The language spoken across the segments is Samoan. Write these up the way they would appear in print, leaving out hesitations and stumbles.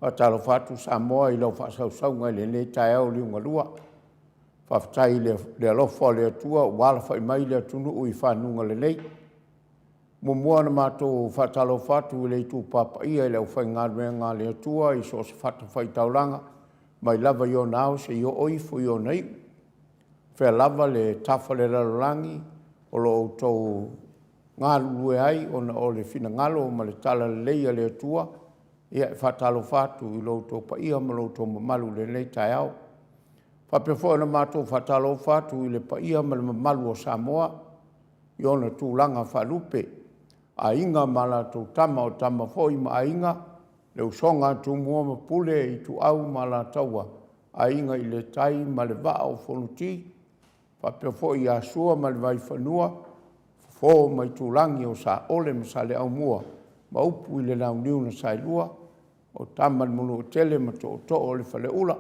Faatalofa atu Samoa i lau faasausauga i lenei taeao liugalua. Faafetai i le alofa o le Atua ua alafai mai le atunuu i fanuga lelei. Muamua ona matou faatalofa atu i le itupa paia i le aufaigaluega a le Atua i so o se fatafaitaulaga mai lava i ona ao seia oo ifo i ona iu. Fea lava le tafa o le lalolagi o lo o outou galulue ai ona o le finagalo ma le talalelei a le Atua, ia e faatalofa atu i lo outou paia ma lo outou mamalu i lenei taeao. E faapea foi ona matou faatalofa atu i le paia ma le mamalu o Samoa i ona tulaga faalupe, Aiga ma latou Tama, o Tama foi ma Aiga, le usoga a Tumua ma Pule, Ituau ma Alataua, Aiga i le Tai ma le Vaa o Fonoti, faapea foi ia Sua ma le Vaifanua, Fofo ma Aitulagi, o Saole ma Saleaaumua ma upu i le Launiu na Saelua, o Tama a le Manuatele ma Tootoo o le Faleula.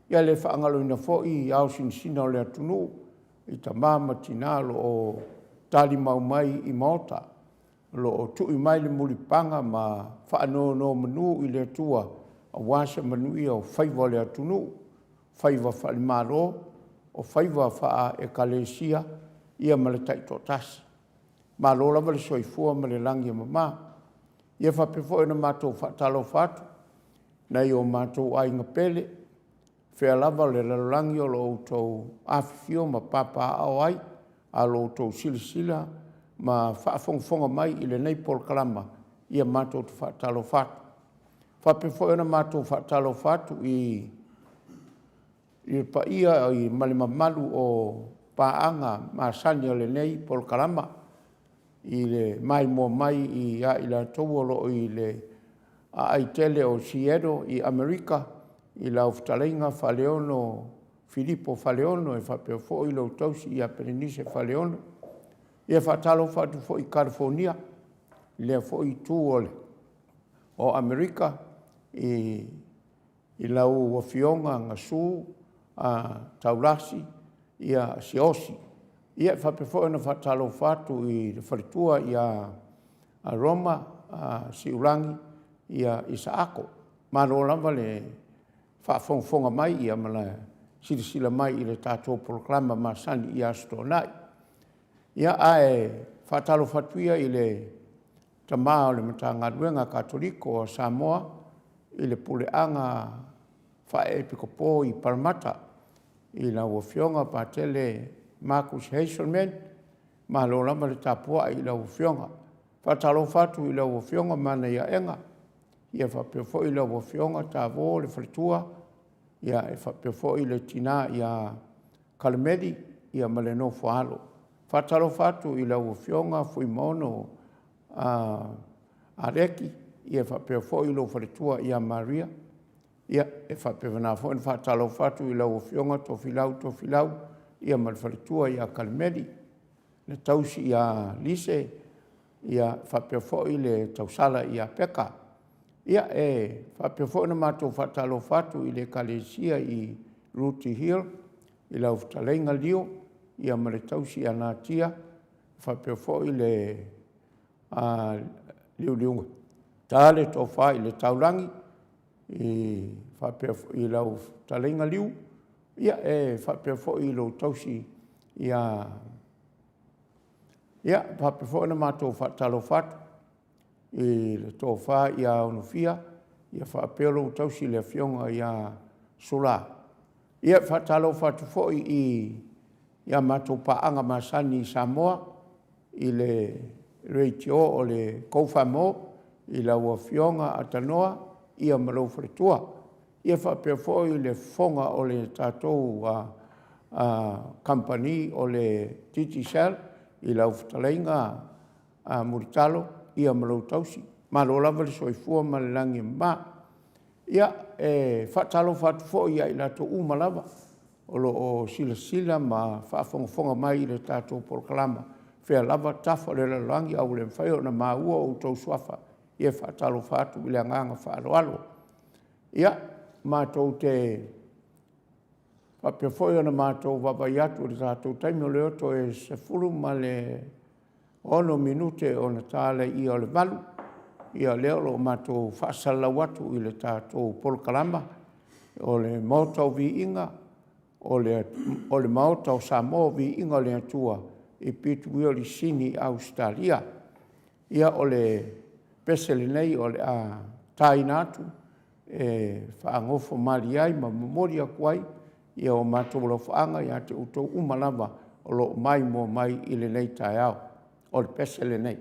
Ia e le faagaloina foi ao sinasina o le atunuu i tama ma tina o lo o talimau mai i maota, o lo o tui mai le mulipapaga ma faanonomanu i le Atua aua se manuia o faiva o le atunuu, faiva faale-Malo, o faiva faale-Ekalesia ma le taitoatasi. Malo lava le soifua ma le lagi e mama. Ia e faapea foi ona matou faatalofa atu i nai o matou aiga pele, o fea lava o le lalolagi o lo o outou afifio ma papaaao ai, a o lo o outou silasila ma faafogafoga mai i lenei polokalama, ia matou te faatalofa atu. E faapea foi ona matou faatalofa atu i le paia ma le mamalu o paaga masani o lenei polokalama i le maimoa mai ia i latou o lo o i le aai tele o Seattle i Amerika i lau fetalaiga Faleono Filipo Faleono e faapea foi lou tausi ia Pelenise Faleono. E faatalofa atu foi i Kalifonia i lea foi itu o Amerika i lau Afioga Gasu Taulasi Siaosi. E faapea foi ona faatalofa atu i le faletua ia Roma Siulagi Isaako. Malo lava le faafogafoga mai ma le silasila mai i le tatou polokalama masani i Aso Toonai. Ia, ae faatalofa atu ia i le tama o le Matagaluega a Katoliko a Samoa i le puleaga faa-Epikopo i Paramata i lau Afioga Patele Markus Hazelman, malo lava le tapuai i lau Afioga. E faatalofa atu i lau Afioga Malaiaena, ia faapea foi lau Afioga Tavō le faletua, e faapea foi le tina ia Kalemeli ma le nofo a alo. E faatalofa atu i lau Afioga Fuimaono Aleki faapea foi lou faletua ia Maria. E faapena foi ona faatalofa atu i lau Afioga Tofilau Tofilau ma le faletua ia Kalemeli, le tausi ia Lise faapea foi le tausala ia Peka. Ia, e faapea foi ona matou faatalofa atu i le Ekalesia i Rooty Hill i lau fetalaiga Leo ma le tausi ia Natia, faapea foi le Liuliuga le tofa i le Taulagi faapea foi i lau fetalaiga Liu, e faapea foi i lou tausi ia… Ia, e faapea foi ona matou faatalofa atu i le tofa ia Onofia faapea lou tausi le afioga ia Sula. Ia, e faatalofa atu foi i a matou paaga masani i Samoa i le Leitio o le Go4More i lau Afioga Atanoa ma lou faletua. Ia faapea foi le fofoga o le tatou kamupani o le Digicel i lau fetalaiga Mulitalo ma lou tausi. Malo lava le soifua ma le lagi e mama. Ia, e faatalofa atu foi ia i latou uma lava o lo o silasila ma faafogafoga mai i le tatou polokalama, o fea lava tafa o le lalolagi, ae ua le mafai ona maua outou suafa, ia e faatalofa atu i le agaga faaaloalo. Ia, matou te faapea foi ona matou vaavaai atu i le tatou taimi, o lea ua toe 16 minute ona ta lea o le 8:00. Ia lea o lo o matou faasalalau atu i le tatou polokalama o le Maota o Viiga, o le Maota o Samoa o Viiga o le Atua i Pit Wheel i Sini Ausetalia. Ia o le pese lenei o le a taina atu e faagofo malie ai ma momoli atu ai o matou alofaaga ia te outou uma lava o lo o maimoa mai i lenei taeao. O le pese lenei.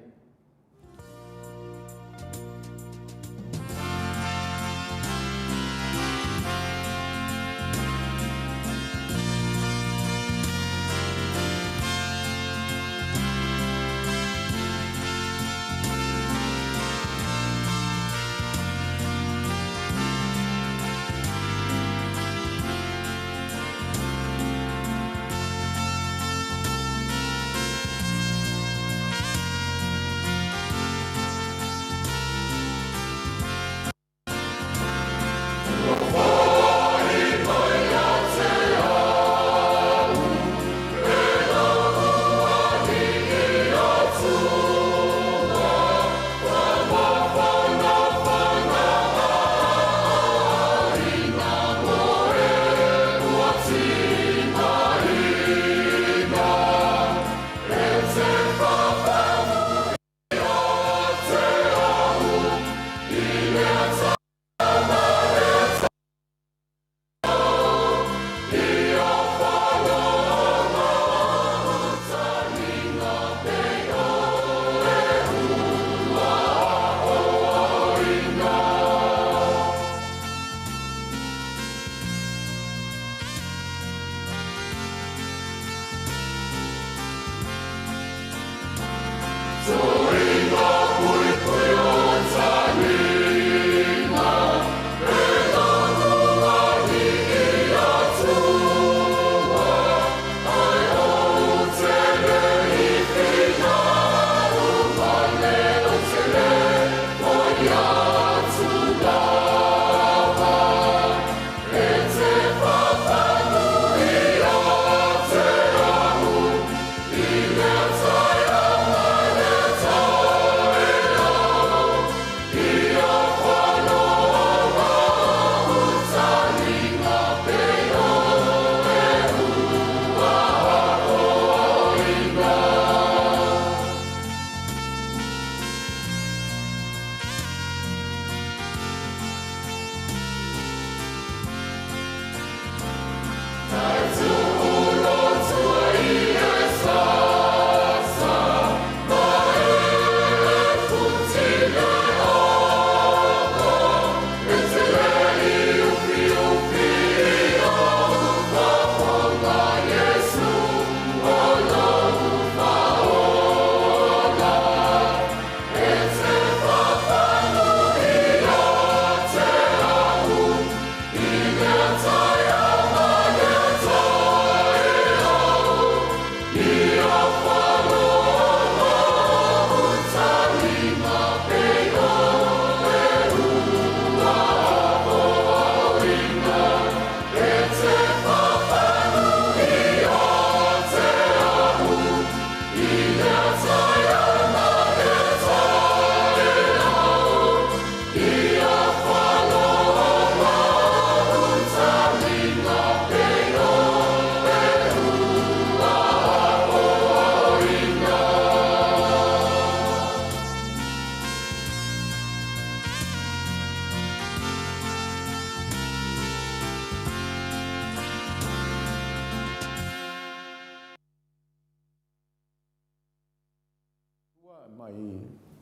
Mai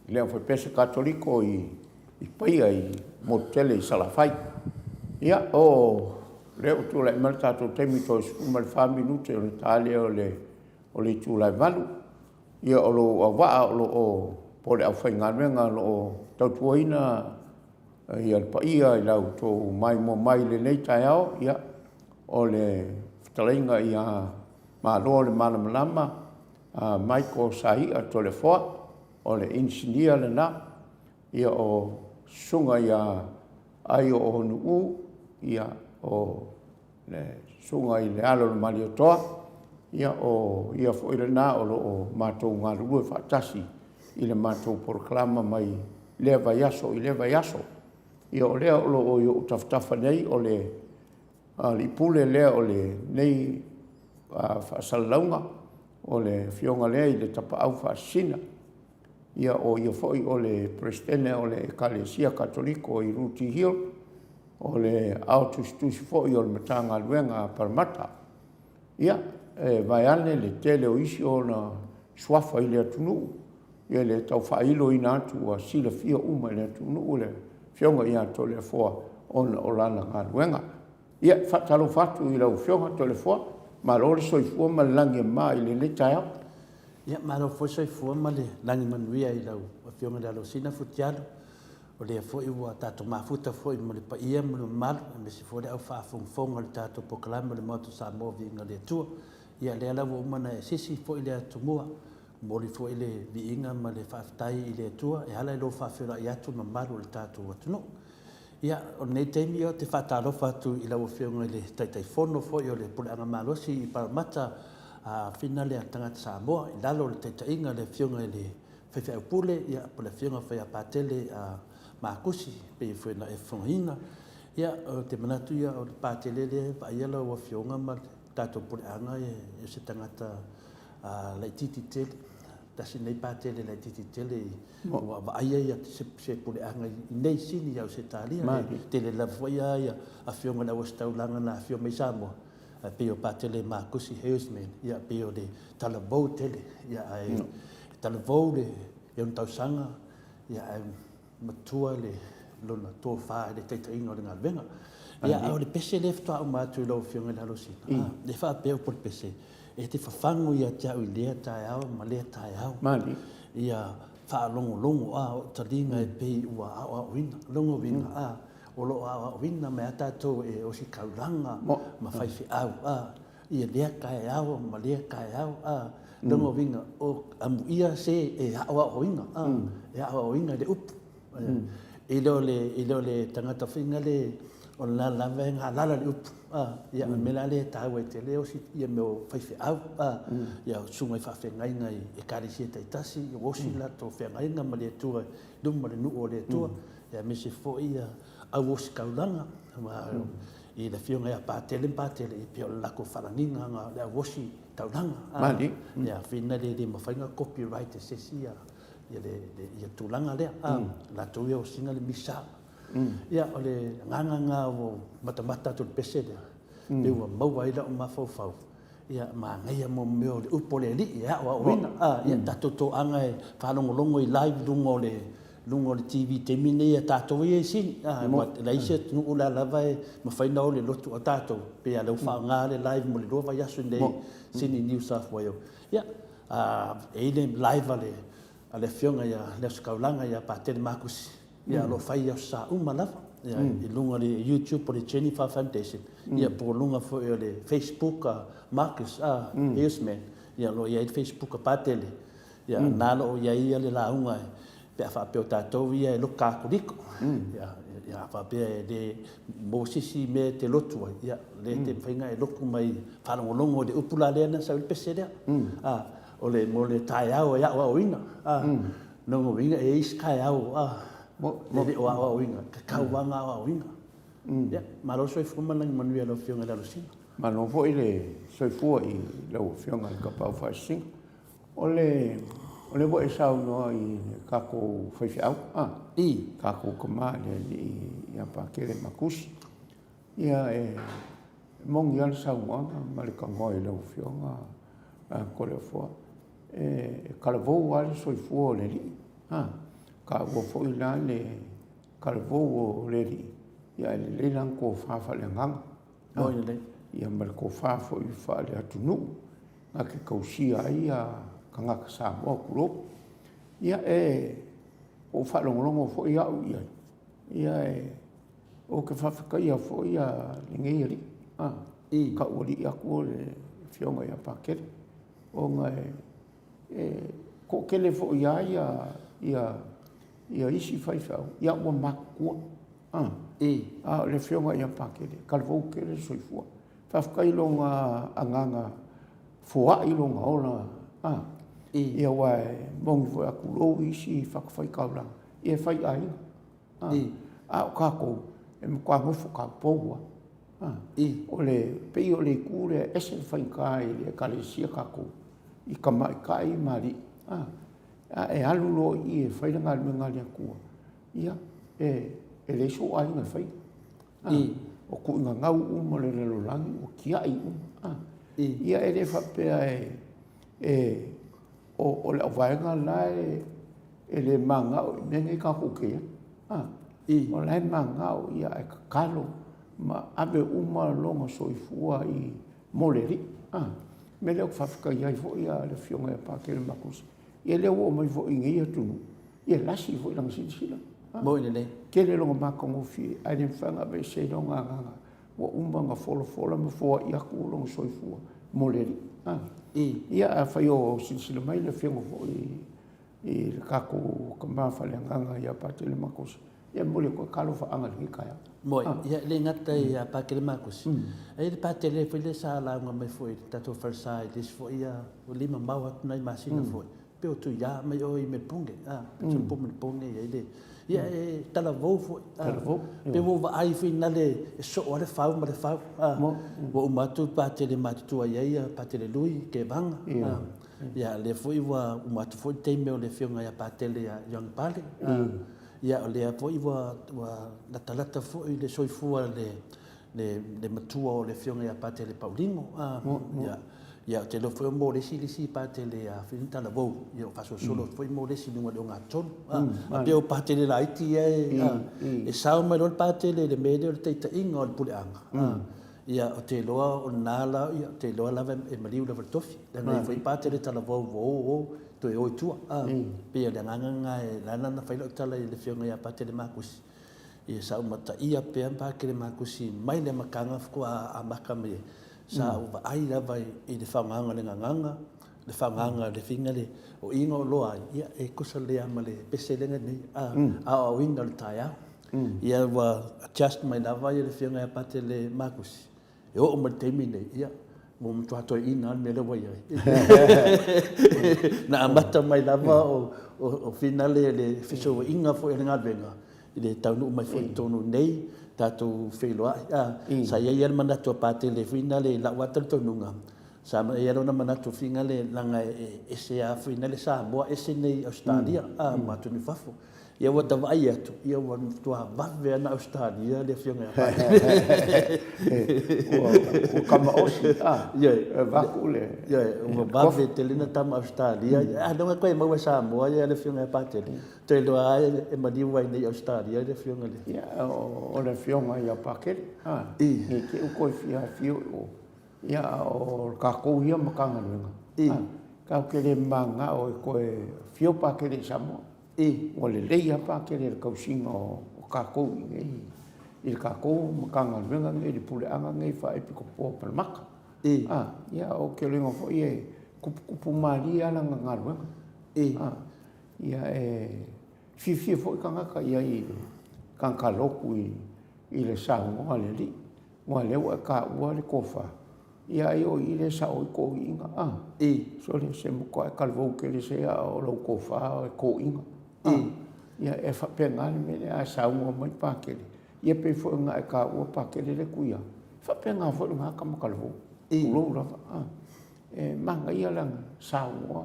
le Aufaipeese Katoliko i Paia i motu tele i Salafai. Ia, o lea ua tulai mai le tatou taimi toe 14 minute ona ta lea o le itula e 8. Ia, o lou auvaa o lo o, po o le aufaigaluega o lo o tautuaina le paia i la outou maimoa mai i lenei taeao, ia, o le fetalaiga ia Malo le Malamalama Michael Saia Toleafoa, o le Inisinia lena. Ia, o le Susuga ia Aio Onu'u, o le Susuga i le Alo o le Malietoa, ia o ia foi lena o lo o matou galulue faatasi i le matou polokalama mai lea vaiaso i lea vaiaso. Ia o lea o lo o i ou tafatafa nei o le Alii Pule lea o lenei faasalalauga, o le Afioga lea i le Tapaau Faasisina. Ia o ia foi o le Peresetene o le Ekalesia Katoliko i Rooty Hill, o le Ao Tusitusi foi o le Matagaluega a Paramatta. Ia, e vaeane le tele o isi ona suafa i le atunuu, ia e le tau faailoina atu ua silafia uma e le atunuu le Afioga ia Toleafoa ona o lana galuega. Ia, e faatalofa atu i lau Afioga Toleafoa, malo le soifua ma le lagi e mama i lenei taeao. Ia, malo foi le soifua ma le lagi manuia i lau Afioga i le Alosina Futialu, o lea foi ua tatou mafuta foi ma le paia ma le mamalu, aemaise foi le au faafogafoga o le tatou polokalame o le Maota o Samoa Viiga i le Atua. Ia, o lea la ua uma ona e sisi foi le atumua, momoli foi le viiga ma le faafetai i le Atua e ala i lou faafeiloai atu i le mamalu o le tatou atunuu. Ia, o lenei taimi ou te faatalofa atu i lau Afioga i le Taitaifono foi o le Puleaga Malosi i Paramatta Finale a Tagata Samoa i lalo o le taitaiga a le Afioga i le Faifeau Pule, ia, po o le Afioga foi ia Patele Makusi, pei foi ona e fofogaina. Ia, ou te manatu ia, o le Patele lea e vaaia lau Afioga ma le tatou puleaga o se tagata laitiiti tele. Tasi lenei Patele laitiiti tele ua vaaia ia se puleaga i inei i Sini i Ausetalia. E tele lava foi ia afioga i le auositaulaga na afio mai i Samoa, ae pei o Patele Makusi Heusman, ia pei o le talavou tele, ia ae talavou le 6 tausaga, ia ae matua le lona tofa i le taitaiga o le galuega. Ia, a o le pese lea faatoa uma atu i lau Afioga i le Alosina, lea faapea upu o le pese, e te fafagu ia te au i lea taeao ma lea taeao. Ia faalogologo, a o taliga e pei ua aoaoina. Lona uiga, a, o lo o aoaoina mai lava tatou e ositaulaga ma faifeau, a, ia lea taeao ma lea taeao, a. Lona uiga, o amuia se e aoaoina, a, e aoaoina i le upu. I le o le, i le o le tagata foi lea o lena lava e galala i le upu, a. Ia, o le mea la lea e taua ai tele e osi ia mea o faifeau, a, ia susuga i faafeagaiga i Ekalesia taitasi, ia osi le latou feagaiga ma le Atua i luma o le nuu o le Atua, aemaise foi ia au ositaulaga, aua i le Afioga ia Patele ma Patele, e pei o le latou faalagiga lena o le au ositaulaga. Malie. Ia, feina le le mafai ona copyright e se isi ia le tulaga lea, a, latou ia osina le misa. Ia, o le agaga lena ua ou matamata atu i le pese lea, pei ua maua ai lou mafaufau, ia, manaia mo mea o le upu a le Alii e aoaoina. A, ia, tatou toaga e faalogologo i live i luga o le luga o le TV i le taimi lenei a tatou ia i Sini. A, aua e leai se atunuu o la e lava e mafai ona o i le lotu a tatou, pei lava o lea ua faaaoga le live mo le 2 vaiaso i inei i Sini New South Wales. Ia, a, e i ai le live a le a le Afioga ia le Ositaulaga ia Patele Makusi, ia o lo o fai i aso Sa uma lava, ia i luga o le YouTube o le Jennifer Foundation, ia po o luga foi o le Facebook a Marcus a Heusman, ia o lo o i ai le Facebook a Patele, ia na o lo o i ai le lauga pe a faapea o tatou ia e lotu Katoliko, ia, ia a faapea e le maua se isi mea e te lotu ai, ia lea e te mafai ona e lotu mai faalogologo i le upu la lea na sau ai le pese lea. A, o le mo le taeao e aoaoina, a, lona uiga e i ai isi taeao, a, e le o aoaoina, tatau lava ona aoaoina. Ia, malo le soifua ma le lagi manuia i lau Afioga i le Alosina. Malo foi le soifua i lau Afioga i le Tapaau Faasisina. O le, o lea ua e saunoa i le tatou faifeau, a, tatou tama i le alii ia Patele Matusi. Ia, e moni lava le saunoaga ma le tanoa i lau Afioga Toleafoa, e talavou lava le soifua o le alii, a, taua foi la le talavou o le alii, ae lelei lana tofa faaleagaga, ia ma le tofa foi faaleatunuu na te tausia ai tagata Samoa, tulou. Ia, e ua ou faalogologo foi au i ai, ia e ou te faafetaia foi lenei alii, a, tau alii atu o le Afioga ia Patele, ona e toatele foi lava ia isi faifeau, ia ua matutua, a, a o le Afioga ia Patele, e talavou tele le soifua. Faafetai i lona agaga foai lona ola, a, ia aua e moni foi a tulou isi fatafaitaulaga. Ia e fai aiga. A o tatou, e matua nofo taupou lava. O le, pei o le itu lea, e ese le faigata i le Ekalesia tatou i tamaitai ma alii, a e alu loa i i e fai le galuega a le Atua, ia, e leai sou aiga e faia. O tuuina gau uma o le lalolagi ua tiai uma. Ia e le faapea e o le auvaega la e le mananao i mea nei tatou te i ai. O la e mananao ia, ae tatalo ma ave uma lona soifua i mo le Alii. O le mea lea ou te faafetaia ai foi le afioga ia Patele Makosi, ia lea ua oo mai foi i nei atunuu, ia e lasi foi lana silasila. Moni lelei. Tele lona matagofie, ae le mafai ona aveesea ai lona agaga, ua uma ona folafola ma foai atu lona soifua mo le Alii. Ia afai o silasila mai le afioga foi i le tatou tama faaleagaga ia Patele Makosi, ia e momoli atu ai talofa aga i lenei taeao. Moe, ia e le gata ia Patele Makosi, e i ai le Patele foi lea sa lauga mai foi i le tatou falesa i le isi foi, ua le mamao atu nai masina foi, pe o Tuia mai o i Melepune, a, masalo po o Melepune e i ai le, ia e talavou foi, a, pe ua ou vaai foi nale e soo lava le fau ma le fau, a, ua uma atu le Patele matutua i ai Patele Lui Tevaga, a, ia lea foi ua uma atu foi le taimi o le afioga ia Patele ia Ioane Pale, a, ia o lea foi ua latalata foi le soifua le le matua o le afioga ia Patele Paulino. Ia, ia ou te iloa foi o Molesi le isi Patele a Fina Talavou, ia o faasolosolo atu foi Molesi i luga o le ogatotonu. A pei o Patele laiti ia e sao mai loa le Patele i le mea lea o le taitaiga o le puleaga. Ia ou te iloa o lena la, ia ou te iloa lava e maliu lava i le tofi. Leaga e i ai foi Patele Talavou ua o o toe o i tua. Pei o le agaga lena e ala ona fai lau tala i le afioga ia Patele Makusi. Ia sa ou mataia pea Patele Makusi mai le amataga faatoa amata mai ai, sa ou vaai lava i le faaaogaina o le gagana, le faaaogaina o le fina le o i na oloa ai, ia e tusa lelei lava ma le pese lea na i ai nei, aoaoina o le taeao. Ia ua adjust mai lava le afioga ia Patele Makusi, E oo mai i le taimi lenei, ia, ua matua toeaina lava le mea lea ua i ai. Na amata mai lava o finale le fesouaiga foi o le galuega i le taunuu mai foi i totonu nei, tatou feiloai. Sa i ai lava le manatu a Patele foi lea i lau lava talitonuga, sa i ai lona manatu foi lea leaga e ese lava foi lea Samoa ese nei Ausetalia ma atunuu i fafo. Ia ua ta vaai atu, ia ua matua vave lava ona Ausetalia le afioga ia Patele. Ua tama osi, a? Ioe. E vaku le. Ioe, ua vave tele ona tama Ausetalia. A lea ua toe maua e Samoa ia le afioga ia Patele. Toe iloa lava e maliu ai nei i Ausetalia le afioga i le. Ia, o le afioga ia Patele, a? I. Ne i te i ua toe fia afio i o. Ia, a o tatou ia Matagaluega, a, tatou te le mananao e toe afio Patele i Samoa. I. Ua lelei lava Patele i le tausiga o tatou i inei i le tatou Matagaluega lenei, i le puleaga lenei faa-Epikopo o Palemaka. I. A, ia, ou te iloa foi e tuputupu malie lava lana galuega. I. A, ia, e fiafia foi tagata i ai i le tagata lotu i le saunoa a le alii, aua o lea ua e taua le tofa, Ia ai o i lea e sao ai toiina, a? I. Sole, se matuai talavou tele se a o lau tofa e toina. I. Ia, e faapena le mea lea, a saunoa mai Patele, ia pei foi ona e taua Patele lea Tuia, e faapena foi lena tama talavou. I. Tulou lava, a. E manaia lana saunoa,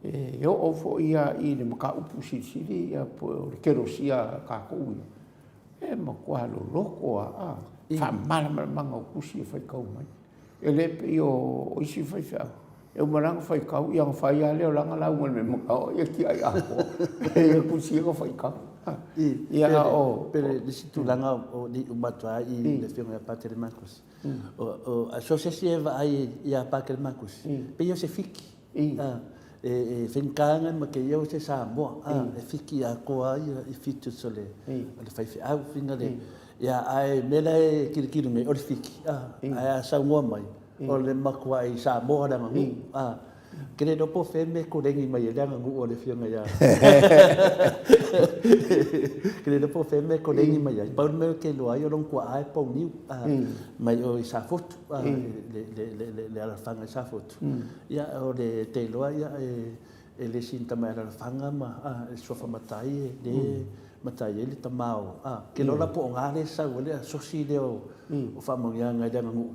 e oo foi ia i le mataupu silisili ia po o le kelosia a tatou ia, E matua loloto lava, a, faamalamalamaga o tusi e faitau mai. E le pei o isi faifeau, e uma la ona faitau, ia ona fai lava lea o lana lauga i le mea manao, ia tiai atoa ia tusi ia na faitau. Ia, a o... Pe le isi tulaga o le uma atu lava i le afioga ia Patele Makusi, so o se isi e vaai ia Patele Makusi, pei o se fiki. E faigata ona ma kēia o se Samoa, e fiki atoa ai i features o le faifeau, fina le, ia, ae mea la e tilotilo nei, o le fiki, ae a saunoa mai, o le matuai Samoa le aganuu, a. Ou te le iloa po o fea le mea e koleni mai ai le aganuu a le afioga ia, ou te le iloa po o fea le mea e koleni mai ai, pau le mea ou te iloa ai o lona tuaa e Pauniu, mai o i Safotu, le alaalafaga i Safotu. Ia, o le te iloa, ia, e, e le isi ni tamai alalafaga ma a le suafa matai e le matai ai le tama o a ke lola po o ga le sau ai le asosi lea o o faamanuiaga i le aganuu.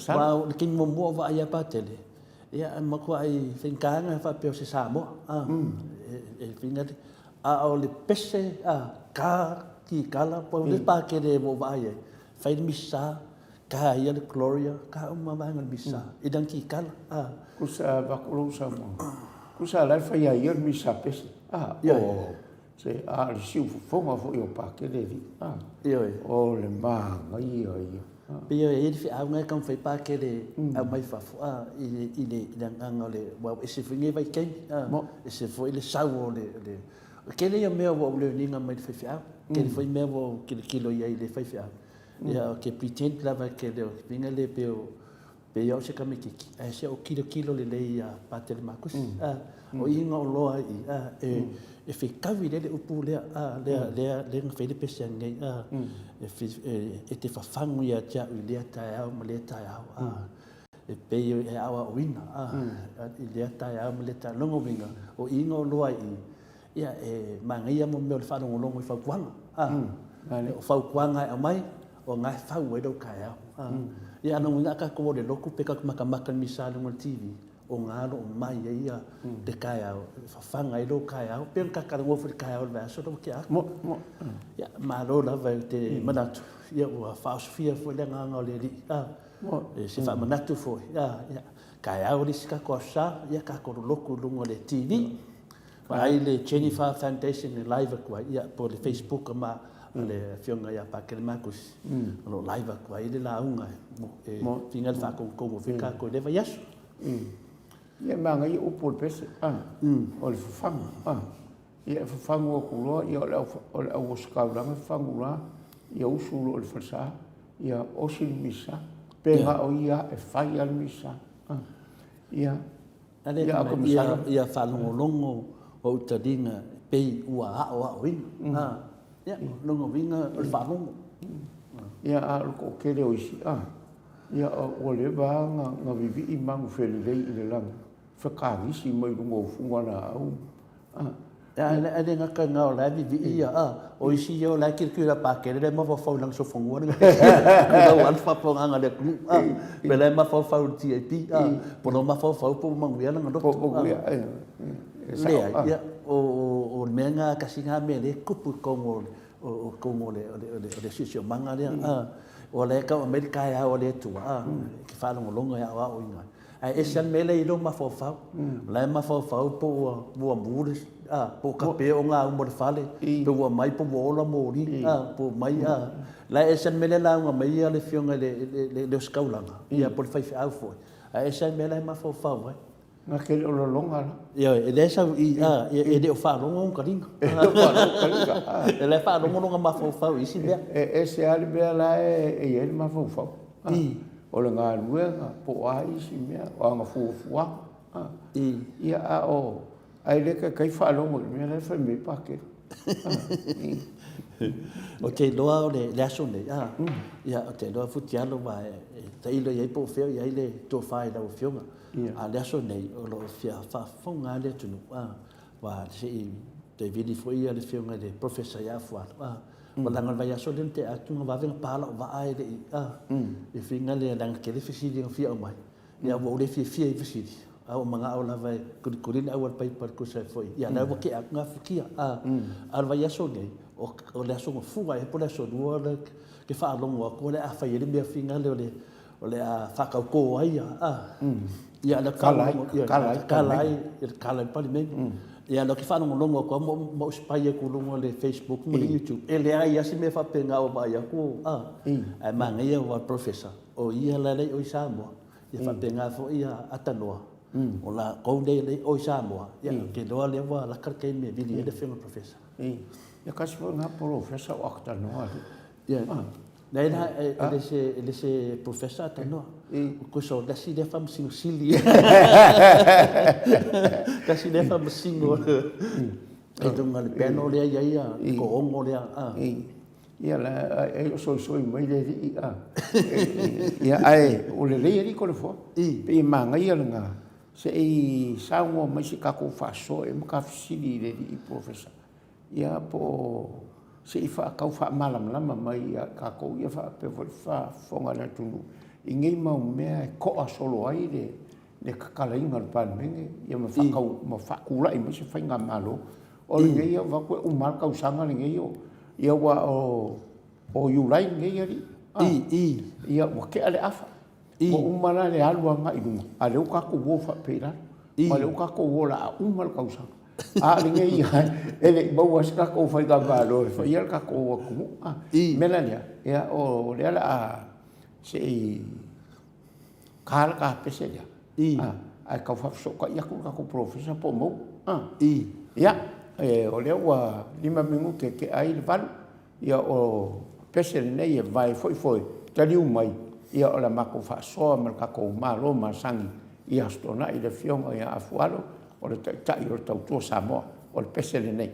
Aua o le taimi muamua o vaai ia Patele, ia e matuai faigata ona faapea o se Samoa a e faiga le a o le pese a ka kikala pau le Patele ua ou vaai ai, fai le misa Ka ia le Gloria, ka uma vaega o le misa, i lana kikala. A. Kusa avatu lou saunoaga. Kusa la e fai a ia le misa pese. A, o, se, a o le siufofoga foi o Pakele alii. A, Ioe. O le manaia ia. Pei e i ai le feau na e taumafai Pakele e aumai fafo, a, i le, i le, i le agaga o le, aua ua ese foi nei vaitaimi, a, ese foi le sau o le, le, o le tele ia o mea ua ou learn ina mai le faifeau, tele foi mea ua ou tilotilo i ai i le faifeau. Ia, ou te pretend lava ke le uiga lea pei o pei au o se tamaitiiti, ae se i ou tilotilo lelei ia Patele Makusi. A, o i na ou loa ai i i, a, e, e fetaui lea le upu lea, a, lea, lea, lea na fai ai le pese anei, a, e, e, e te fafagu ia te au i lea taeao ma lea taeao, a, e pei e aoaoina, a, i lea taeao ma lea taeao. Lona uiga, o i na ou loa ai i i, Ia, e manaia mo mea o le faalogologo i fautuaga. A, o fautuaga e aumai, o na e fau ai lou taeao. A, ia, a lona uiga a tatou o i le lotu pe tatou matamata i le misa i luga o le TV, o na o lo o mai ai ia le taeao, e fafaga ai lou taeao. Pei ona ta talanoa foi i le taeao o le vaiaso lea ua tea atu. Ia, malo lava ou te manatu, ia ua faaosofia foi le agaga o le Alii. A, e se faamanatu foi, a, ia, taeao le isi tatou Aso Sa, ia tatou lolotu i luga o le TV. Vaai le Jennifer Foundation e live atu ai, ia, po o le Facebook ma le Afioga ia Pakele Makusi, o lo o live atu ai le lauga e finga le faatonutonu o fai tatou i lea vaiaso. Ia, e manaia upu o le pese, o le fafagu. Ia, e fafagu atu loa, ia, o le au ositaulaga e fafagu loa, ia usu loa i le falesa, ia osi le misa, pe na o ia e fai lava le misa. Ia, Ia a Ia faalogologo ou taliga e pei ua aoaoina. Ia, lona uiga o le faalogo. Ia, a o le toatele o isi, a, ia, ua leva lava ona vivii manu felelei i le lagi, fekagisi mai luga o fugalaau. Ae le gata i lena o la e vivii ia, a, o isi ia o la e tilotilo ia Pakele la e mafaufau i lana sofonua le lau alu faafofogaaga a le atunuu, a, pe la e mafaufau i le TAP, a, po o la e mafaufau po ua manuia lana loto, a. Leai, ia, o le mea lena, tasi lena mea lea e tupu i totonu o totonu o le siosiomaga lea, a, o la e tau aumai le taeao a le Atua, a, e te faalogologo e aoaoina ai. Ae ese lava le mea lea i lou mafaufau. O la e mafaufau po ua muamu le, a, po o kape o gaumu o le fale, pe ua mai po ua ola moli, a, po o mai, a. La e ese lava le mea lea e lauga mai ai le Afioga i le, le ositaulaga, ia po o le faifeau foi, ae ese lava le mea la e mafaufau ai. Na te le o lologa la. Ioe, e leai sau i, a, e le o faalogo ona taliga. E le o faalogo taliga, a. E la e faalogo lona mafaufau i isi mea. E ese lava le mea la e i ai le mafaufau. O le galuega po o a isi mea, o ana fuafuaga. Ia, a o, ae le taitai faalogo i le mea la e fai mai ai Pakele. Ou te iloa o le aso nei, a, ia, ou te iloa Futialo aua e tailo i ai po o fea o i ai le tofa i lau Afioga. A o le aso nei, o lo o fia faafofoga lava le atunuu, a, aua se i toe vili foi le Afioga i le Professor ia Afualo, a, Ua leaga o le vaiaso lea na tea atu na vave ona pa lau vaa e le i, a, le uiga lea leaga e tele fesili na fia aumai, ia ua ou le fiafia i fesili, a ua manao lava e kulikuli le aualapaipa e tusa ai foi, ia lea ua tea atu gafatia, a. A o le vaiaso nei, o le aso Gafua ea po o le aso Lua lea ke faalogo atu o le a fai ai le mea finagalo o le o le a faatautō ai ia, a, ia lea Kala ai, kala ai, kala ai, kala ai le Palemene. Ia lea ou te faalogologo atu lava ma ou spy atu i luga o le Facebook ma le YouTube, e leai lava se mea faapena ua vaai atu, a, ae manaia aua o le Professor, o ia la e le i o i Samoa, ia faapena foi ia Atanoa, o latou nei e le i o i Samoa, ia ou te iloa lea ua lata le taimi e vili ai le Afioga i le Professor. Ia kasi foi lena Polofesa o Atanoa. Ia, Leai la, e le se, e le se professor a tanoa. Tusa o tasi lea faamasino sili. Tasi lea faamasino i luga o le panel lea i ai a to'ono lea. Ia la, e o soisoi mai le alii a. Ia, ae o lelei alii Toleafoa. Pei e manaia lena. Se i saunoa mai se i tatou faasoa ma ta fesili i le alii polofesa, ia po o se i tau faamalamalama mai ia i tatou ia faapea foi le faafofoga a le atunuu i nei mau mea e to'a solo ai le tatalaina o le Palemene ia ma faatau ma faatulai mai se faigamalo. O lenei e vaai atu e uma lava le tausaga lenei o ia aua o Iulai lenei alii. Ia ua tea le afa. Ua uma la le alu agai i luga, a o lea ua tatou o faapea i lalo. Ma o lea ua tatou o o le a uma le tausaga. A o lenei e le i maua se tatou faigamalo e faia le tatou atunuu. O le mea la lea, ia o lea o le a se i ta le ta pese lea, ae tau faafesootai atu le tatou polofesa po o maua. Ia, o lea ua 5 minute e tea ai le 8. Ia o pese lenei e vae foi foi taliu mai, ia o le matou faasoa ma le tatou Malo masani i Aso Toonai le Afioga ia Afualo o le Taitai o le Tautua Samoa. O le pese lenei.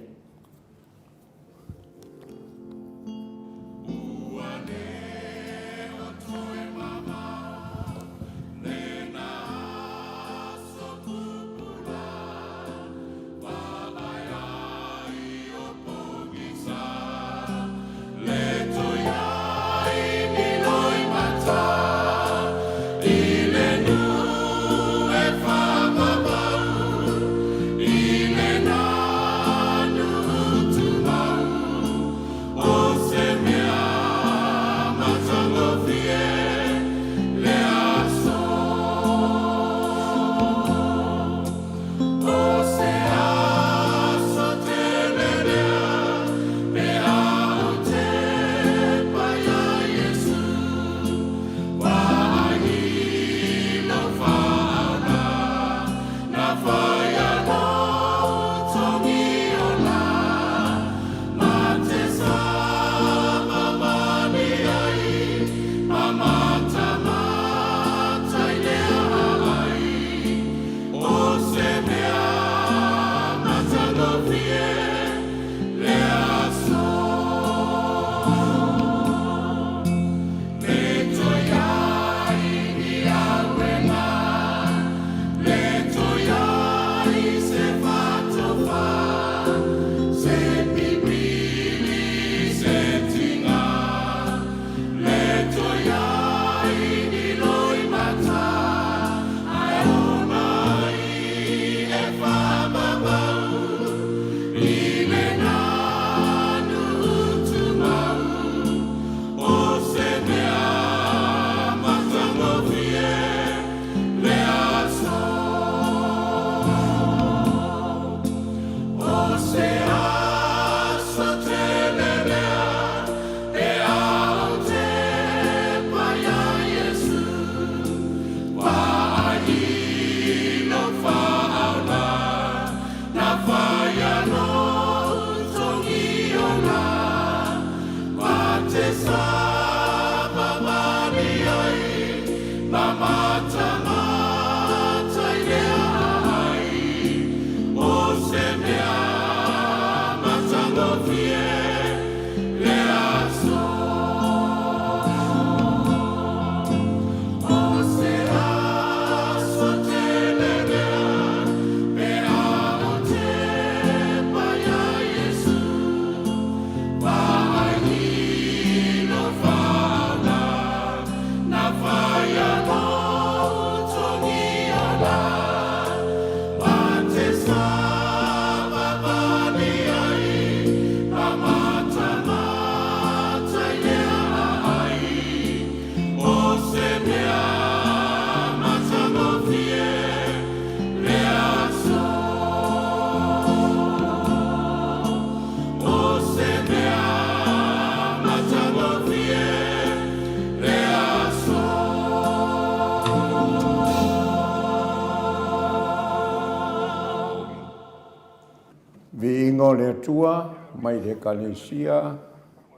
Viiga o le Atua mai le Ekalesia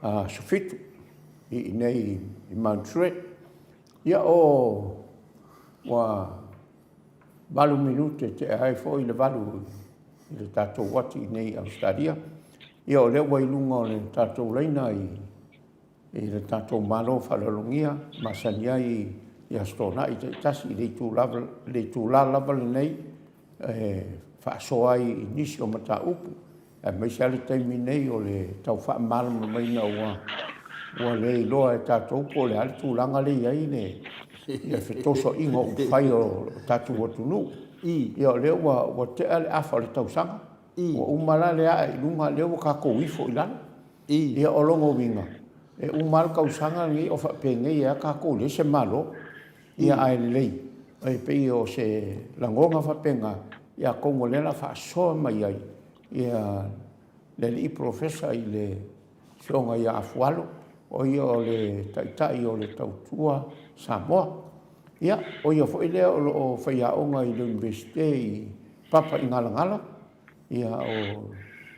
Aso Fitu i inei i Mount Druitt. Ia o ua 8 minute tea ai foi le 8 i le tatou uati i nei i Ausetalia. Ia o lea ua i luga o le tatou laina i le tatou Malo faaaloalogia masani ai i Aso Toonai taitasi i le itula lava lenei e faasoa ai i nisi o mataupu, aemaise lava le taimi nei o le tau faamalamalamaina ua le iloa e tatou po o le a le tulaga lea e i ai le fetosoaina o upufai o le tatou atunuu. Ia o lea ua tea le afa o le tausaga, ua uma la le ae i luga, o lea ua tatou ifo i lalo. Ia o lona uiga, e uma lava le tausaga lenei o faapenei ai lava tatou e leai se Malo. Ia ae lelei, e pei o se lagona faapena, ia atonu o lea o le a faasoa mai ai le alii Polofesa i le Afioga ia Afualo, o ia o le Taitai o le Tautua Samoa. Ia, o ia foi lea o lo o faiaoga i le Iunivesite i Papaigalagala, ia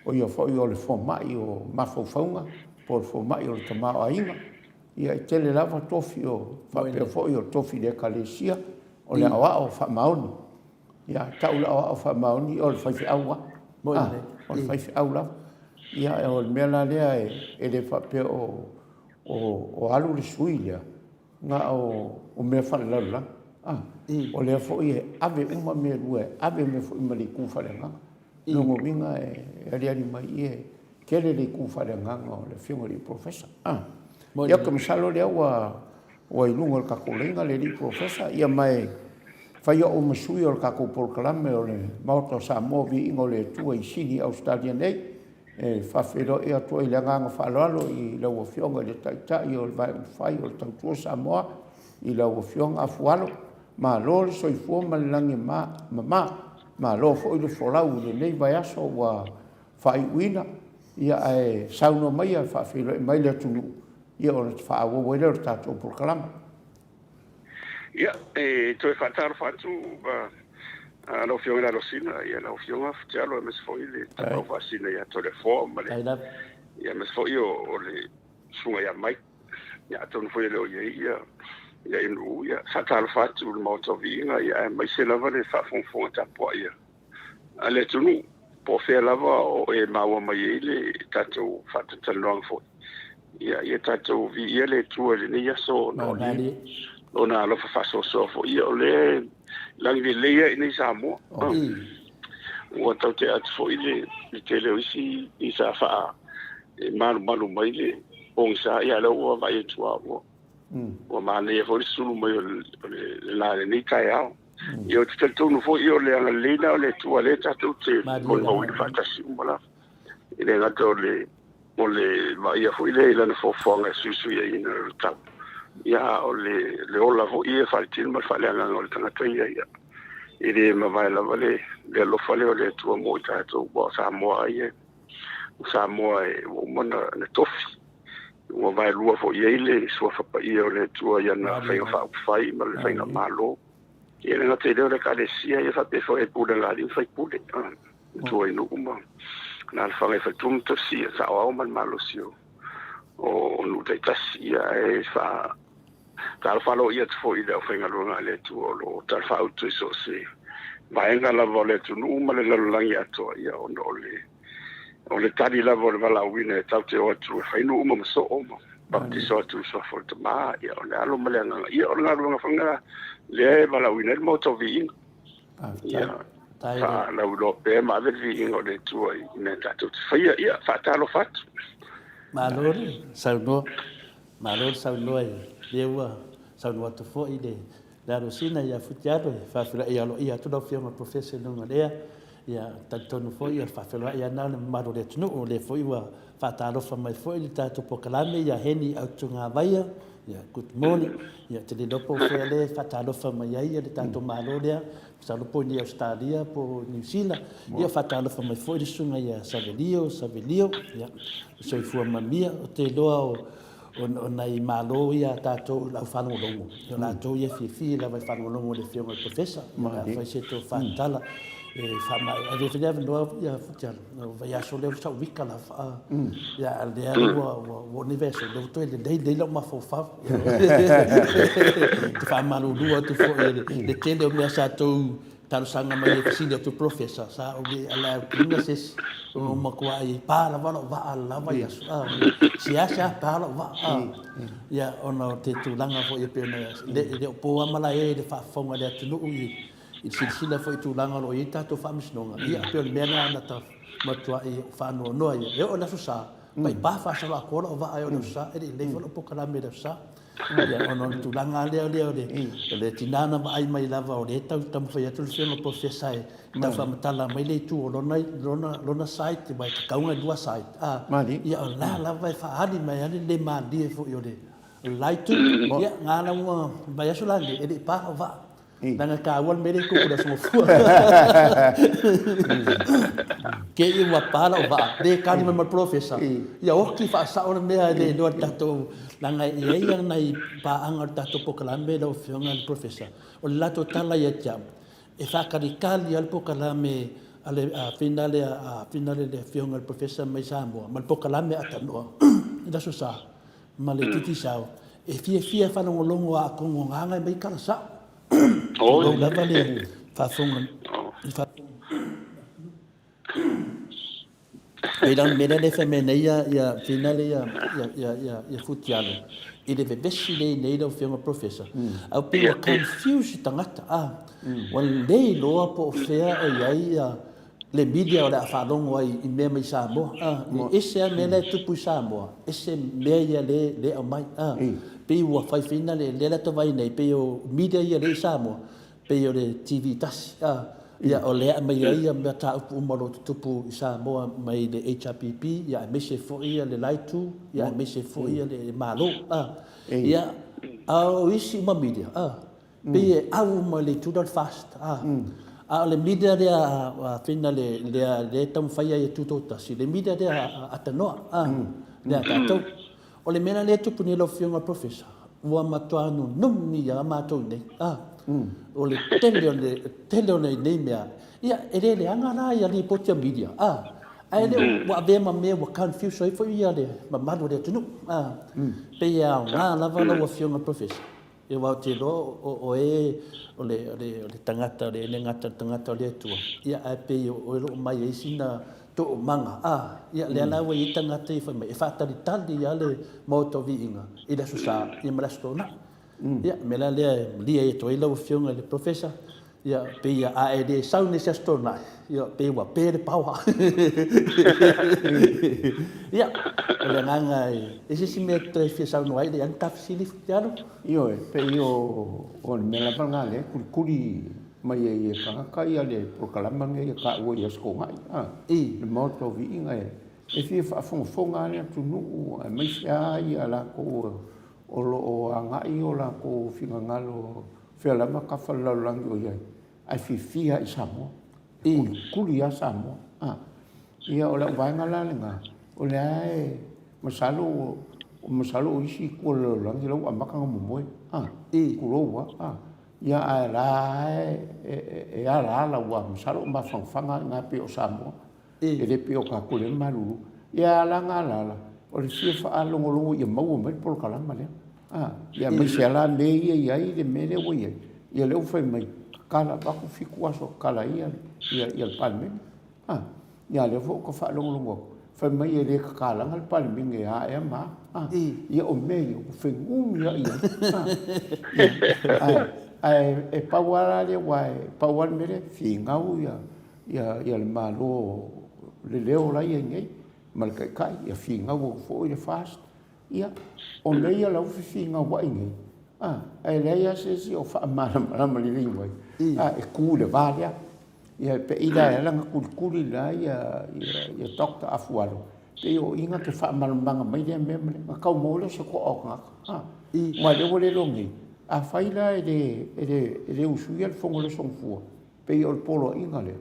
o ia foi o le fomai o mafaufauga po o le fomai o le tamaoaiga. Ia e tele lava tofi o faapea foi o le tofi i le Ekalesia, o le aoao faamaoni. Ia a tau le aoao faamaoni, o le faifeau lava. O le faifeau lava. Ia o le mea la lea e le faapea o alu le sui usufono lea na o mea faalelalolagi. O lea foi e ave uma mea e lua, e ave foi ma le itu faaleagaga. O lona uiga e aliali mai i i e tele le itu faaleagaga o le Afioga i le Polofesa. Ia ou te masalo o lea ua i luga o le tatou laina le alii Polofesa, ia ma e fai au ma sui o le tatou polokalame o le Maota o Samoa, Viiga o le Atua i Sini i Ausetalia nei. E faafeiloai atu ai i le agaga faaaloalo i lau Afioga i le Taitai o le Vaega Faaupufai o le Tautua Samoa i lau Afioga Afualo. Malo le soifua ma le lagi e mama, malo foi le folau i lenei vaiaso ua faaiuina, ae saunoa maia e faafeiloai mai le atunuu ona faaauau ai lea o le tatou polokalame. Ia, e toe faatalofa atu lau Afioga i le Alosina, ia lau Afioga Futialo aemaise foi le Tapaau Faasisina ia Toleafoa ma le, ia aemaise foi o le Susuga ia Mike. Ia atonu foi e le o i ai ia ia Inu, ia faatalofa atu i le Maota o Viiga, ia aemaise lava le faafogafoga tapuai a a le atunuu, po o fea lava o e maua mai ai le tatou faatalatalanoaga foi. Ia, ia tatou viia le Atua i lenei aso ona o le Lona alofa faasoasoa foi. Ia, o lea e lagilelei lava i inei i Samoa. Ua tau tea atu foi le tele o isi i sa faa e malumalu mai le pogisa, ia, a o lea ua vaai atu lava ua manaia foi le sulu mai o le la i lenei taeao. Ia, ou te talitonu foi o le agalelei lena o le Atua lea tatou te molimauina faatasi uma lava. E le gata o le o le vaaia foi lea i lana foafoaga e suisuiaina o le tau, ia, a o le le ola foi ia faaletino ma le faaleagaga o le tagata ia, ia, e le mavae lava le le alofa lea o le Atua mo i tatou, aua o Samoa lava ia, o Samoa e ua uma ona tofi, ua vaelua foi i ai le suafa paia o le Atua i ana faiga faaupufai ma le faigamalo. Ia e le gata i lea o le Ekalesia, ia faapea foi i pulega a alii ma faipule, matua i nuu ma alaalafaga i faletua ma tausi ia saoao ma le malosi o nuu taitasi. Ia ae faa talofa aloaia atu foi i le aufaigaluega a le Atua o lo o talafaauto i so o se vaega lava o le atunuu ma le lalolagi atoa, ia ona o le o le tali lava o le valaauina e tatou te o atu e fai nuu uma ma soo ma baptiso atu i le suafa o le Tama, ia o le Alo ma le Agaga. Ia o le galuega foi lena lea e valaauina ai le Maota o Viiga. Ia faalauiloa pea ma ave le viiga o le Atua i mea tatou te faia. Ia faatalofa atu. Malo le saunoa, malo le saunoa i lea ua saunoa atu foi le le Alosina ia Futialo e faafeiloai aloaia atu lau Afioga i le Polofesa i luga o lea. Ia talitonu foi o le faafeiloai lava lena o le mamalu o le atunuu. O lea foi ua faatalofa mai foi le tatou polokalame ia Heni Autugavaia, ia good morning. Ia ou te le iloa po o fea lea e faatalofa mai ai le tatou Malo lea, masalo po o i inei i Ausetalia po o Niu Sila. Ia faatalofa mai foi le susuga ia Savelio Savelio, ia soifua manuia. Ou te iloa o o nai Malo ia a tatou i le aufaalogologo, o latou ia e fiafia lava e faalogologo i le Afioga i le Polofesa, pe afai se toe faamatala e faamaea. Avea foi le avanoa ia Futialo, o le vaiaso lea sa ou vika lava, ia a o lea ua oo nei vaiaso, lea ua toe lelei lelei lou mafaufau. Ou te faamalulu atu foi i le tele o mea sa tou talosaga mai e fesili atu Professor, sa ou le allowed ina se isi, ona ua matuai pa lava lou vaa le la vaiaso, a, seasea pa lou vaa, a, ia, ona o te tulaga foi e pei ona e le o po lava malae i le faafofoga a le atunuu i le silasila foi i tulaga o lo o i ai tatou faamasinoga, ia, pei o le mea lena na ta matuai faanoanoa ai. E oo i le Aso Sa, paipa faasoloatoa lou vaa e oo i le Aso Sa, e le i lelei foi lau polokalame i le Aso Sa. Ia, ona o le tulaga lea o lea o le tina na vaai mai lava o lea e tau taumafai atu le afioga Professor e tau faamatala mai le itu o lona, lona, lona side, aua e tatau ona lua side. A, ia o la lava e faaali mai lava le le malie foi o le la itu. Ia, na ala ua vaiaso la nei, e le i pa lau vaa. Leaga e taua le mea lea e tupu i le Aso Gafua. Te i ua pa lau vaa, le tali mai ma le polofesa, ia oti faasao le mea e le iloa e le tatou, leaga e i ai lava nai paaga o le tatou polokalame lau Afioga i le Polofesa, o le latou tala ia te au, e faatalitali lava le polokalame a le finale a le Afioga i le Polofesa mai Samoa ma le polokalame atalanoa i le Aso Sa ma le Digicel, e fiafia e faalogologo a atonu o gagae mai tala sao. Tulou lava le faafofoga i faafofoga. Pei la o le mea lea e fai mai nei ia finale ia ia ia ia Futialo i le vevesi lea i nei lau Afioga Professor. Ae pei ua confuse tagata a. Ua le iloa po o fea o i ai ia le media o le a faalogo ai i mea mai Samoa a, e ese a mea la e tupu i Samoa, ese mea ia le le aumai a. Pei ua fai faina le lea la ta vaai nei pei o media ia lea i Samoa pei o le TV tasi a, ia o lea e aumai ai ia mataupu uma o lo o tutupu i Samoa mai le HRPP ia aemaise foi ia le la itu ia aemaise foi ia le Malo a. Ia a o isi uma media a, Pei e au uma i le itu lea o le FAST. A o le media lea a Fina lea e taumafai ai e tutoatasi, le media lea a Tanoa, lea a tatou. O le mea la lea e tupu nei lau Afioga i le Professor, ua matua nunumi lava matou i inei. O le tele o le tele o nei mea, ia e le leaga la ia lipoti a media, ae le o ua avea ma mea ua confuse ai foi le mamalu o le atunuu. Pei e aoga lava lau Afioga i le Professor Aua ou te iloa o oe o le tagata, e le gata o le tagata o le Atua, ia ae pei o oe o lo o mai ai sina toomaga, a, ia lea la ua i ai tagata ia fai mai, e faatalitali lava le Maota o Viiga i le Aso Sa ma le Aso Toonai. Ia, o le mea la lea e malie atu ai lau Afioga i le Professor, Ia, pei a e le sau nei se Aso Toonai, ia, pei ua pe le paoa. Ia, o le agaga e, e se isi mea e toe fia saunoa ai, le ana ta fesili Futialo? Ioe, pei o le mea lava lena lea e kulikuli mai ai e tagata ia le polokalama lenei e taua i Aso Toonai, a, le Maota o Viiga e fia faafogafoga lava le atunuu aemaise lava ia latou o lo o agai o latou finagalo Fea lava tafa o le lalolagi o i ai, ae fiafia i Samoa. E kulikuli lava Samoa. A. Ia, o lau vaega la lena, o lea e masalo, masalo o isi itu o le lalolagi la ua amata ona momoe. A. Tulou lava. A. Ia, ae la e alaala ua masalo o mafanafana i ina pei o Samoa. E le pei o tatou lea e malulu. Ia ala na alaala, o le fia faalogologo ia maua mai le polokalama lea. A, ia aemaise lava la mea ia e i ai le mea lea ua i ai, ia lea ua fai mai, tatala avatu fitu aso tatala ai ia le Palemene. A, ia lea foi ua ta faalogologo atu, fai mai e le tatalaga le Palemene a ea ma a. Ia o mea ia ua fenumi lava i ai. A, ae e pau lava la lea aua e pau lava le mea lea, finau ia ia le Malo le leo la e i ai nei ma le Taitai, ia finau atu foi le FAST. Ia, o mea ia la ua fefinauai nei, a, ae leai lava se isi o faamalamalama lelei mai, a, e tu i le va lea. Ia, e pei la e ala ona tulikuli la ia Doctor Afualo, pei o i na te faamalamalamaga mai lea mea ma lea, ona tau maua lea o se toa o tagata, a. Aua o lea ua le iloa nei, afai la e le usuia le Fono i le Aso Gafua, pei o le poloaiga lea,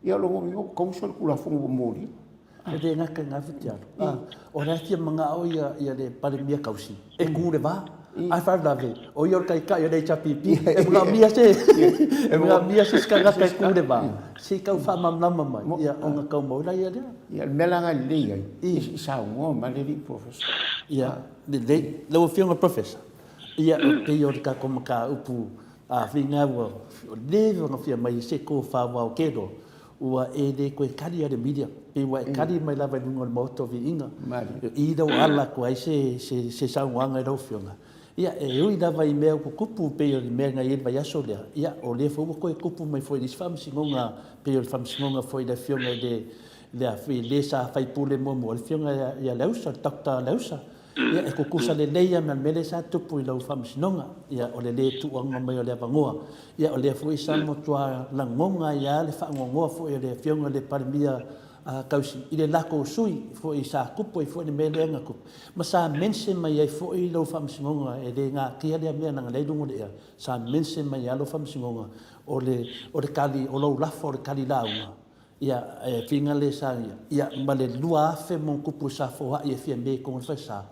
ia o lona uiga ua tausa le Tulafono ua molia. E le gata i lena Fitialo, o la e fia manao ia le Palemia tausi e tu i le va, ae faalavelave o ia o le Taitai o le HRPP, e manaomia se e manaomia se isi tagata e tu i le va, se i tau faamalamalama mai ia ona tau maua ai lea. Ia o le mea la lena e lelei ai, se i saunoa mai le alii Professor. Ia, lelei. Lau Afioga i le Professor, ia e pei o le tatou mataupu. A whinga ua leva ona fia mai se tofa aua o ke loa, ua e le toe kali a le media, pei ua e kali mai lava i luga o le Maota o Viiga, i lou ala atu ai se, se, se saunoaga i lau Afioga. Ia, e ui lava i mea ua tutupu pei o le mea na i ai le vaiaso lea, ia, o lea foi ua toe tupu mai foi i le isi faamasinoga, pei o le faamasinoga foi i le Afioga i le, le, i le sa faipule muamua, le Afioga ia Leausa, le Doctor Leausa. Ia, e tutusa lelei lava ma le mea lea sa tupu i lau faamasinoga, ia, o le lē tuuaga mai o le avanoa. Ia, o lea foi sa matua lagona ai lava le faanoanoa foi o le Afioga i le Palemia a Tausi i le latou sui foi sa tupu ai foi le mea lea na tupu. Ma sa mention mai ai foi lau faamasinoga, e le natia lea mea leaga o lea e i luga o le ea, sa mention mai lava lau faamasinoga o le, o le tali, o lou lafo o le tali lauga. Ia, e whina le sa ia, ia, ma le 2000 ma ona tupu sa foai e Fiame i totonu o le falesa,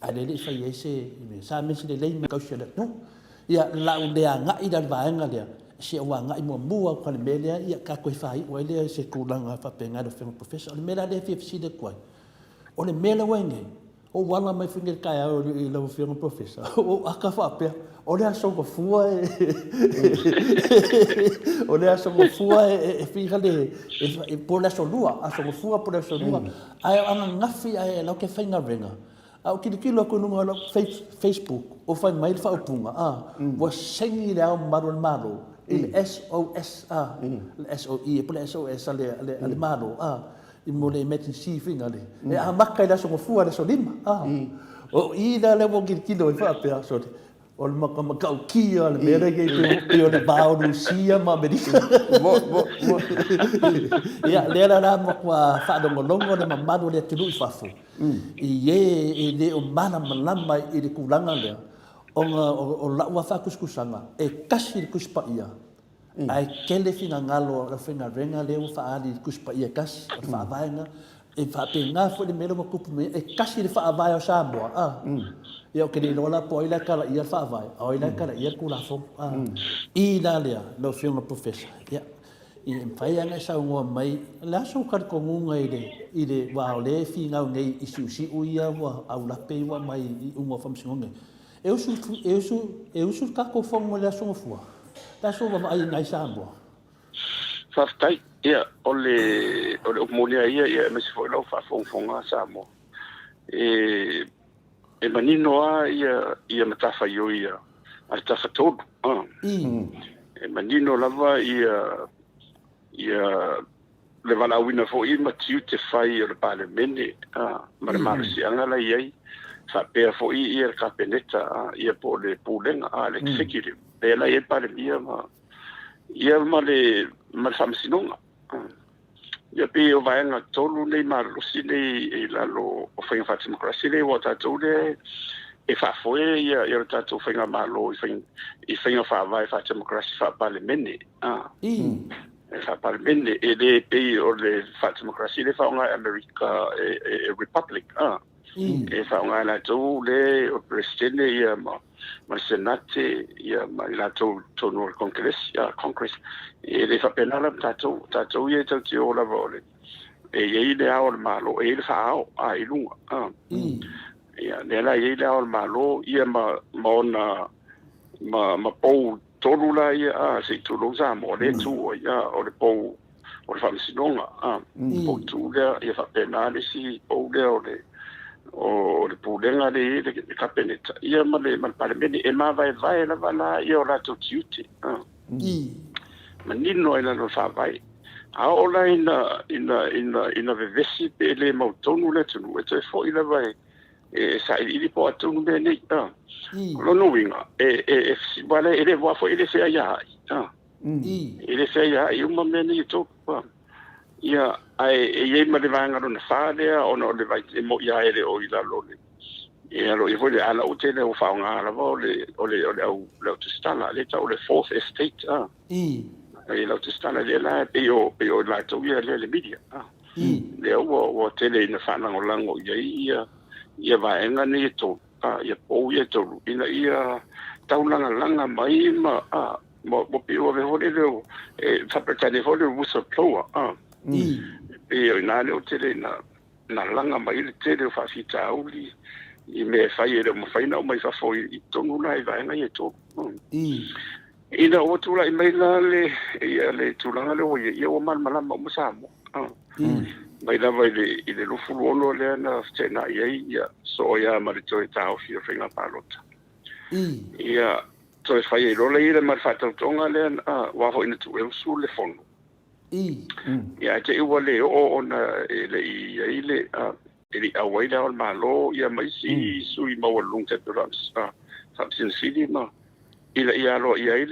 ae le le i fai ai se mea. Sa mention lelei mai tausi a le atunuu. Ia, la u le agai la i le vaega lea, se ua agai muamua atu i le mea lea, ia, ta toe faaiu ai lea i se tulaga faapena i lau Afioga i le Professor. O le mea la lea e fia fesili atu ai, o le mea lea ua i ai nei, Ou ala mai foi nei i le taeao i lau Afioga Professor, ua ou aka faapea, o le Aso Gafua e o le Aso Gafua e fia le po o le Aso Lua, Aso Gafua po o le Aso Lua, ae o ananafi ae lau te faigaluega, a ou tilotilo atu i luga o lau Facebook, ua fai mai le faaupuga, ua saini Le Ao Mamalu o le Malo i le SOS, le SOE po o le SOS a le Malo, i mo le emergency fina le e amata i le aso gafua i le aso lima a o i la lea ua tilotilo ai faapea sole o le matautia le mea lea i pei o le va o Rusia ma Amerika. Mo mo mo. Ia lea la la matua faalogologo le mamalu o le atunuu i fafo i e e le o malamalama i le tulaga lea ona o lau lava faatusatusaga e tasi le Tusi Paia Ae tele finagalo o le aufaigaluega lea ua faaali i le Tusi Paia e tasi, o le Faavae lena. E faapena foi le mea lea ua tupu mai ai, e tasi le Faavae o Samoa, a. Ia ou te le iloa la po o ai la e kalaia le Faavae, a o ai la e kalaia le Tulafono, a. I la lea, lau Afioga i le Professor, ia, e mafai lava ona e saunoa mai, o le a sou talitonuga i le, i le, aua o lea e finau nei i siusiu ia ua aulape ua aumai i iuga o Faamasinoga nei. E usu, e usu, e usu le tatou fono i le Aso Gafua, le aso vavaai ai Samoa. Faafetai. Ia, o le, o le upu moni lava ia, ia, aemaise foi lau faafogafoga Samoa. E, e manino lava ia, ia matafaioi a, a le Tafatolu. Ah. E manino lava ia, ia le valaauina foi ma tiute fai o le Palemene ma le malosiaga la e i ai, faapea foi ia le Kapeneta ia po o le Pulega, le Executive, lea la e i ai le Palemia ma ia ma le ma le Faamasinoga. Ia pei o vaega tolu nei malolosi nei i lalo o faiga faatemokarasi lea aua o tatou lea e faafoe ia ia le tatou faigamalo i faiga i faiga faavae faatemokarasi faa-Palemene. E faa-Palemene, e le pei o le faa-democracy lea e faaaoga e Amerika e, e, e republic, ah. E faaaoga e latou le o le Peresetene ia ma, ma le Senate ia ma i latou tonu o le Congress, ah, Congress. E le faapena la ma tatou, tatou ia e tatou te o lava o le e i ai le ao o le Malo, e i ai le faa-ao ah, i luga. Ah. Ia, lea la e i ai le ao o le Malo ia ma, ma ona ma, ma pou Tolu la ia, a, se i tulou Samoa, lea e tu ai, a, o le pou o le faamasinoga, a, pou tu lea, ia faapena le isi pou lea o le, o le pulega lea e i ai le Kapeneta, ia ma le, ma le Palemene, e mavaevae lava la ia o latou tiute, a, manino ai lalo o le Faavae. A oo la ina, ina, ina, ina vevesi pe le mautonu le atunuu, e toe foi lava e, e sailiili po o a tonu mea nei. A. O lona uiga, e, e, e, e, e le voa foi e le feaiaai. A. E le feaiaai uma mea nei e tolu. A. Ia, ae e i ai ma le vaega lona fa lea, ona o le vai, e mo'i lava e le o i lalo o le, e alo ia foi le ala o tele o faaaoga lava o le, o le, o le au, le au tusitala, lea e tau o le fourth estate, a. E le au tusitala lea la, e pei o, pei o latou ia lea le media, a. Lea ua, ua tele ina faalagolago i ai ia, ia vaega nei e tolu, a, ia pou ia e tolu, ina ia taulagalaga mai ma, a, ma, ua pei ua avea foi lele o, e faa-Peretania foi le whistleblower, a. E pei o i ina lea ua tele ina, ina laga mai ai le tele o faafitauli i mea e fai e le o mafai ona aumai i fafo i, i totonu la i vaega ia e tolu. Ina ua tulai mai la le, ia, le tulaga lea ua i ai, ia ua malamalama uma Samoa. Mai lava i le, i le 26 lea na feteenai ai, ia, soo ai lava ma le toe taofi o le faiga palota. Ia, toe fai ai loa lea ma le faatautoga lea, aua foi na tuu e usu le fono. Ia, ae te i ua le oo ona e le i i ai le, e le i auai le Ao o le Malo, ia ma isi sui maualuluga tai pei o le Faamasino Sili ma ina ia aloaia ai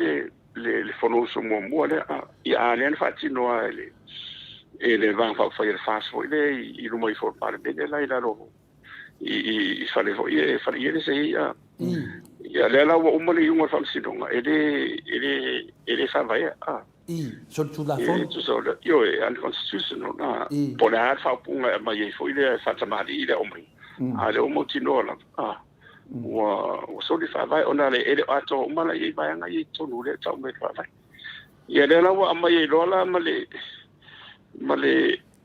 le Fonousu muamua lea. Ia, a lea na faatino lava e le Vaega Faaupufai a le FAST foi lea i luma ifo o le Palemene la i lalo i fale foi e fale i ele se i ai. Ia, lea la ua uma le iuga o le Faamasinoga, e le faavaea. Solitulafono. Tusa o le, ioe, unconstitutional. Po o le a le faaupuga e aumai ai foi lea e faatamalii le aumai. A lea ua mautinoa lava. Ua soli faavae ona le e le o atoa uma la i ai vaega ia i totonu lea e tau mai le faavae. Ia lea la ua aumai ai loa la ma le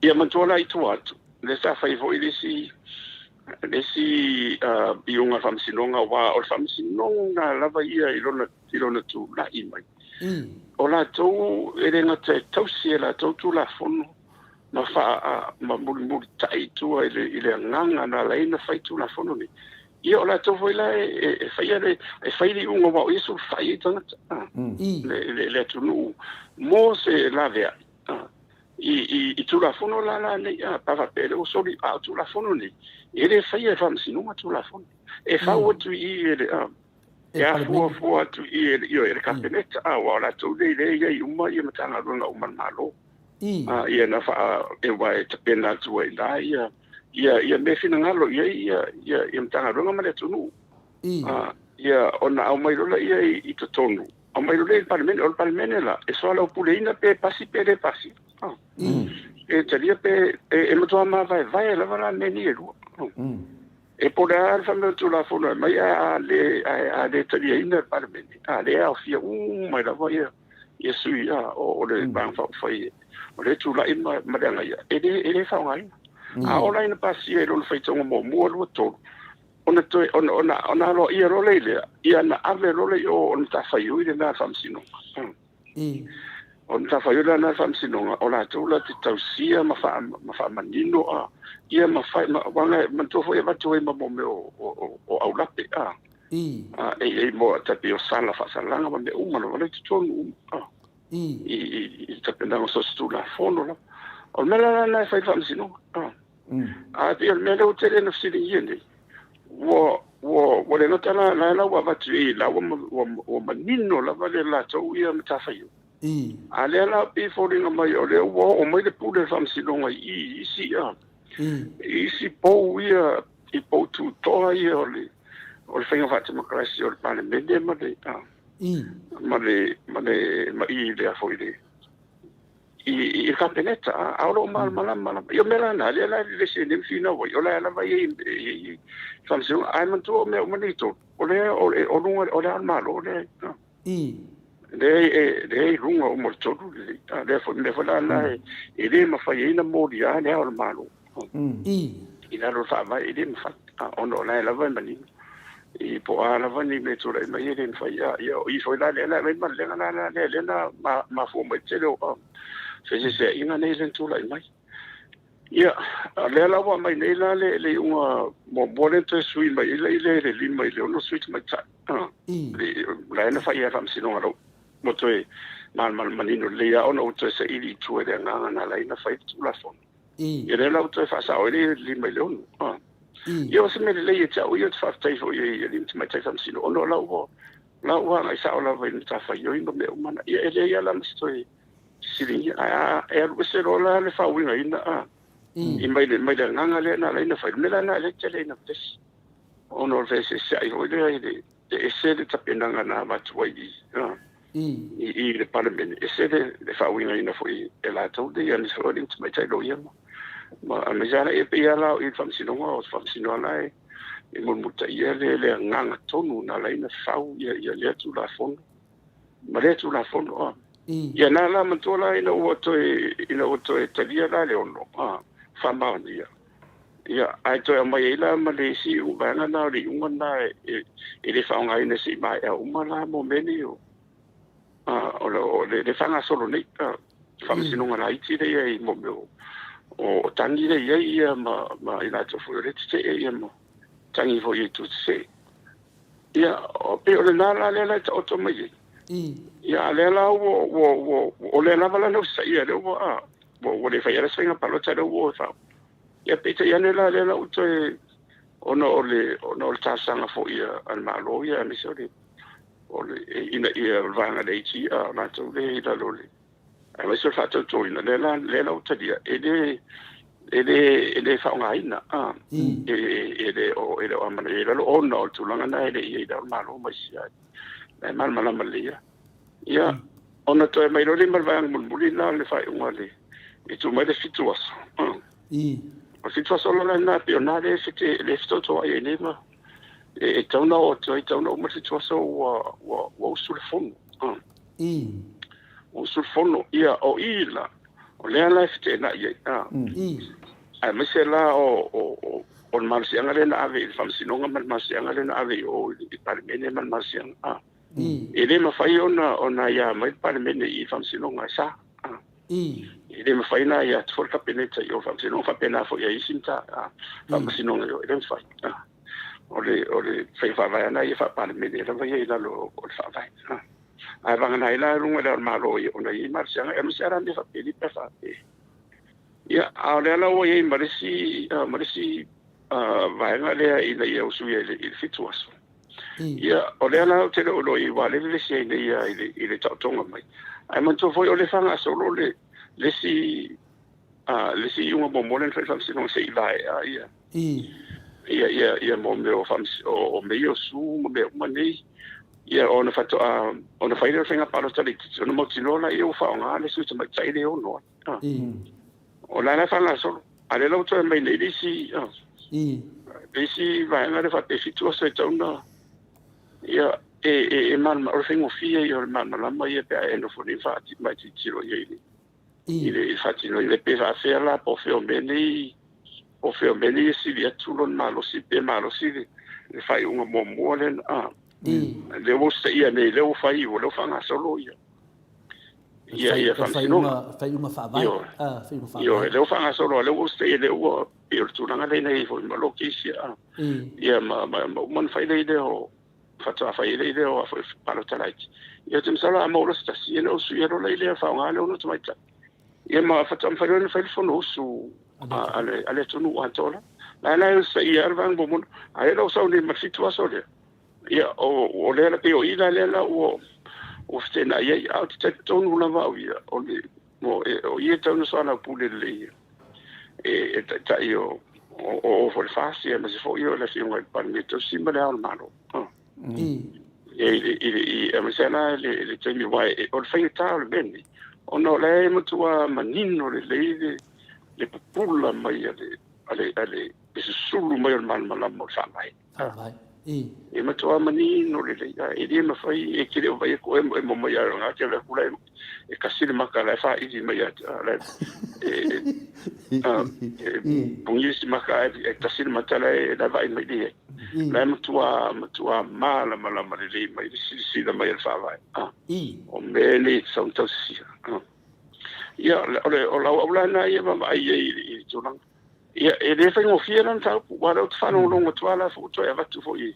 ia manatua la i tua atu. Lea sa fai foi le isi iuga o le Faamasinoga, aua o le Faamasinoga lava ia i lona tulai mai. O latou e le gata e tausi e latou Tulafono ma faa ma mulimulitai i tua i le agaga na ala ai ona fai Tulafono nei. Ia o latou foi la e faia le e fai le iuga aua o ia sulufai ai tagata le atunuu mo se laveai i Tulafono la nei pa faapea le ua soli, a o Tulafono nei e le faia e Faamasinoga Tulafono e fau atu i i e le e afuafua atu i e le ioe e le Kapeneta aua o latou nei lea e i ai uma ia Matagaluega uma a le Malo. Ia na faa e ua e tapena atu ai la ia mea finagalo i ai ia Matagaluega ma le atunuu. Ia ona aumai loa ia i totonu, aumai loa i le Palemene, o le Palemene la e soalaupuleina pe pasi pe le pasi. E talia pe e matua mavaevae lava la mea nei e lua. E po o le a le fai mai o le Tulafono e aumai ae a le taliaina e le Palemene, a lea e aofia uma ai lava ia sui o le Vaega Faaupufai o lea e tulai ma le agaia, e le faaaogaina. A oo la ina pasia i lona faitauga muamua, lua, tolu, ona toe ona aloaia loa lea i lea, ia na ave loa lea i o o le matafaioi lena a le Faamasinoga. O le matafaioi lena a le Faamasinoga, o latou la te tausia ma faamanino ia ma fai ma aua manatua foi e avatu ai ma mea o aulape e i ai mo tai pei o sala faasalaga ma mea uma lava la i totonu uma i tapenaga o so o se Tulafono lava. O le mea la lena e fai i le Faamasinoga. Ae pei o le mea lea ua tele ina fesiligia nei, ua le gata la la ua avatu i la ua manino lava le latou ia matafaioi. A lea la pei e foliga mai o lea ua oo mai le pule o le Faamasinoga i isi i isi pou ia i pou tutoa ia o le faiga faatemokarasi o le Palemene ma le ma le ma le ma i lea foi le i le Kapeneta a o lo o malamalama lava. Ia o mea la na, lea la e vevesi ai nei ma finau ai, o la e lava i i Faamasinoga. Ae manatua o mea uma nei e tolu, o lea o luga o le Ao o le Malo lea lea e i luga uma o le tolu lelei. Lea foi mea foi la na e le mafai ai ona molia le Ao o le Malo. I lalo o le faavae e le mafai ona o la e lava e manino. I po o a lava ni mea e tulai mai e le mafai. Ia o i foi la lea la e aumai malelega la lea na mafua mai le tele o feseseaiga nei lea na tulai mai. Ia, lea la ua aumai nei la le iuga muamua lea na toe sui mai ai le 5 i le 6 sui tamaitai. La e na fai ai le Faamasinoga lau ua toe malamalama lelei lava ona ua toe saili i tua i le agaga na ala ai ona fai le Tulafono. Ia lea la ua toe faasao ai le 5 i le 6. Ia o se mea lelei ia te au ia ou te faafetai foi i alii ma tamaitai faamasino ona o lau agai sao lava i le matafaioi ma mea uma na. Ia e leai lava la ma se toe fesiligia. Ae e alu ese loa la le faauigaina i mai le agaga lea na ala ai ona fai. O le mea la lena lea e tele ina vevesi ona o le feeseeseai foi lea i le ese le tapenaga na avatu ai i le Palemene, ese le faauigaina foi e latou nei, aemaise foi o alii ma tamaitai loia ma aemaise lava e pei lava la o i le Faamasinoga, o le Faamasinoga la e mulimulitaia le agaga tonu na ala ai ona fau ia lea Tulafono ma lea Tulafono. Ia na la manatua la ina ua toe talia la le 6 faamaonia. Ia ae toe aumai ai la ma le isi vaega na o le iuga lena e le faaaogaina se i maea uma la mo mea nei o O le o le faagasolo nei faamasinoga laiti lea i ai mo mea o tagi lea i ai ia ma i latou foi o lea e tetee ia ma tagi foi i itu tetee. Ia, pei o lena la lea la e taoto mai ai. Ia, a lea la ua ua ua o lea lava la na usitaia lea ua ua le faia la se faiga palota lea ua o e faa. Ia peitai ane la lea la ua toe ona o le ona o le talosaga foi a le Malo ia aemaise o le o le ina ia o le vaega a le AG a o latou lea i lalo o le aemaise o le faatautoina lea la lea la ua talia e le e le e le faaaogaina a e e le o e le o amanaia i lalo ona o le tulaga na e le i ai le Malo ma isi ai e malamalama lelei lava. Ia, ona toe mai loa lea ma le vaega mulimuli lena o le faaiuga le i tuu mai le 7 aso. O le 7 aso la lena pei o lena lea e fetotoai ai nei ma e tatau ona oo atu ai, e tatau ona uma le 7 aso ua ua usu le fono. Ua usu le fono. Ia, o i la, o lea la e feteenai ai. Aemaise la o o le malosiaga lea na ave i le Faamasinoga ma le malosiaga lea na ave i o i le Palemene ma le malosiaga a. E le mafai ona aia mai le Palemene i le Faamasinoga e sa. E le mafai ona aia atu foi le Kapeneta i o i le Faamasinoga, faapena foi i isi Faamasinoga i o, e le mafai. O le o le faiga faavae lava ia faa-Palemene lava ia i lalo o le Faavae. Ae vagana ai la luga i le Ao o le Malo ona e i ai malosiaga, aemaise lava la mea faapeni pe a faapea. Ia, a o lea la ua i ai ma le isi, ma le isi vaega lea ina ia usuia i le 7 aso. Ia, o lea la ou te le o iloa i ai, aua o lea e vevesi ai nei lava i le taotoga mai. Ae manatua foi o lea e faagasolo le isi, le isi iuga muamua lea na fai i le Faamasinoga se i vaea ia, ia, ia, ia mo mea o, o mea ia o su ma mea uma nei. Ia, ona faatoa, ona fai lea o le faiga palota laitiiti, ona mautinoa lea ua faaaoga le sui tamaitai lea e ono ai. O la e faagasolo. A o lea la ua toe aumai nei le isi, le isi vaega lea faapea e 7 aso e tatau ona, ia, e malamalama, o le faigofie ia o le malamalama ia pe a e nofo nei ma e tilotilo i ai i le faatinoina. Pe faapefea la, po o fea o mea nei, po o fea o mea nei e sili atu lona malosi, pe malosi le faaiuga muamua lea, lea ua usitaia nei, lea ua fai, lea ua faagasolo ia. Ia, ia, faamasinoga. Faaiuga faavae. Ioe. Faaiuga faavae. Ioe, lea ua faagasolo, lea ua usitaia, lea ua, pei o le tulaga lea na i ai foi ma lou case, ia. Ia, ma, ma, ma uma ona fai lea lea o, faatoa fai ai lea o foi palota laiti. Ia, ou te masalo a maua loa se tasi, ia ona ou suia loa lea faaaoga le ono tamaitai. Ia, ma faatoa mafai loa ona fai le fonousu a le, a le atunuu atoa la. La la e usitaia lava le vaega muamua. A lea la ua sau nei ma le 7 aso lea. Ia, o lea la, pei o i la lea la ua ua feteenai ai, ae ou te talitonu lava au ia, o le, o, e, o ia e tatau ona soalaupule lelei e, e taitai o, o, o foi le FAST, aemaise foi o le Afioga i le Palemia Tausi ma le Ao o le Malo. Ia, i le, i le, i, aemaise la i le, le taimi, aua e, o le faigata o le mea lenei, ona o la e matua manino lelei le, le pupula mai a le, a le, a le, le susulu mai o le malamalama o le Faavae. Faavae. I. E matua manino lelei, a e le mafai e te le o vaai atu oe e emo mai a nga te avea atu la e kasi le maka la e faili mai ia la e e pungi si maka e kasi le mata la e la vaai mai le ai. La e matua matua malamalama lelei mai le silasila mai a le Faavae. I. O mea nei e tatau ona tausisia. Ia, o le o lau au la lena ia vaavaai ai i le tulaga. Ia, e le faigofie la le mataupu, aua o lea ou te faalogologo atu lava la foi ua toe avatu foi i,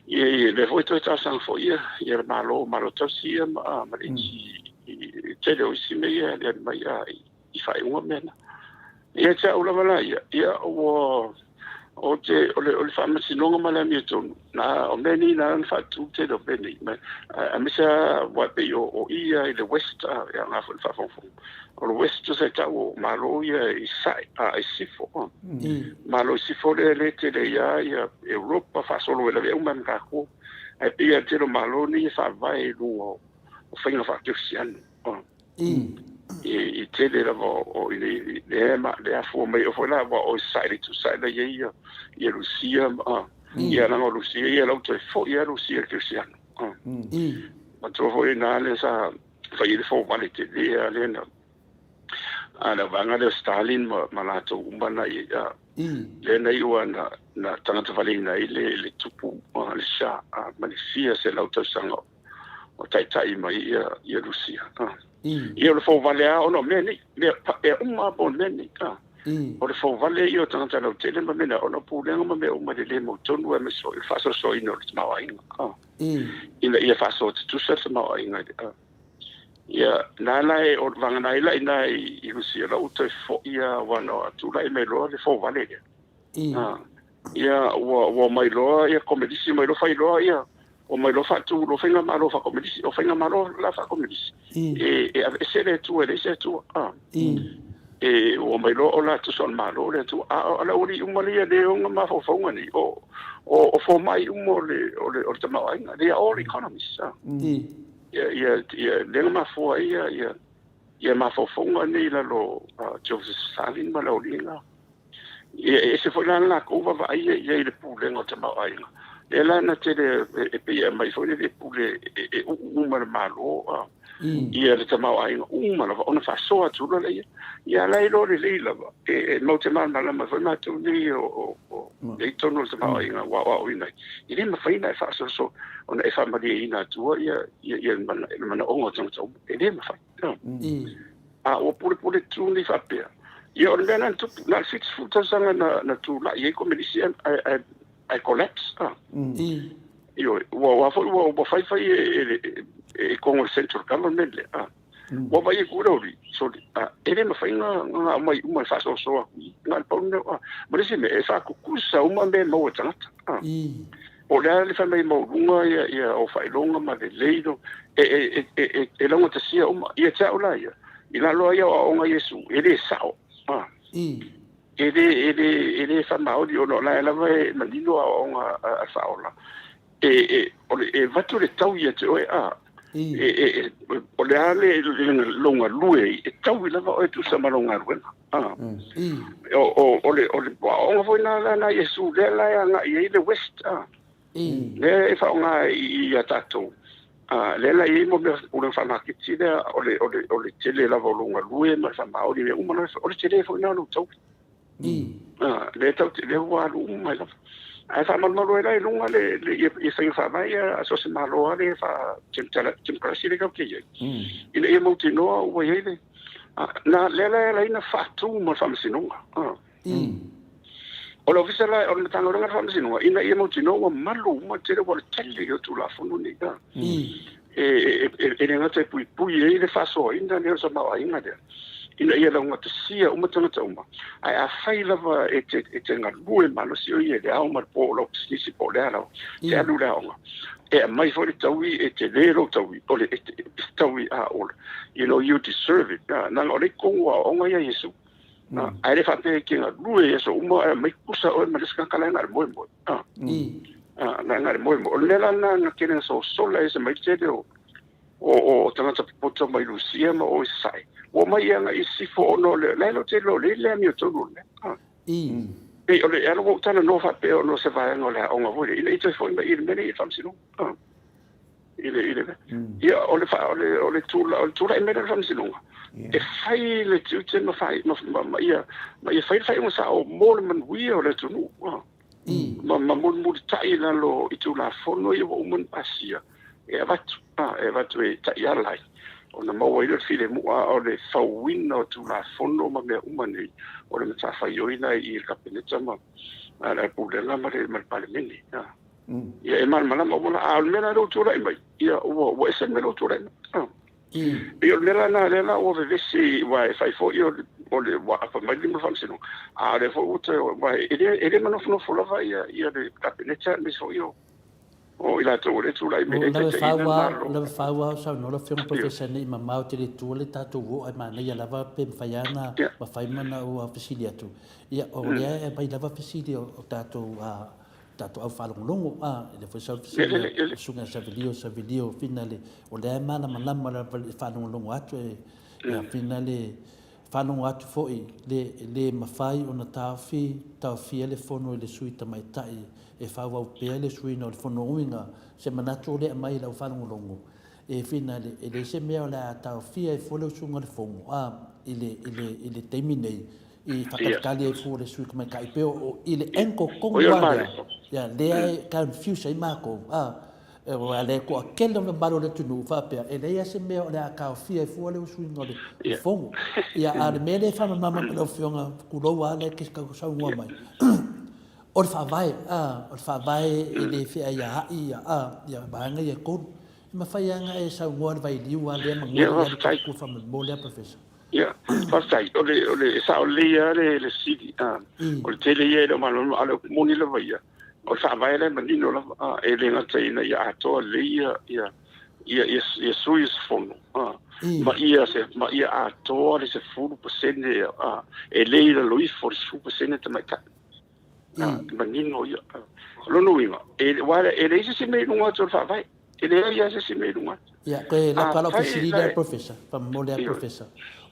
i, lea foi toe talosaga foi ia, ia le Malo, Malo Tausi ia ma, ma le isi, i le tele o isi mea ia e aliali mai a, i, i faaiuga mea na. Ia te au lava la ia, ia ua, o te, o le, o le faamasinoga ma le amiotonu, na, o mea nei na ala ona faatu le tele o mea nei, ma, aemaise lava aua e pei o, o i ia i le West, a, ia nga foi le faafogafoga. O le West sa e tau o Malo ia i Sasae, a, i Sisifo, a. Malo i Sisifo lea lea e tele ai lava ia Europa faasolo ai lavea uma ai ma tatou. Ae pei lava o le tele o Malo nei e faavae i luga o faiga faakerisiano, a. I tele lava o i le lea ma le afua mai o foi la aua o i Sasae i le itu Sasae la i ai ia ia Lusia ma ia leaga o Lusia ia la ua toe foi lava Lusia i le kerisiano. Manatua foi na lea sa fai ai le fovale tele lava lea na a le vaega lea o Stalin ma ma latou uma na i ai lea na iu lava na na tagata valeina ai le le tupu le Shah ma le fia selau tausaga. o taitai mai ia ia Rusia. Ia o le fouvale lava ona o mea nei, mea mea uma lava po o mea nei. O le fouvale ia o tagata lautele ma mea na ona o pulega ma mea uma i le le mautonu aemaise foi o le faasoasoaina o le tamaoaiga. Ina ia faasoa tutusa le tamaoaiga i le Ia, na la e o vagana ai la ina i Rusia la ua toe foi lava aua na tulai mai loa le fouvale lea. Ia, ua ua omai loa ia Komenisi omai loa fai loa ia omai loa faatu loa faigamalo faakomenisi. O faigamalo la faakomenisi e e aveese le Atua e leai se Atua. E ua omai loa o la tusa o le Malo le Atua. A o le aualii uma ia e ona mafaufauga nei, o o o fomai uma o le o le o le tamaoaiga. They are all economists. Ia ia ia lea na mafua ai ia ia ia mafaufauga nei i lalo o Joseph Stalin ma le aualii la. Ia, e ese foi la le latou vaavaai i ai i le pulega o le tamaoaiga. Lea la na tele e pei e aumai foi lele pule e uu uma e le Malo ia le tamaoaiga uma lava ona faasoa atu loa lea. Ia la e iloa lelei lava e matou te malamalama foi matou nei o i totonu o le tamaoaiga ua aoaoina ai. E le mafai ona e faasoasoa ona e faamalieina atua ia le manaoga o tagata uma. E le mafai. A ua pulepule tu nei faapea. Ia o le mea lena na tupu, na o le 70 tausaga na, na tulai ai Komenisi ae, ae, ae collapse. Ah. Ioe, ua, ua foi ua, ua fai fai e, e, e, e kongo le central government le. Ah. Ua vai e kura uri, sorry. Ah, e le mafai na, na aumai uma e faasoasoa atu i, na o le pau lea. Ah. Ma le isi mea, e faakukusa uma mea e maua e tagata. Ah. Po o le a le fai mai maualuga ia, ia o faailoga ma lelei lo, e, e, e, e, e laugatasia uma. Ia te au la ia, i lalo ai aoaoga a Iesu, e le sao. Ah. E le, e le, e le faamaoni ona o la e lava e manino aoaoga a, a le Faaola. E, e, o le, e avatu le tau ia te oe, a, e, e, e, o le a le, le, lou galue, e taui lava oe e tusa ma lou galuega. Ah. O, o, o le, o le aoaoga foi na, na, na Iesu, lea la e agai ai le West, ah. Lea e faaaoga i, i a tatou. Ah, lea la e i ai mo mea pulega faamaketi lea, o le, o le, o le tele lava o lou galue ma le faamaoni mea uma lava, o le tele foi na o lou taui. Ah, lea tatou te, lea ua alu uma mai lava. Ae faamalumalu ai la i luga le, le, ia, ia faiga faavae ia a so o se Malo lava lea faa-democracy lea tatou te i ai. Ina ia mautinoa ua i ai le, ah, na, lea la e ala ai ona faatu ma le Faamasinoga. Ah. O le Ofisa la, o le Matagaluega o le Faamasinoga, ina ia mautinoa ua malu uma le tele, aua o le tele ia o Tulafono nei. Ah. E, e, e le gata e puipui ai le faasoaina lea o le tamaoaiga lea, ina ia laugatasia uma tagata uma, ae afai lava e te, e te galue malosi oe ia i le ao ma le po o lau pisinisi po o le a lava, te alu i le aoga, e aumai foi le taui e tele lou taui, o le e te, taui a o le, you know, you deserve it. Na, leaga o lea i totonu o aoaoga ia a Iesu. Mm. Ae le faapea e te galue i aso uma ae aumai kusa oe ma le isi tagata la e na o le moemoe. Ah. Ah, na na le moemoe. O le mea la lena na tele na sosola ese mai le tele o o o tagata popoto mai Rusia ma o i Sasae. Ua omai ia agai i sisifo ona o le la e le o tele o le le amiotonu o le mea. Ah. Pei o le ala ua ou talanoa faapea ona o se vaega o le aoga foi lea ina ia toe foi mai i le mea lea i le faamasinoga. Ah. I le i le ia o le o le o le tula o le tulai mai lea o le faamasinoga e fai le tiute ma fai ma ma ia ma ia fai le faaiuga sao mo le manuia o le atunuu. Ah. Ma, ma mulimulitai i lalo i Tulafono ia ua uma ona pasia, e avatu, a, e avatu e taiala ai, ona maua ai lea o le filemu, a o le fauina o Tulafono ma mea uma nei, o le matafaioi la i le Kapeneta ma, ma le Pulega ma le, ma le Palemene. A. Ia e malamalama uma la, a o le mea la lea ua tulai mai, ia ua, ua ese le mea lea ua tulai mai. A. Pei o le mea la lena lea la ua vevesi aua e fai foi o le o le ua aapa mai le lima o le faamasinoga, a o lea foi ua toe aua e le e le manofonofo lava ia ia le Kapeneta aemaise foi o o i latou o lea e tulai mai e taitaiina le Malo. O lava fau lava o saunoa lau Afioga Professor nei mamao tele tua le tatou oo ae manaia lava pe mafai lava ona mafai ma ona ou fesili atu. Ia o lea e aumai lava fesili o tatou tatou au faalogologo, a, e le foi sau fesili a le susuga ia Savelio, Savelio Finale, o lea e malamalama lava i le faalogologo atu e, ia Finale, faalogo atu foi le, e le mafai ona taofi, taofia le fono i le sui tamaitai e faaauau pea le suiina o le fono uiga, se manatu o lea e aumai i lau faalogologo, e Finale, e leai se mea o le a taofia ai fua le usuga o le fono, a, i le, i le, i le taimi nei, i faatalitali ai fua le sui tamaitai pei o i le angle tonu lava lea, ia lea e confuse ai matou a. Aua o le toatele o le mamalu o le atunuu faapea, e leai lava se mea o le a taofia ai fua le usuina o le Fono. Ia, a o le mea lea e faamalamalama atu i lau Afioga, tulou lava lea e te tau saunoa mai, o le Faavae, a, o le Faavae e le feaiaai ia vaega ia e tolu. E mafai lava ona e saunoa i le vailiu lava lea ma nuai le atu faamolemole lea, Professor. Ia, faafetai. O le, o le, e sao lelei lava le, le fesili. O le tele ia e le o malamalama, a o le upu moni lava ia, o le faavae la e manino lava, a, e le gata ina ia atoa lelei ia, ia, ia, ia, ia sui usufono, a, ma ia se, ma ia atoa le 10%, a, e le i lalo ifo o le 10% tamaitai. A, e manino ia. O lona uiga, e, aua e leai se isi mea i luga atu o le faavae. E leai lava se isi mea i luga atu. Ia, toe lata lau fesili lea, Professor, faamolemole lava, Professor.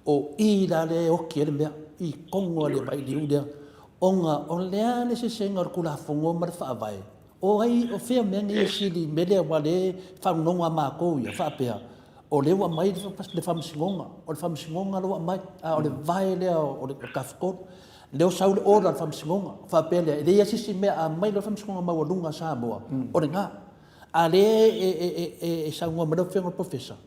O i la lea e oti ai le mea, i tonu lava le vailiu lea, ona o le a le sesega o le Tulafono ma le Faavae? O ai, o fea mea nei e sili i le mea lea aua o lea e faalogologo lava matou ia faapea, o lea ua aumai le Faamasinoga, o le Faamasinoga lea ua aumai, a o le vae lea o le Tafatolu. Lea ua sau le order a le Faamasinoga, faapea lea, e leai lava se isi mea, a aumai loa le Faamasinoga Maualuga a Samoa, o lena. A lea e saunoa mai lau Afioga i le Professor,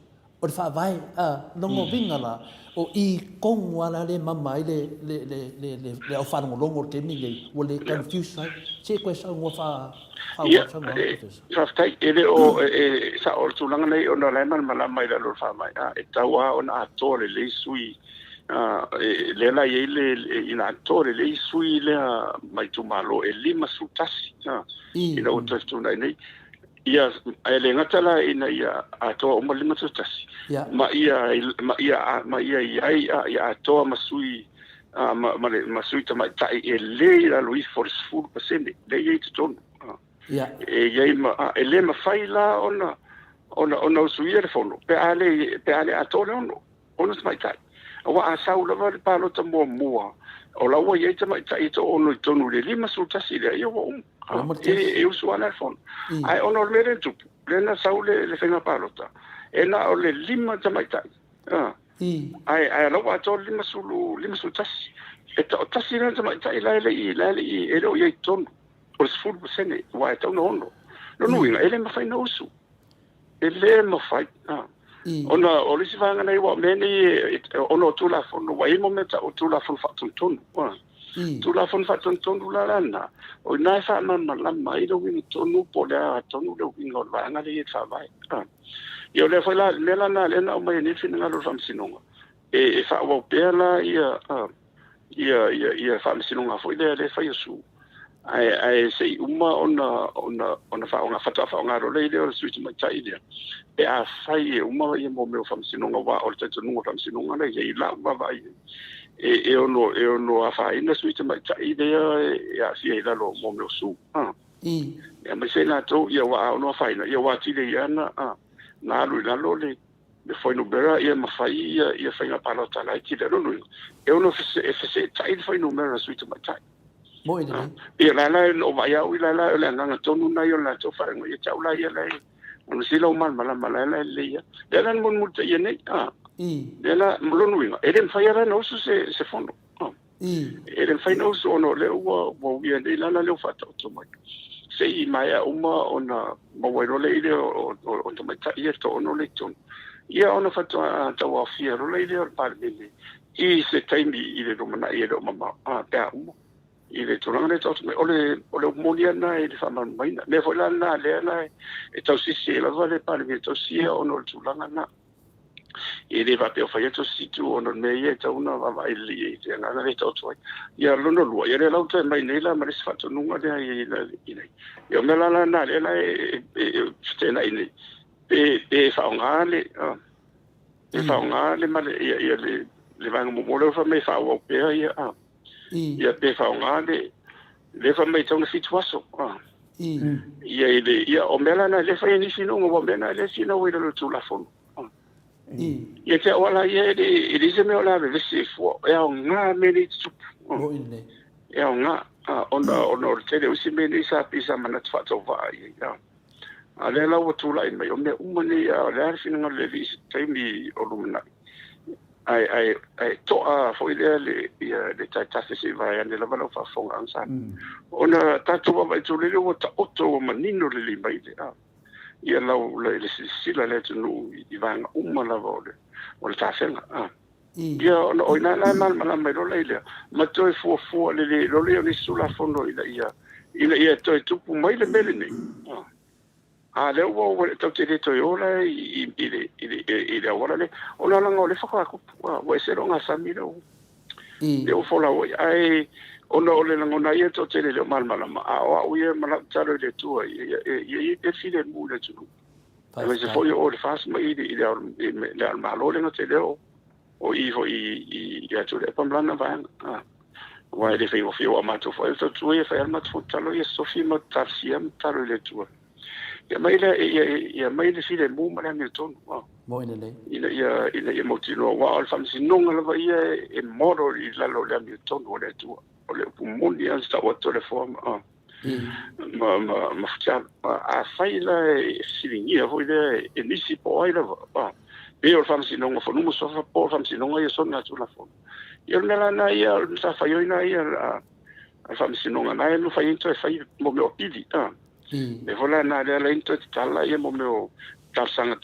o le faavae, a, lona uiga la, o i tonu lava la lea e mama ai le au faalogologo i le taimi lenei, ua le confuse ai. Se i toe saunoa faaauau le saunoaga, Professor. Faafetai. E le o, e sao o le tulaga nei ona o la e malamalama i lalo o le faavae, a, e tatau lava ona atoa lelei sui, a, lea la e i ai le, ina atoa lelei sui lea mai itumalo e 51, a. Ina ua toe fetuunai nei. Ia, e le gata la ina ia atoa uma le 51, ma ia, ma ia, ma ia i ai, ia atoa ma sui, ma, ma, le, ma sui tamaitai e le i lalo ifo o le 10%, lea e i ai i totonu. E i ai ma, e le mafai la ona, ona, ona usuia le fono pe a le, pe a le atoa le ono. Ona tamaitai. Aua a sau lava le palota muamua, o la ua i ai tamaitai e toaono i totonu i le 51 lea, ia ua uma. E usu lava la le fono. Ae ona o le mea lea na tupu, lea na sau le faiga palota, e na o le lima tamaitai, ae ae la ua atoa le 51. E toatasi la le tamaitai la e le i, la e le i, e le o i ai i totonu, o le 10%, aua e tatau ona ono. Lona uiga, e le mafai ona usu. E le mafai. Ona o le isi vaega nei, aua o mea nei, ona o Tulafono, ua i ai mea tau o Tulafono Faatonutonu. Tulafono Faatonutonu la lena, o i ina e faamalamalama ai le uiga tonu po o le a tonu le uiga o le vaega lea e i ai i le Faavae. Ia o lea foi la, le mea la lena lea na aumai ai nei le finagalo o le Faamasinoga, e faaauau pea la ia ia ia ia faamasinoga foi lea lea fai o su ae ae se i uma ona ona ona faaaoga faatoa faaaoga loa lea o le sui tamaitai lea pe a fai e uma ia mo mea o faamasinoga aua o le talitonuga o faamasinoga lea i ai lau vaavaai e e ono e ono afaina sui tamaitai lea e aafia i lalo mo mea o su a ia aemaise latou ia ua a ono afaina ia ua atili ai na na alu i lalo le le fuainumera ia ma fai ia ia faiga palota laiti lea. Lona uiga, e ono e feseetai le fuainumera a sui tamaitai. Moe lelei. Ia la la na ou vaai au i la la o le agaga tonu lena ia o le latou faaiuga ia te au la ia la e ona sila ua malamalama la la e lelei lava. Lea la na mulimulitaia nei, a. Lea la, lona uiga, e le mafai lava la ona usu se se fono. E le mafai ona usu ona o lea ua ua uia nei la la lea ua faataoto mai. Se i maea uma ona maua ai loa le lea o, o, o tamaitai ia toaono lea i totonu. Ia ona faatoa tauaofia loa lea o le Palemene i se taimi i le lumanai e le o mamao, a, pe a uma i le tulaga lea e taoto mai. O le, o le upu moni lava lena i le faamalamalamaina. Mea foi la lena lea la e tausisi ai lava le Palemene, tausisi ia ona o le tulaga lena. E le faapea o fai atu se itu ona o le mea ia e tatau ona vaavaai lelei ai i le agaga lea e taoto ai. Ia lona lua, ia lea la ua toe aumai nei la ma le isi faatonuga lea i nei. Ia o mea la lena lea la e feteenai nei, pe faaaoga le, pe faaaoga le male, ia, ia le, le vaega muamua lea ua fai mai e faaauau pea ia, ia pe faaaoga le, lea fai mai e tatau ona 7 aso. Ia i le, ia o mea la na lea e fai e nisi nuu, aua o mea na lea e finau ai i lalo o le Tulafono. Ia te au lava ia, e leai se mea o le a vevesi ai fua, e aoga mea nei e tutupu. E aoga, ona o le tele o isi mea nei sa pei sa manatu faatauvaa i ai. A o lea la ua tulai mai, o mea uma nei, a o le a le finagalo o le Alii i se taimi o lumanai, ae, ae, ae toa foi lea le, ia, le taetafe se i vaeane lava lau faafofogaaga Samoa. Ona tatou vaavaai atu lele ua taoto ua manino lelei mai le, a. Ia lau le silasila a le atunuu i vaega uma lava o le o le tafega. A. Ia ona o ina la e malamalama ai loa la lea, ma toe fuafua lelei loa lea o nisi Tulafono ina ia ina ia toe tupu mai le mea lenei. A. A lea ua ua tatou te le toe o la i i le i le i le auala lea, ona leaga o lea faatoa tupu, ua ese lou gasami lea ua lea ua folau ai. Ae ona o le lagona ia e toatele e le o malamalama, a o au ia ma lau tatalo i le Atua ia ia i ai pea le filemu i le atunuu. Aemaise foi o le FAST ma i le Ao o le Malo le gata i lea o o i foi ia Tuilaepa ma lana vaega. Aua e le faigofie, aua o matou foi o le tautua ia e fai lava le matou tatalo ia sofi ma talosia ma tatalo i le Atua. Ia aumai le, ia, ia aumai le filemu ma le amiotonu. Moi lelei. Ina ia, ina ia mautinoa, aua o le faamasinoga lava ia e model i lalo o le amiotonu o le Atua. O le upu moni lava na tau atu o le Afoa ma, ma, ma, ma Futialo. Afai la e fesiligia foi lea e nisi po o ai lava, pe o le Faamasinoga o Fanua ma Suafa po o le Faamasinoga ia Soligatulafono. Ia o le mea la lena ia, o le matafaioi lena ia a le Faamasinoga na e mafai ai ona toe fai mo mea o pili. Mea foi la lena lea e ala ai ona toe tatala ia mo mea o talosaga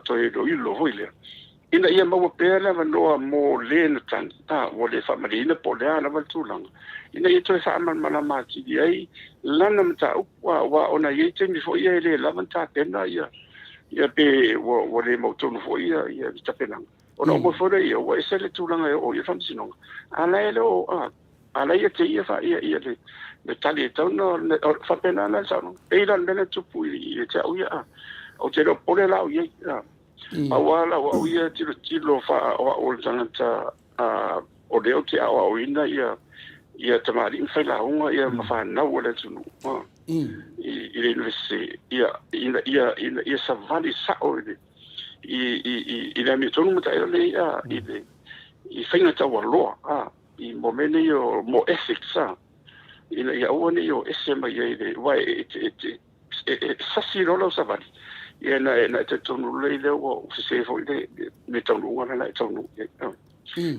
toe iloilo foi lea, ina ia maua pea le avanoa mo le na tagi, ua le faamalieina po o le a lava le tulaga, ina ia toe faamalamalama atili ai lana mataupu, aua ona e i ai taimi foi ia e le lava ona tapena ia, ia pe ua, ua le mautonu foi ia, ia le tapenaga. Ona oo mai foi lea, ua ese le tulaga e oo i ai le faamasinoga, a o la e le o, a la ia te ia ia, ia le, le tali e tatau ona, faapena la le saunoaga. E pei la o le mea lea e tupu i, te au ia, ou te le o popole la au i ai. Pau lava lau au ia tilotilo faa o au o le tagata o lea ou te aoaoina ia ia tamalii ma failauga ia ma fanau a le atunuu i i le Iunivesite ia ina ia ina ia savali sao i le i i i i le amiotonu ma taelo lea ia i le i faiga taualoa i mo mea nei o mo ethics ina ia aua ne i o ese mai ai le aua e e e sasi loa lau savali, ia na e, na e talitonu lelei lea ua sese foi le, le taunuuga lea na e taunuu i ai.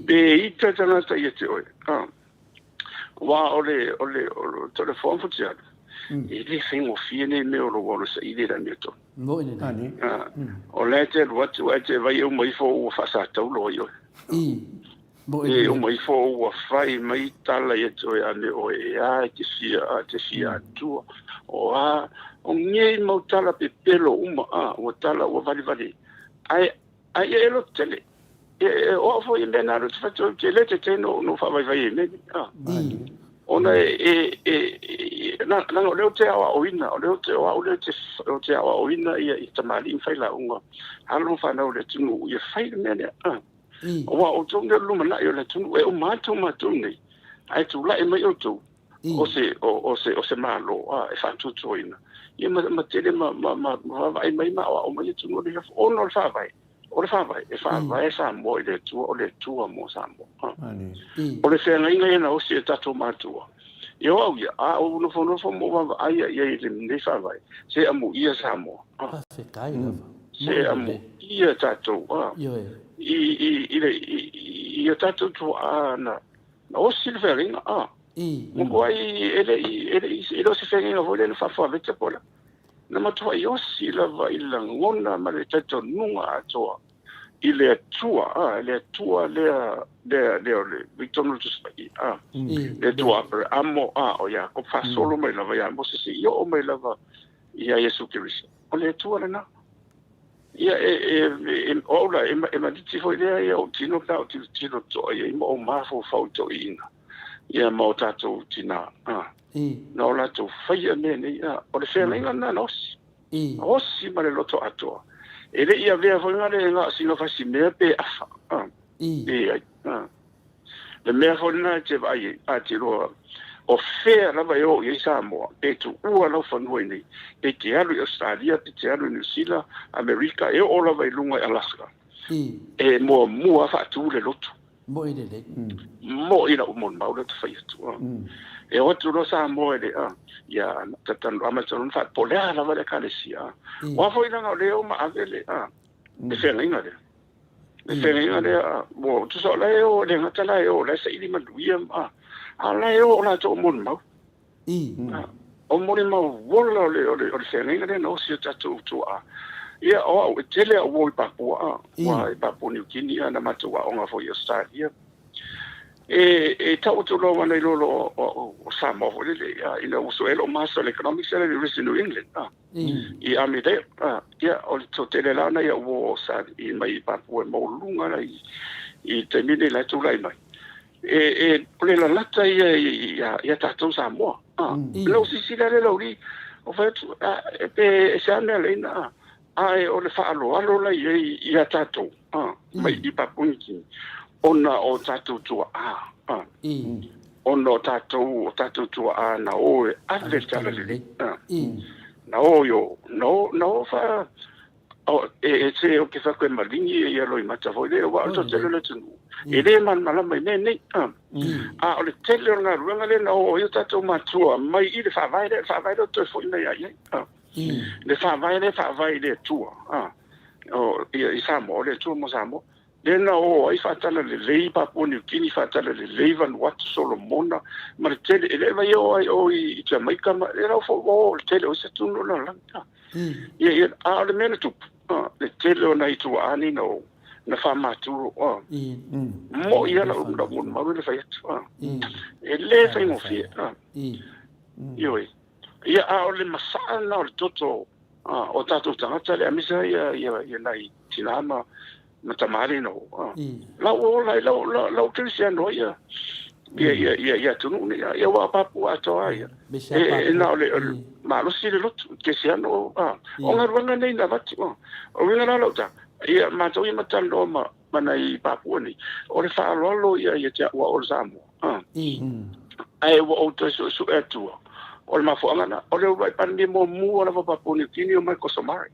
Pe ita tagata ia te oe, aua o le, o le, o le Toleafoa ma Futialu, e le faigofie nei mea o lou alo saili i le amiotonu. O la e te alu atu ae te vaai e uma ifo ua faasataulo ai oe. E uma ifo ua fai mai tala ia te oe ane oe e a e te fia a te fia atua o a o ngei mau tala pepelo uma a ua tala ua valivali ae ae ia e loto tele e, e, o au foi e mea na te fatu te le te te no no faavaivai e mea a ona e e e, e na na o leo te aoaoina o leo te o au leo te o te aoaoina ia i tamalii ma failauga alo ma fanau o le atunuu ia fai le mea lea a Aua o outou nei o le lumanai o le atunuu, e uma atu matou nei, ae tulai mai outou, o se, o, o se, o se Malo a, e faatuatuaina, ia ma, ma tele ma, ma, ma, ma vaavaai mai ma aoao mai atunuu o le fafo, ona o le Faavae, o le Faavae, e faavae Samoa i le Atua, o le Atua mo Samoa. A. O le feagaiga ia na osi e tatou matua. Ia o au ia, a ou nofonofo ma ou vaavaai i ai i lenei Faavae, se amuia Samoa. A. Faafetai lava. Se amuia tatou. A. Ioe. I, i, i, le, i, i o tatou tuaa na, na osi le feagaiga. A. Matuai e le i, e le i, e le o se feagaiga foi lea na faafuaveta po o le a. Na matuai osi lava i le lagona ma le talitonuga atoa i le Atua, a, le Atua lea, lea, lea o le, i totonu o le Tusi Paia, a, le Atua Aperamo, a, o Iakopo, faasolo mai lava ia Mosese, i oo mai lava ia Iesu Keriso. O le Atua lena. Ia, e, e, e, o au la, e, e maliti foi lea ia ou tino pe a ou tilotilo totoa i ai ma ou mafaufau i toeaiina, ia ma o tatou tinā, a, na o latou faia mea nei, a, o le feagaiga lena na osi. Osi ma le loto atoa. E le i avea foi ngale e sina fasi mea pe afa, a, leai, a. Le mea foi lena e te vaai ai, a te iloa o fea lava e oo i ai Samoa, pe tuua lau fanua i nei, pe te alu i Ausetalia, pe te alu i Niu Sila, Amerika, e oo lava i luga i Alaska, e muamua faatu le lotu. Moi lelei. Moi lau molimau lea ou te fai atu. E o atu loa Samoa i le, ia, amata loa ona faapea, po o le a lava le Ekalesia. Aua foi leaga o lea ua ave le, le feagaiga lea. Le feagaiga lea, ua tusa o la e o, e le gata la e o, o la e saili manuia, a o la e o o latou o molimau. O molimau ola o le, o le, o le feagaiga lea na osi e tatou tuaa. Ia, o au, e tele au uo i Papua, a, ua i Papua Niu Kini, a, na matou aoga foi i Ausetalia. E, e tau atu loa ana i lolo o, o, o Samoa foi lele, ia, ina ua sue lou Master of Economics i le University of New England, a, i Armidale, a, ia, o le toatele la ona ia uo o sa, i mai i Papua e maualuluga la i, i taimi nei la e tulai mai. E, e, o le lalata ia ia, ia tatou Samoa. A, lau silasila lea lau alii, o fai atu, a, e pe e se a mea leina, a, ae o le faaaloalo la i ai ia tatou, a, mai i Papua Niu Kini, ona o tatou tuaa, a, ona o tatou, o tatou tuaa na o e ave le talalelei, a, na o i o, na o, na o faa, O, e, e se o ke whakwe malingi e ia loimata foi le, wa o to tele le atunuu. E le malamalama i mea nei. A, a o le tele o le galuega lea na oo ai o tatou matua mai i le faavae lea, le faavae lea o toe foi mai ai ai. A, le faavae lea e faavae i le Atua. A, o, ia, i Samoa, o le Atua mo Samoa. Lea na oo ai faatalalelei Papua Niu Kini, faatalalelei Vanuatu, Solomona, ma le tele, e le vai oo ai o i Jamaika, ma le lau foi ua oo le tele o isi atunuu o le lalolagi. Ia, ia, a o le mea na tupu, le tele o nai tuaa nei na oo, na faamaturo, mo'i lava lau, lau molimau le fai atu, e le faigofie, ioe. Ia, a o le masaa lena o le toto o tatou tagata lea, aemaise lava ia, ia, ia nai tinā ma, ma tamalii na oo. La ua ola ai, lau, lau, lau kerisiano ai ia, ia, ia, ia, ia atunuu nei, ia ua Papua atoa ai ia. E, e na o le, o le malosi le lotu, kerisiano, o galuega nei na avatu, O uiga la lau tala, ia matou ia ma talanoa ma, ma nai Papua nei, o le faaaloalo ia ia te au a o le Samoa. Ae ua ou toe suesue atua, o le mafuaaga lena, o le uluai Palemia muamua lava o Papua Niu Kini o Michael Somare.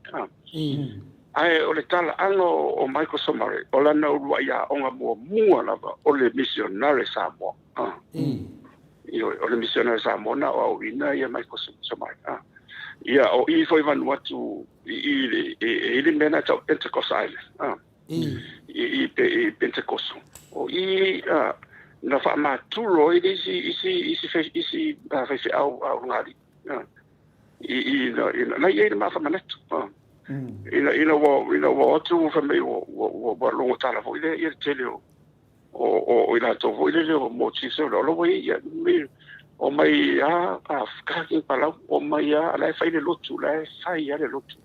Ae o le talaaga o Michael Somare, o lana uluai aoga muamua lava o le misionare Samoa. Ioe, o le misionare Samoa na aoaoina ia Michael Somare. Ia, o i foi Vanuatu i i e i le mea na tau Pentecost Island. I i Pentekoso. O i na faamaturo ai le isi isi isi isi faifeau a ulugalii. I i na na i ai le maafamanatu. Ina ina ua ina ua o atu fai mai ua ua ua logo tala foi lea ia le tele o o o i latou foi lele o mo chiefs o la ua i ai ia omai a a kaki palau omai a la e fai le lotu la e fai a le lotu.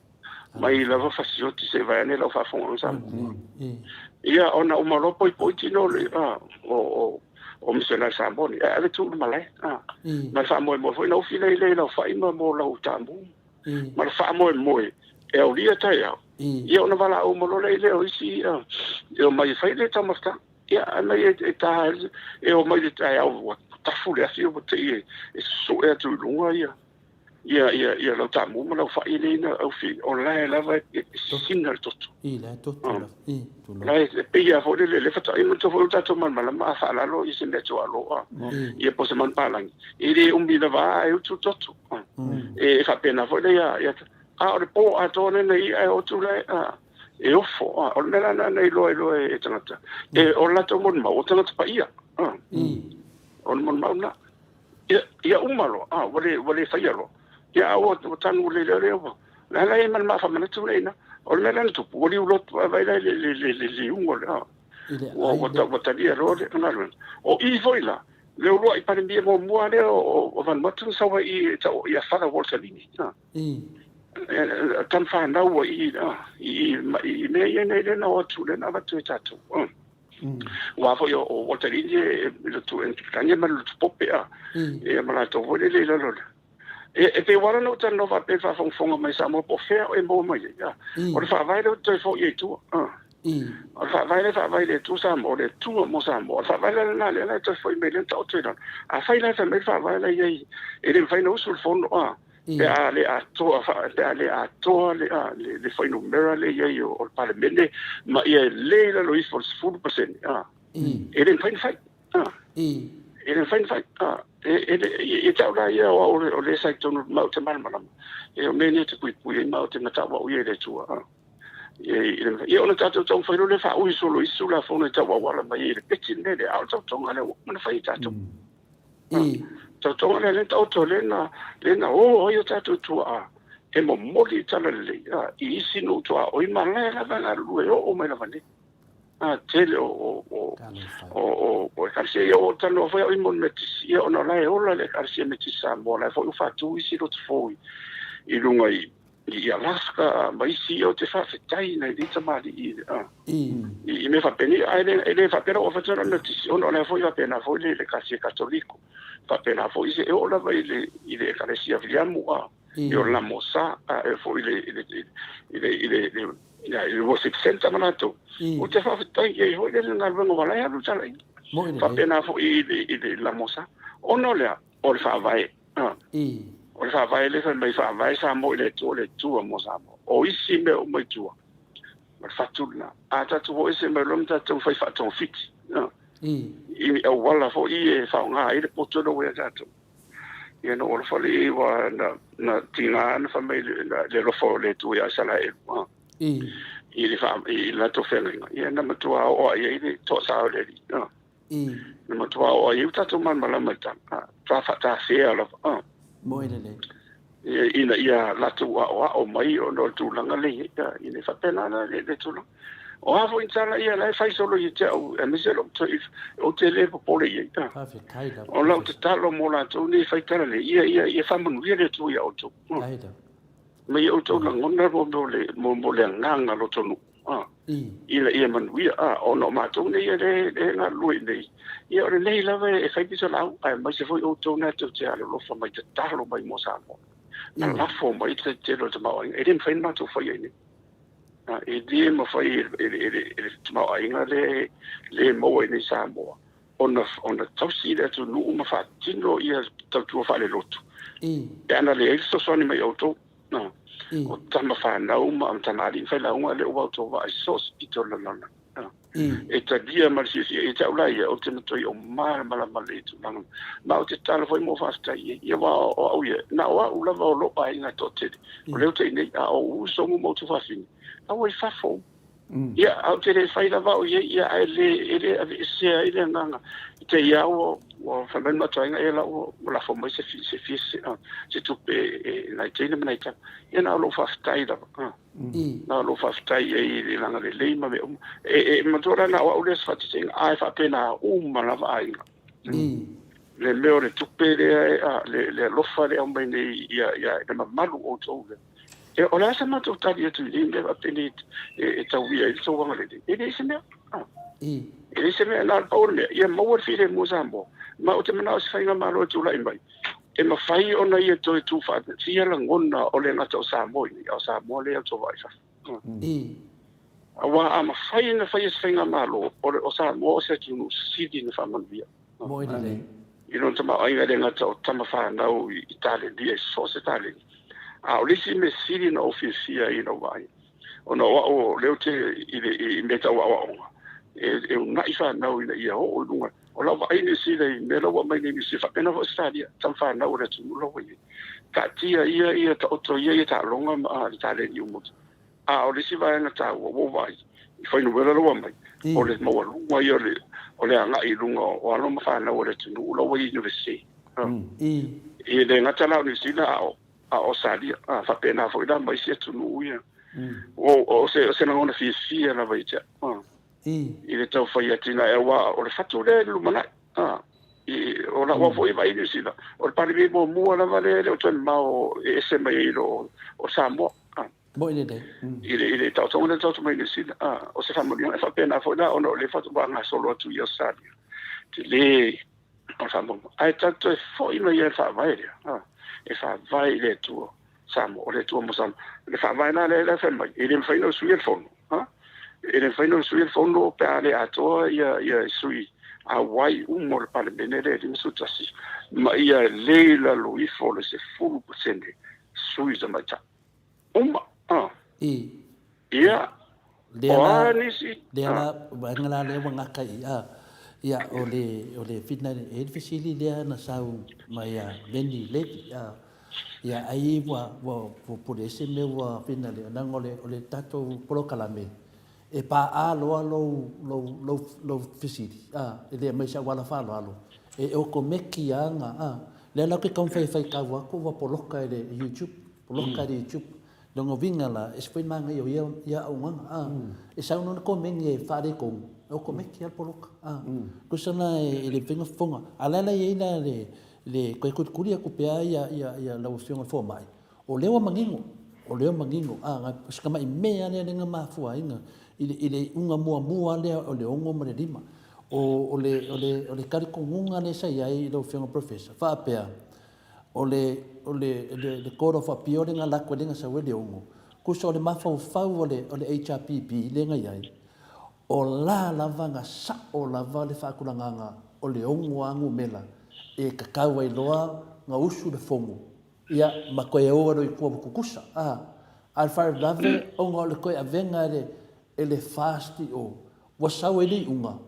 Mai lava fasioti se i vaeane lau faafofoga Samoa. Ia, ona uma loa poipoi tino o le, o, o, o misionari Samoa nei, ae ave tuu i le malae. Ma le faamoemoe foi na ufi lea i lau fai ma mo lau taamu. Ma le faamoemoe e aulia taeao, ia ona valaau uma loa lea o isi e omai e fai le taumafataga. Ia, ae mai e ta, e omai i le taeao ua tafu le afi ua tei e susue atu i luga ia. Ia, ia, ia lau taamu ma lau fai lea ina aufi, o la e lava e sisina le toto. I, la e toto lava. I, tulou. La e pei lava foi lele, le faatoa manatua foi o tatou malamalama a faalalo i se mea tuaaloa, ia po o se manupapalagi, e le umi lava a e utu le toto. E faapena foi lea ia, a o le po atoa lena i ae o atu la e ofo. O le mea la lena na iloa ai loa e tagata, e o le latou molimau, o tagata paia. O le molimau lena. Ia, ia uma loa, a, ua le, ua le faia loa. Ia, a ua, ua tanu le lea lea ua, la la e ma le maafamanatu le ina. O le mea lea na tupu, ua liu lotu, a vai la le, le, le, le liuga o le, a, ua, ua, ua talia loa le galuega. O i foi la, le uluai Palemia muamua lea o, o Vanuatu na sau ai i, e tau ia Father Walter Lini, a. Tama fanau ua i, a, i, i, i mea ia nei lea na o atu, lea na avatu e tatou, a. Aua foi o Walter Lini e lotu Anglikane ma le lotu Pope a. Ia ma latou foi lele i lalo le. E pei ua ala ona ou talanoa faapea i le faafogafoga mai Samoa po o fea o e maua mai ai. O le faavae lea ou te toe foi ai i tua. O le faavae lea e faavae i le Atua Samoa, o le Atua mo Samoa. O le faavae la lena lea la e toe foi mai lea na taoto i lalo. Afai la e fai mai le faavae la e i ai e le mafai ona usu le fono a. Pe a le atoa, pe a le atoa le, le, le fuainumera lea i ai o, o le Palemene, ma ia e le i lalo ifo o le 10%, a, e le mafai ona fai, a, e le mafai ona fai, a, e, e, e, e te au la ia o au o le sa i totonu ma ou te malamalama, e o mea nei ou te puipui ai ma ou te matauau i ai i le Atua, a. Ia ona tatou taumafai loa lea e faaui solo isi Tulafono e tau auala mai ai i le peti le mea lea, a o le tautoga lea ua uma ona fai e tatou. Tautoga lea lea na taoto lea na lea na o ai o tatou tuaa e momoli le talalelei a i isi nuu tuaoi ma la e lava e galulue e oo mai lava nei. A tele o o o o o o ekalesia ia ua ou talanoa foi au i moni Metisi ia ona o la e ola le ekalesia Metisi Samoa la e foi ua faatu isi lotu fou i i luga i i Alaska ma isi ia ou te faafetai nai nei tamalii a i mea faapenei ae le e le faapea la ua fai atu le Metisi ona o lea foi faapena foi le ekalesia Katoliko faapena foi se e oo lava i le i le ekalesia Viliamu a i o le Lamosa a e foi i le i le i le i le i le worship center ma latou ou te faafetai i ai foi le galuega ua la e alu talaiga faapena foi i le i le Lamosa ona o lea o le faavae o le faavae lea fai mai faavae Samoa i le Atua o le Atua mo Samoa o isi mea uma i tua o le fatu lena a tatou o ese mai loa ma tatou fai faatogafiti i ni auala foi e faaaoga ai le poto lea ua ia tatou. Ia na ou alofa alii ua na, na tiga na fai mai le alofa o le Atua ia Isaraelu i le fa, i le latou feagaiga. Ia na matua oo ai ai le toasa o le Alii. Na matua oo ai ai ua tatou malamalama i tala. Matua faatafea lava. Moe lelei. Ina ia latou aoao mai ona o le tulaga lea i ai, ina ia faapena la le tulaga. O a foi ni tala ia la e fai solo ia te au, aemaise lou toe, ou te le popole i ai. Faafetai lava. O lau tatalo mo latou nei e fai tala lelei, ia, ia, ia faamanuia le Atua ia outou. Faafetai lava. Ma ia outou lagona mo, mo le, mo, mo le agaga lotonuu. Ina ia manuia, ona o matou nei e le galulue i inei, ia o lenei lava e fai pitolau, aemaise foi outou na tou te alolofa mai tatalo mai mo Samoa. Na lafo mai le tele o le tamaoaiga, e le mafai ona matou faia i inei. E le mafai e le tamaoaiga lea e maua i inei i Samoa ona tausi le atunuu ma faatino ia tautua faalelotu, pe ana leai le fesoasoani mai outou. O tama fanau ma tamalii ma failauga lea ua outou vaai so o se pito o le lalolagi. E talia ma le fiafia ia te au la ia, ou te matuai ou malamalama lelei i tulaga na. Ma ou te tatalo foi ma ou faafetai i ai. Ia aua o au ia, na o au lava o lou aiga e toatele, o lea ou te i nei, a o ou uso uma ma ou tuafafine, a ua i fafo uma. Ia, a ou te le fai lava au i ai, ia, ae le, e le aveesea ai le agaga. I te i lava ua, ua fai mai le matou aiga, ia la ua, ua lafo mai se, se fia, se, se tupe e nai teine ma nai tama. Ia na o lou faafetai lava, na o lou faafetai i ai i le agalelei ma mea uma. E, e manatua la na o au lea se faataitaiga, ae faapena uma lava aiga. Le mea o le tupe lea, le, le alofa lea e aumai nei ia, ia, le mamalu o outou lea. E, o le a sa matou tali atu i nei mea faapenei e tauia ai le tou agalelei? E leai se mea. E leai se mea, na o le pau o le mea, ia maua le filemu o Samoa. Ma ou te manao i se faigamalo e tulai mai, e mafai ona ia toe tuufaatasia lagona o le gata o Samoa i inei, a o Samoa lea e autovaa i fafo. Aua a mafai ona faia se faigamalo, o Samoa o se atunuu sili ona faamanuia. Moe lelei. I lona tamaoaiga e le gata o tama fanau i taleni, i so o se taleni. A o le isi mea sili ona ou fiafia ai i lau vaai, ona o au o lea ou te i, le, i mea tau aoaoga, e, e uunai fanau ina ia oo i luga. O lau vaai i Niu Sila i mea la ua aumai nei i Niu Sila, faapena foi Ausetalia, tama fanau o le atunuu la ua i ai. Taatia ia, ia taoto ia ia taaloga ma le taleni uma. A o le isi vaega taua ua ou vaai i fuainumera la ua aumai, o le maualuga ia o le agai i luga o alo ma fanau a le atunuu la ua i Iunivesite. E le gata la o Niu Sila a o Ausetalia, faapena foi la ma isi atunuu ia. O se lagona fiafia lava ia te au i le tau fai atinae aua o le fatu lea i le lumanai. O lau foi vaai i Niu Sila, o le Palemia muamua lava lea e le o toe mamao e ese mai ai i lo o Samoa. Moi lelei. I le, i le taotoga lea na taoto mai i Niu Sila, o se faamanuiaga. E faapena foi la ona o lea faatoa gasolo atu i Ausetalia, tele o le faamoemoe. Ae tatou toe foi mai i le faavae lea, e faavae i le Atua Samoa, o le Atua mo Samoa. Le faavae la lea e fai mai, e le mafai ona suia le fono, e le mafai ona suia le fono pe a le atoa ia, ia sui auai uma o le Palemene lea e 51, ma ia le i lalo ifo o le 10% sui tamaitai. Uma. Ah. I. Ia. Lea la, nisi. Lea la, vaega la lea ua gata i a. Ia, o le, o le whina, e le fesili lea na sau mai a Veni Levi. A, ia, ai ua, ua, ua pule ese mea ua whina le, leaga o le, o le tatou polokalame, e paʻā loa lou, lou, lou, lou fesili, a, e le aumai se auala faaaloalo, e okomeki lava na, a. Lea la ou te taumafai e faitau atu ua poloka e le YouTube, poloka e le YouTube. Lona uiga la, ese foi le manaia o ia, ia auaunaga, a. E sau loa le komeni e faaletonu, e otomeki lava le poloka, a. Tusa la e le mafai ona fofoga. A o le a la e i ai la le, le toe tulituli atu pea ia, ia, ia lau Afioga i le Fomai, o lea ua manino, o lea ua manino, a, o si tamai mea lava lea na mafua ai na, i le, i le iuga muamua lava lea o le 6 ma le 5. O, o le, o le, o le talitonuga lea sa i ai lau Afioga i le Professor, faapea, O le, o le, le, le Court of Appeal lea na alu atu ai lea na sau ai le 6, tusa o le mafaufau o le, o le HRPP lea na i ai, o la lava na sao lava le faatulagaga o le 6 lava numera e tatau ai loa na usu le fono, ia, ma toe o ai loa i tua ua tutusa, a. A o le faalavelave ona o le toe avega e le, e le FAST i o, ua sau ai le iuga,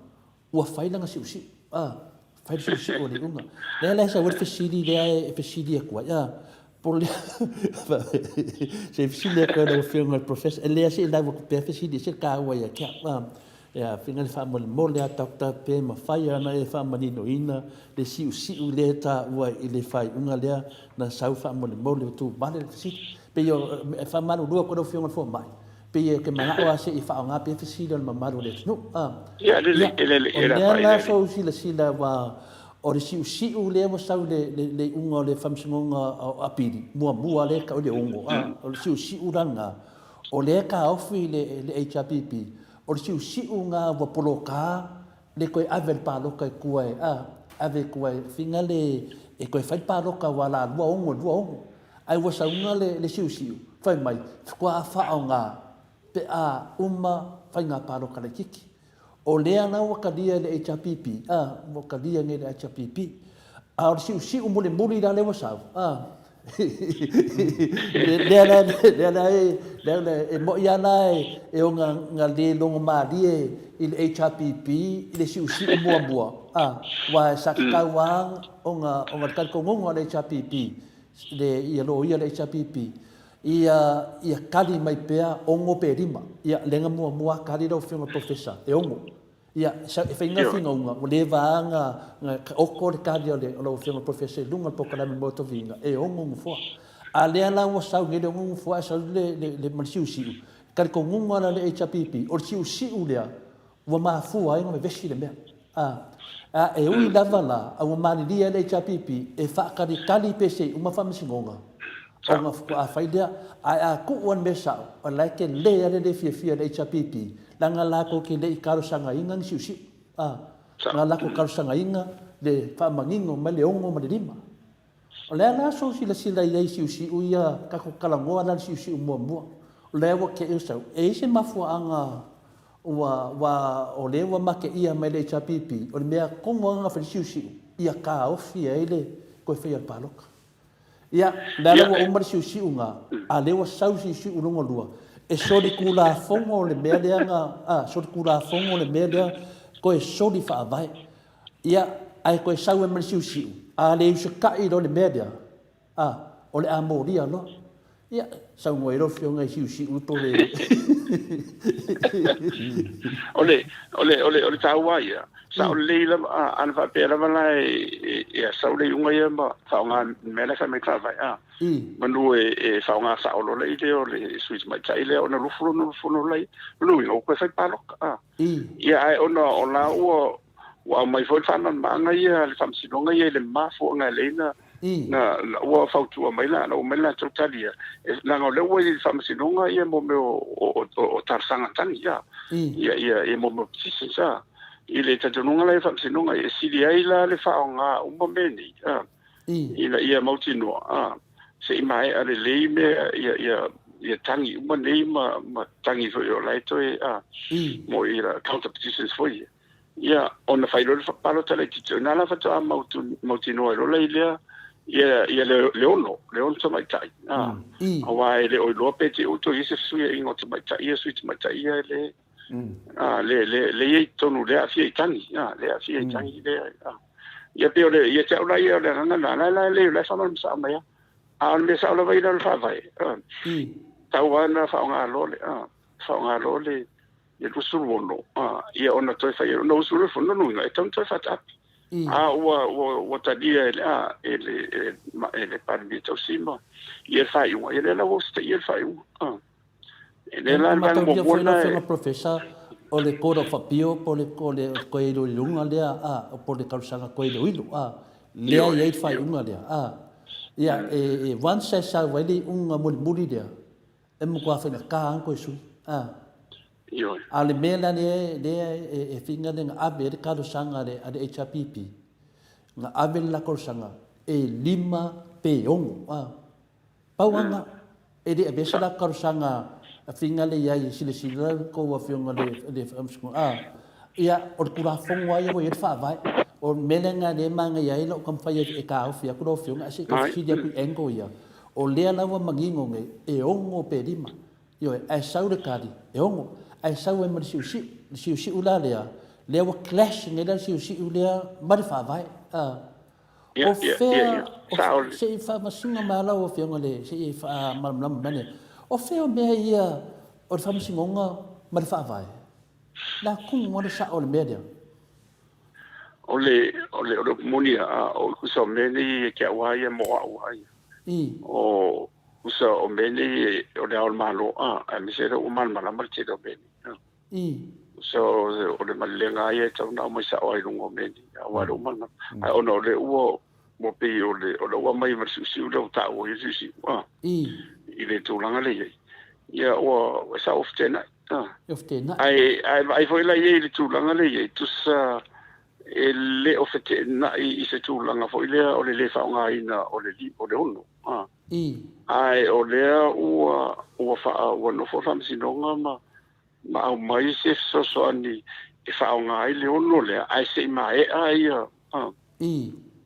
Ua fai lana siusiu, a, fai le siusiu o le iuga. Lea la e sau ai le fesili lea e fesili atu ai, a, po o le se i fesili atu ai lau Afioga i le Professor, e leai se i lau atu pea fesili, e ese le taua ia te au, a. Ia, faiga le faamolemole a Doctor pe mafai ona e faamaninoina le siusiu lea e taua i le faaiuga lea na sau faamolemole ua tuvale le fesili. Pei o, e faamalulu atu ai lau Afioga i le Fomai, Pei ou te manao lava se i faaaoga pea fesili o le mamalu o le atunuu. Ia, Ia, o lea la sou silasila aua o le siusiu lea ua sau i le iuga o le Faamasinoga o Apili, muamua lea e tau i le 6, o le siusiu la lena, o lea e taofi i le HRPP, o le siusiu lena ua poloka le toe ave le palota i tua e, ave i tua e fina le, e toe fai le palota aua o le a 26 i le 26. Ae ua sauga le siusiu, fai mai, faatoa faaaoga pe a uma faiga palota laitiiti. O lea la ua talia e le HRPP, a, ua talia nei e le HRPP. A o le siusiu mulimuli la lea ua sau, a, lea la, lea la e, lea la e moni lava la e ona na le logomalie i le HRPP i le siusiu muamua, a, aua sa tatau lava ona, ona le talitonuga o le HRPP le, ia loia le HRPP, ia, ia kali mai pea 6 pe 5. Ia, lea na muamua kali lau Afioga i le Professor, e 6. Ia, e fai na finauga, ua leva lava na, na oko le kali o le, o lau Afioga i le Professor i luga o le polokalame mo Toviga, e 6 nofoa. A lea la ua sau nei le 6 nofoa ae sau le, le, le, ma le siusiu, talitonuga la le HRPP, o le siusiu lea, ua mafua ai ona vevesi le mea. A, a e ui lava la, a ua malilie ai le HRPP e faatalitali pe se i uma faamasinoga ona faatoa fai lea. Ae a tuu lava le mea sao, o la e tele lava le le fiafia o le HRPP, leaga latou te le i talosagaina ni siusiu. A, na latou talosagaina le faamanino mai le 6 ma le 5. O le a la sou silasila i ai i siusiu ia, tatou talanoa la i le siusiu muamua, o lea ua te i sau. E i ai se mafuaaga ua, ua, o lea ua mateia mai le HRPP, o le mea tonu lava na fai le siusiu, ia taofi ai le toe faia o le palota. Ia, o lea la ua uma le siusiu na, a o lea ua sau le siusiu lona lua, e solitulafono le mea lea na, a, solitulafono le mea lea, toe soli faavae. Ia, ae toe sau ai ma le siusiu, a le usitai loa le mea lea, a, o le a molia loa. Ia, saunoa ai lau Afioga i siusiu po le... O le, o le, o le, o le taua ia, sao lelei lava, a, ana faapea lava la e, e, e sau le iuga ia ma faaaoga le mea la e fai mai faavae, a, manu e, e faaaoga sao loa le idea o le sui tamaitai lea ona lufu lona lufu loa ia, lona uiga ua toe fai palota, a. Ia, ae ona o la ua, ua aumai foi le faamalamalamaga ia a le Faamasinoga ia i le mafuaaga e ala ai na, na, na, ua fautua mai la, na ua mai le latou tali ia, e, leaga o lea ua i le Faamasinoga ia mo mea o, o, o, o talosaga tagi, ia, ia, ia, ia mo mea o petitions, a. I le talitonuga la i le Faamasinoga, e sili ai la le faaaoga uma mea nei, a, ina ia mautinoa, a, se i maea lelei mea, ia, ia, ia tagi uma nei ma, ma tagi foi o la e toe, a, mo ia counter petitions foi ia. Ia, ona fai loa le palota laitiiti, o i ina la faatoa mautinoa ai loa la i lea, ia, ia le, le ono, le ono tamaitai. A, aua e le o iloa pe te i toe i ai se fesuiaiga o tamaitai ia, sui tamaitai ia e le, a, le, le, le i ai i totonu, le aafia i tagi, a, le aafia i tagi lea, a. Ia pei o le, ia te au la ia o le agaga lena, la, la, le, la e faamalamalama sao mai lava. A o le mea sao lava ia o le faavae, a, tau lava ona faaaoga loa le, a, faaaoga loa le, le 26, a, ia ona toe fai, ona usu loa le fono, lona uiga, e tatau ona toe faataape. A ua, ua, ua talia e le, a, e le, e, e le Palemia tausi ma ia le faaiuga, ia lea la ua usitaia le faaiuga. A. E lea la le vaega muamua lena. Afioga Professor, o le Court of Appeal po o le toe iloiloga lea, a, po o le talosaga toe iloilo, a, lea e i ai le faaiuga lea, a. Ia, e once e sau ai le iuga mulimuli lea, e matua faigata lava ona toe sui. A. Ioe. A o le mea la lea, lea e finga lea na ave ai le talosaga a le HRPP, na ave le la talosaga e 5 pe 6, a. Pau lava lena, e le avea se la talosaga a finga lea i ai, silasila la outou afioga i le Faamasinoga, a. Ia, o le Tulafono lava ia ua i ai le Faavae. O le mea lena lea e manaia ai lou taumafai e taofi atu lau Afioga, ae se i tau fesili atu i angle ia. O lea la ua manino nei, e 6 pe 5. Ioe, ae sau le tali, e 6. Ae sau ai ma le siusiu. Le siusiu la lea, lea ua clash nei la le siusiu lea ma le Faavae. A. O fea, se i faamasino mai lava lau Afioga i le, se i faamalamalama mai lea. O fea o mea ia o le Faamasinoga ma le Faavae? Le a tonu lava le sao o le mea lea? O le, o le, o le upu moni a, o tusa o mea nei e te au lava ia mo au lava ia. O tusa o mea nei o le Ao o le Malo a, aemaise lea ua malamalama le tele o mea nei. So, o le malelega lava ia e tatau ona aumai sao lava i luga o mea nei, aua o lea ua malamalama. Ae ona o lea ua, ua pei o le, o lea ua aumai ma le siusiu lea ua taua ai le siusiu, a, i le tulaga lea e i ai. Ia, ua, ua sao ua feteenai, a. Ua feteenai. Ae, ae vaai foi la i ai i le tulaga lea e i ai, tusa e le o feteenai i se tulaga foi lea o le lē faaaogaina o le, o le 6, a. Ae o lea ua, ua faa, ua nofo le Faamasinoga ma, ma aumai se fesoasoani e faaaoga ai le 6 lea, ae se i maea ia,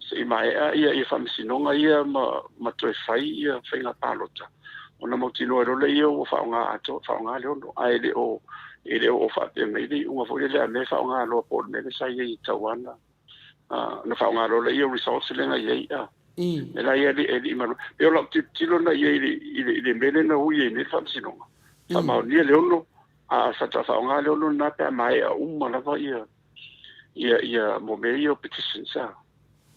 se i maea ia, ia faamasinoga ia ma, ma toe fai ia faiga palota, ona mautinoa ai loa lea ua faaaoga atoa, faaaoga le 6, ae le o, e le o faapea mai le iuga foi lele a mea e faaaoga loa po o le mea lea sa i ai e tatau lava ona, ona faaaoga loa lea o results lea na i ai, a. E la ia e lii malu. E o lau tilotilo na i ai i le mea lea na ui ai nei le Faamasinoga. Faamaonia le 6, a faatoa faaaoga le 6 lena pe a maea uma lava ia ia ia mo mea ia o petitions a.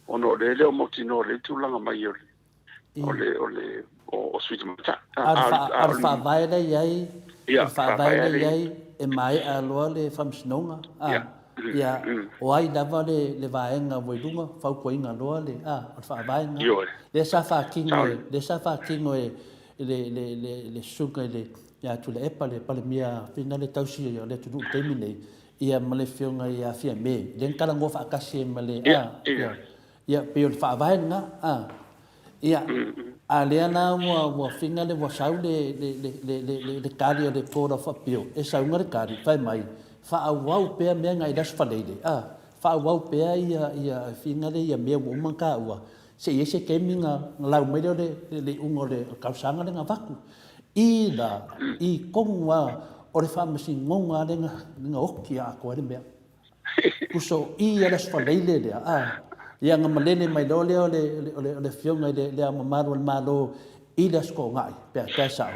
Ona o lea e le o mautinoa lelei tulaga mai o le o le o le o sui tamaitai. A o le faavae la i ai, o le faavae la i ai e maea loa le Faamasinoga, a, ia, o ai lava le vaega ua i luga, fautuaina loa le, a, o le faavae lena. Lea sa faatino e, lea sa faatino e le Susuga i le, ia Tuilaepa, le Palemia fina le tausi o le atunuu i le taimi lenei, ia ma le Afioga ia Fiame, lea na talanoa faatasi ai ma le, a, ia, ia, pei o le faavae lena, a. Ia, a lea la ua, ua finga le, ua sau le, le, le, le, le, le, le tali a le Court of Appeal, e sauga le tali, fai mai, faaauau pea mea na i le Aso Faraile, a, faaauau pea ia, ia finga le ia mea ua uma ona taua, se i ai se taimi na, na lau mai lea o le, le, le iuga o le talosaga lea na avatu. I la, i tonu lava o le faamasinoga lava lea na, na oti atoa ai le mea. Tusa o i a le Aso Faraile lea, a, ia ona malele mai loa lea o le, o le, o le Afioga i le, le Ao Mamalu o le Malo i le Aso Toonai, pe a tae sao,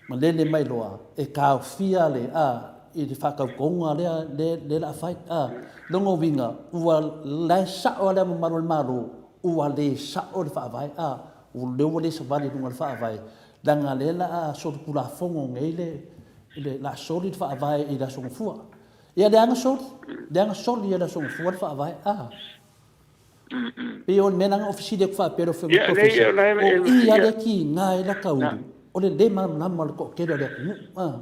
malele mai loa e taofia le, a, i le faatautoga lea, lea, lea o le a fai, a. Lona uiga, ua lae sao lava le Ao Mamalu o le Malo, ua le sao le Faavae, a, o lea ua le savali i luga o le Faavae, leaga lea o le a solitulafono nei le, le, le a soli le Faavae i le Aso Gafua. Ia leaga soli, leaga soli e le Aso Gafua le Faavae, a. Pei o le mea lena na ou fesili atu faapea lau Afioga i le Professor, o i lava lea e tiga ai lata ulu, o le le malamalama o le toatele o le atunuu, a.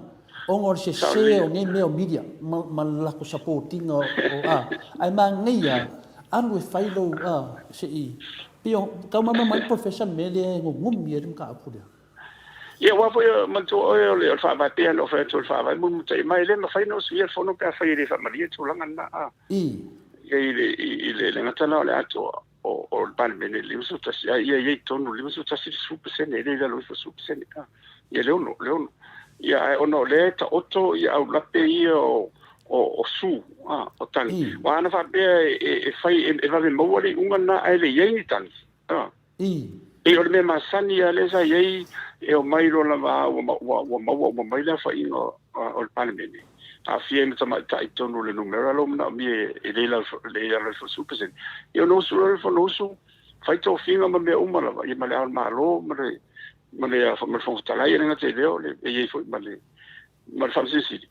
Ona o le sese o nei mea o media ma, ma le latou support ina o, a. Ae manaia, alu e fai lou, a, se i, pei o, tau malamalama ai le Professor i le mea lea e nononi ai le mataupu lea. Ia, aua foi, manatua oe, o le faavae pei lava ona ou fai atu o le faavae mulimulitai mai, e le mafai ona usuia le fono pe afai e le faamalie le tulaga lena, a. Ia, i le, i le, le gata la o le atoa o, o le Palemene i le 51, a ia i ai i totonu le 51 i le 10%, e le i lalo ifo o le 10%, a. Ia, le 6, le 6. Ia, ae ona o lea e taoto ia aulape ia o, o, o su, a, o tagi. Aua ana faapea e, e, e fai, e, e vave maua le iuga lena ae le i ai ni tagi, a. Pei o le mea masani lava lea sa i ai, e omai loa lava a ua, ua, ua maua uma mai le aofaiga o le Palemene, aafia ai ma tamaitai i totonu o le numera lea ua manaomia e le i lalo ifo o le 10%. Ia ona usu loa lea o le Fonousu, fai tofiga ma mea uma lava, ia ma le Ao o le Malo ma le, ma le, ma le Fofoga Fetalai, e le gata i lea, o le, e i ai foi ma le, ma le Faamasino Sili.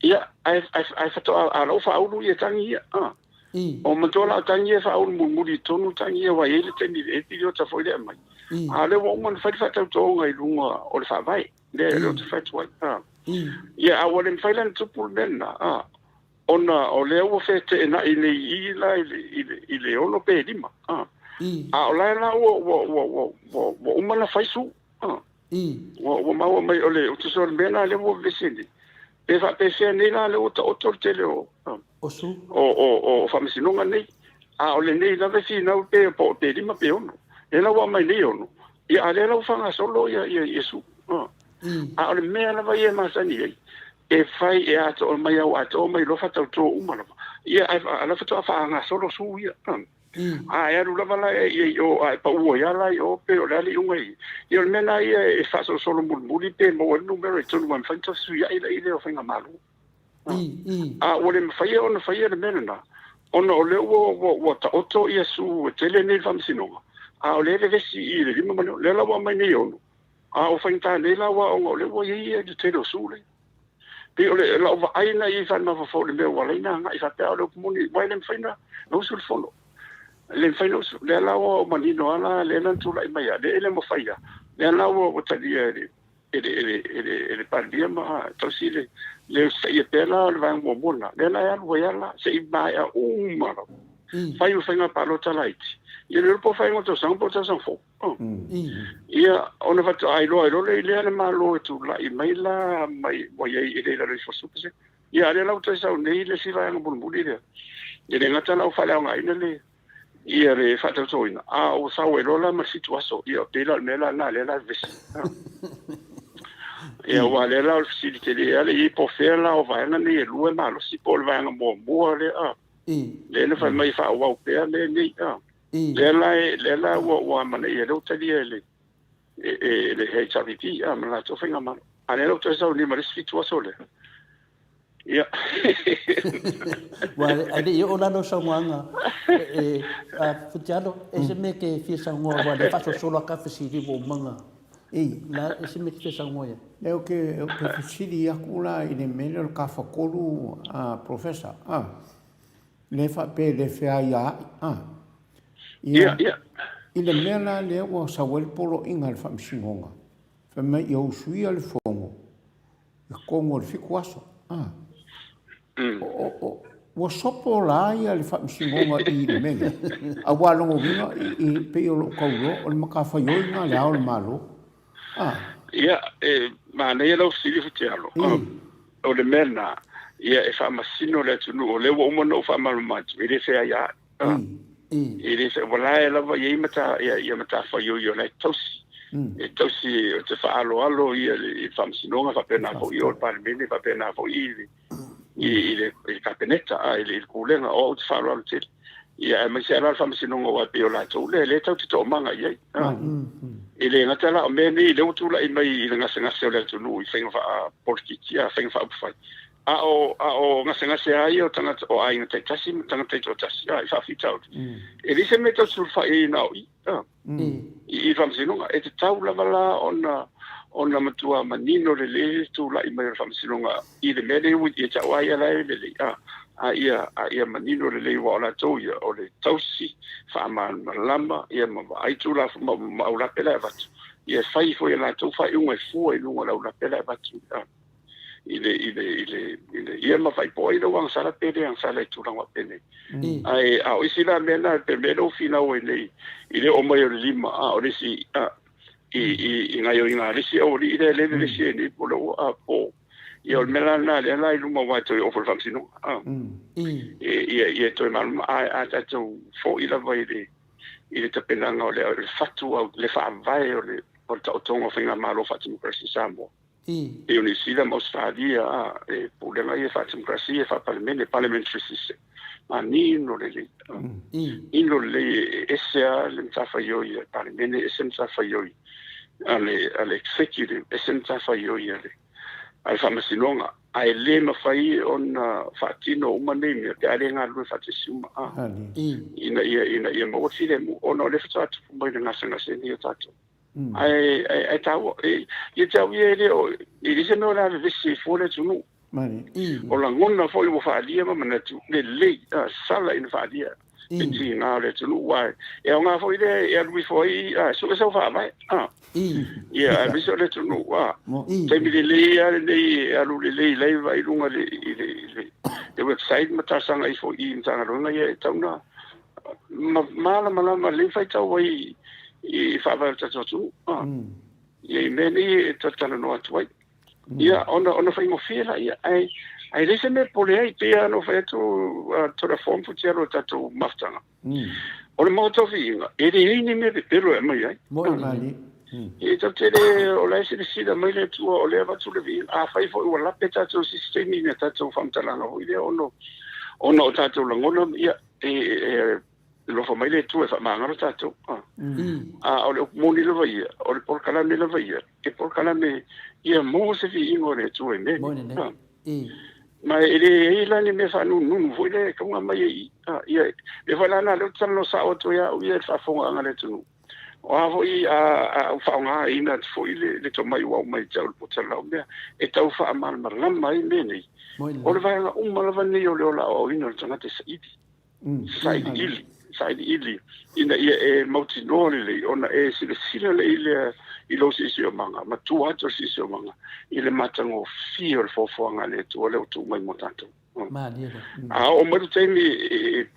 Ia, ae, ae, ae faatoa, a o la ua faaulu ia tagi ia, a. O manatua la o tagi ia e faaulu mulimuli i totonu tagi ia, aua e i ai le taimi e i ai le piliota foi lea e aumai. A o lea ua uma ona fai le faatautoga i luga o le Faavae, lea lea ou te fai atu ai, a. Ia, a ua le mafai la ona tupu le mea lena, a, ona o lea ua feteenai nei i i la i le, i le, i le 6 pe 5, a. A o la e la ua, ua, ua, ua, ua, ua uma ona fai sue, a. Ua maua mai o le tusa o le mea la lea ua vevesi nei. Pe faapefea nei la lea ua taoto le tele o o faamasinoga nei. A o lenei lava e finau pe po pe 5 pe 6. Lea la ua aumai nei 6. Ia a lea la ua faagasolo ia ia ia sue. A o le mea lava ia e masani ai, e fai e atoa mai au atoa mai loa faatauto uma lava. Ia ae a la faatoa faagasolo sue ia. A e alu lava la i o a e pau ai lava la i o pe o le a le iuga i Ia o le mea lena ia e faasolosolo mulimuli pe maua ai le numera i totonu aua e mafai ona fesuiai la lea o faigamalo. A ua le mafai ona faia le mea lena ona o lea ua, ua, ua taoto ia sue e tele nei i le faamasinoga, a o lea e vevesi i le 5 ma le 6. Lea la ua aumai nei e 6, a ua faigata nei la aua ona o lea ua i ai le tele o sue lea. Pei o le lau vaai lena i ai faale-mafaufau i le mea ua ala ai ona agai faapea, a o le upu moni, aua e le mafai ona usu le fono. E le mafai ona usu. O lea la ua manino lava la lea na tulai mai lava, lea e le mafai lava. Lea la ua talia e le, e le, e le, e le, e le Palemia ma tausi le, le usitaia pea la o le vaega muamua lena. Lea la e alu ai lava la, se i maea uma lava. Fai ma faiga palota laiti. Ia le iloa po o faaiuga o le tausaga po o le tausaga fou. Ia, ona faatoa iloa ai loa lea i lea le Malo e tulai mai la mai ua i ai e le i lalo ifo o le 10%. Ia, a o lea la ua toe sau nei le isi vaega mulimuli lea, e le gata la ua faaleaogaina le ia le faatautoina, a ua sau ai loa la ma le 7 aso. Ia, pei la o le mea la lena lea la e vevesi. Ia, aua o lea la o le fesili tele lava lea i ai po o fea la o vaega nei e lua e malosi po o le vaega muamua lea, a, lea na fai mai e faaauau pea mea nei, a. Lea la e, lea la ua, ua amanaia, lea ua talia e le, e, e le HRPP, a, ma le latou faigamalo. A lea la ua toe sau nei ma le isi 7 aso lea. Ia. Ua, ae le i oo la lau saunoaga, e, a, Futialo, e se mea e te fia saunoa aua o lea e faasolosolo atu lava fesili ua uma ona, la, e se mea e te fia saunoa i ai? Lea ou te, ou te fesili atu la i le mea lea o le Tafatolu a Professor, a. Le faapea e le feaiaai, a. Ia, ia. I le mea la lea ua sau ai le poloaiga a le Faamasinoga, fai mai ia usuia le fono i totonu o le 7 aso, a. O, o, ua sopo la ia le Faamasinoga i le mea lea, aua o lona uiga, i, i, pei o lou tau iloa, o le matafaioi lena a Le Ao o le Malo, a. Ia, e manaia lau fesili Futialo. O le mea lena, ia e faamasino le atunuu, o lea ua uma ona ou faamalamalama atu, e le feaiaai. E le fe, ua la e lava i ai mata, ia, ia matafaioi o la e tausi. E tausi, o te faaaloalo ia le faamasinoga, faapena foi o le Palemene, faapena foi i le, i le, i le Kapeneta, a, i le, i le Pulega, o au te faaaloalo tele. Ia, aemaise lava la le Faamasinoga aua e pei o latou lea, lea tatou te toomaga i ai. E le gata la o mea nei lea ua tulai mai i le gasegase o le atunuu i faiga faapolokiki, a, faiga faaupufai, a o, a o gasegase lava ia o tagata, o aiga taitasi ma tagata taitoatasi, a, i faafitauli. E leai se mea e tau sulufai ai na o i, a. I le Faamasinoga. E tatau lava la ona ona matua manino lelei le tulai mai o le Faamasinoga i le mea lea ua ia te au lava ia la e lelei, a, a ia, a ia manino lelei aua o latou ia, o le tausi faamalamalama ia ma vaai Tulafono ma, ma aulape la e avatu, ia e fai foi e latou faaiuga e fua i luga o le aulape la e avatu, a. I le, i le, i le, i le, ia ma vaai po o ai lea ua agasala pe le agasala i tulaga faapenei. Ae, a o isi la mea na, pe mea lea ua finau ai nei, i le oo mai o le 5, a o le isi, a, i, i, i gaoioiga a le isi aualii lea e vevesi ai nei, po o le ua, a, po, ia o le mea la lena, lea la i luma aua e toe oo foi i le faamasinoga, a. E, ia, ia toe malamalama, ae a tatou foi lava i le, i le tapenaga o le, o le fatu, le faavae o le, o le taotoga o faigamalo faatemokarasi i Samoa. Pei o Niu Sila ma Ausetalia, e pulega ia faa-democracy, faa-palemene, parliamentary system. Manino lelei. Manino lelei, e ese lava le matafaioi a le Palemene, ese le matafaioi a le Executive, ese le matafaioi a le Faamasinoga. Ae le mafai ona faatino uma nei mea pe a le galulue faatasi uma, ina ia maua le filemu, ona o lea faatoa tupu mai le gasegase lenei o tatou. Ae ae taua, ia te au ia e le o, e leai se mea o le a vevesi ai fua le atunuu. O lagona foi ua faaalia ma manatu lelei, sala ina faaalia le tiga o le atunuu, aua e aoga foi lea e alu ifo ai, sue sau faavae. Ia, aemaise o le atunuu, taimi lelei lava lenei e alu lelei laiva i luga i le website ma talosaga ifo i Matagaluega ia e tatau ona malamalama lelei faitau ai i faavae o le tatou atunuu. Ia i mea nei e talatalanoa atu ai. Ia ona faigofie laia, ae ae leai se mea e popole ai, pei lava ona ou fai atu Toleafoa ma Futialo i le tatou mafutaga. O le Maota o Viiga, e leai ni mea pepelo e aumai ai. E tatou te le, o la e silasila mai le Atua o lea e avatu le viiga. Afai foi ua lape tatou i se isi taimi i ni a tatou faamatalaga foi lea ona o tatou lagona, ia, e alofa mai le Atua e faamagalo tatou. A o le upu moni lava ia, o le polokalame lava ia, e polokalame ia maua se viiga o le Atua i mea nei. Ma e leai la ni mea faanunununu foi lea e tatau ona aumai ai i i. Ia, lea foi la lea ou te talanoa sao atu ai au ia i le faafofogaaga a le atunuu. O a foi a ou faaaogaina atu foi le tomai ua aumai te au i le poto lau mea e tau faamalamalama ai mea nei. O le vaega uma lava nei o le ola aoaoina o le tagata e saili. Sailiili, sailiili ina ia e mautinoa lelei ona e silasila lelei lea i lou siosiomaga ma tua atu o le siosiomaga i le matagofie o le foafoaga a le Atua lea ua tuu mai mo tatou. A oo mai le taimi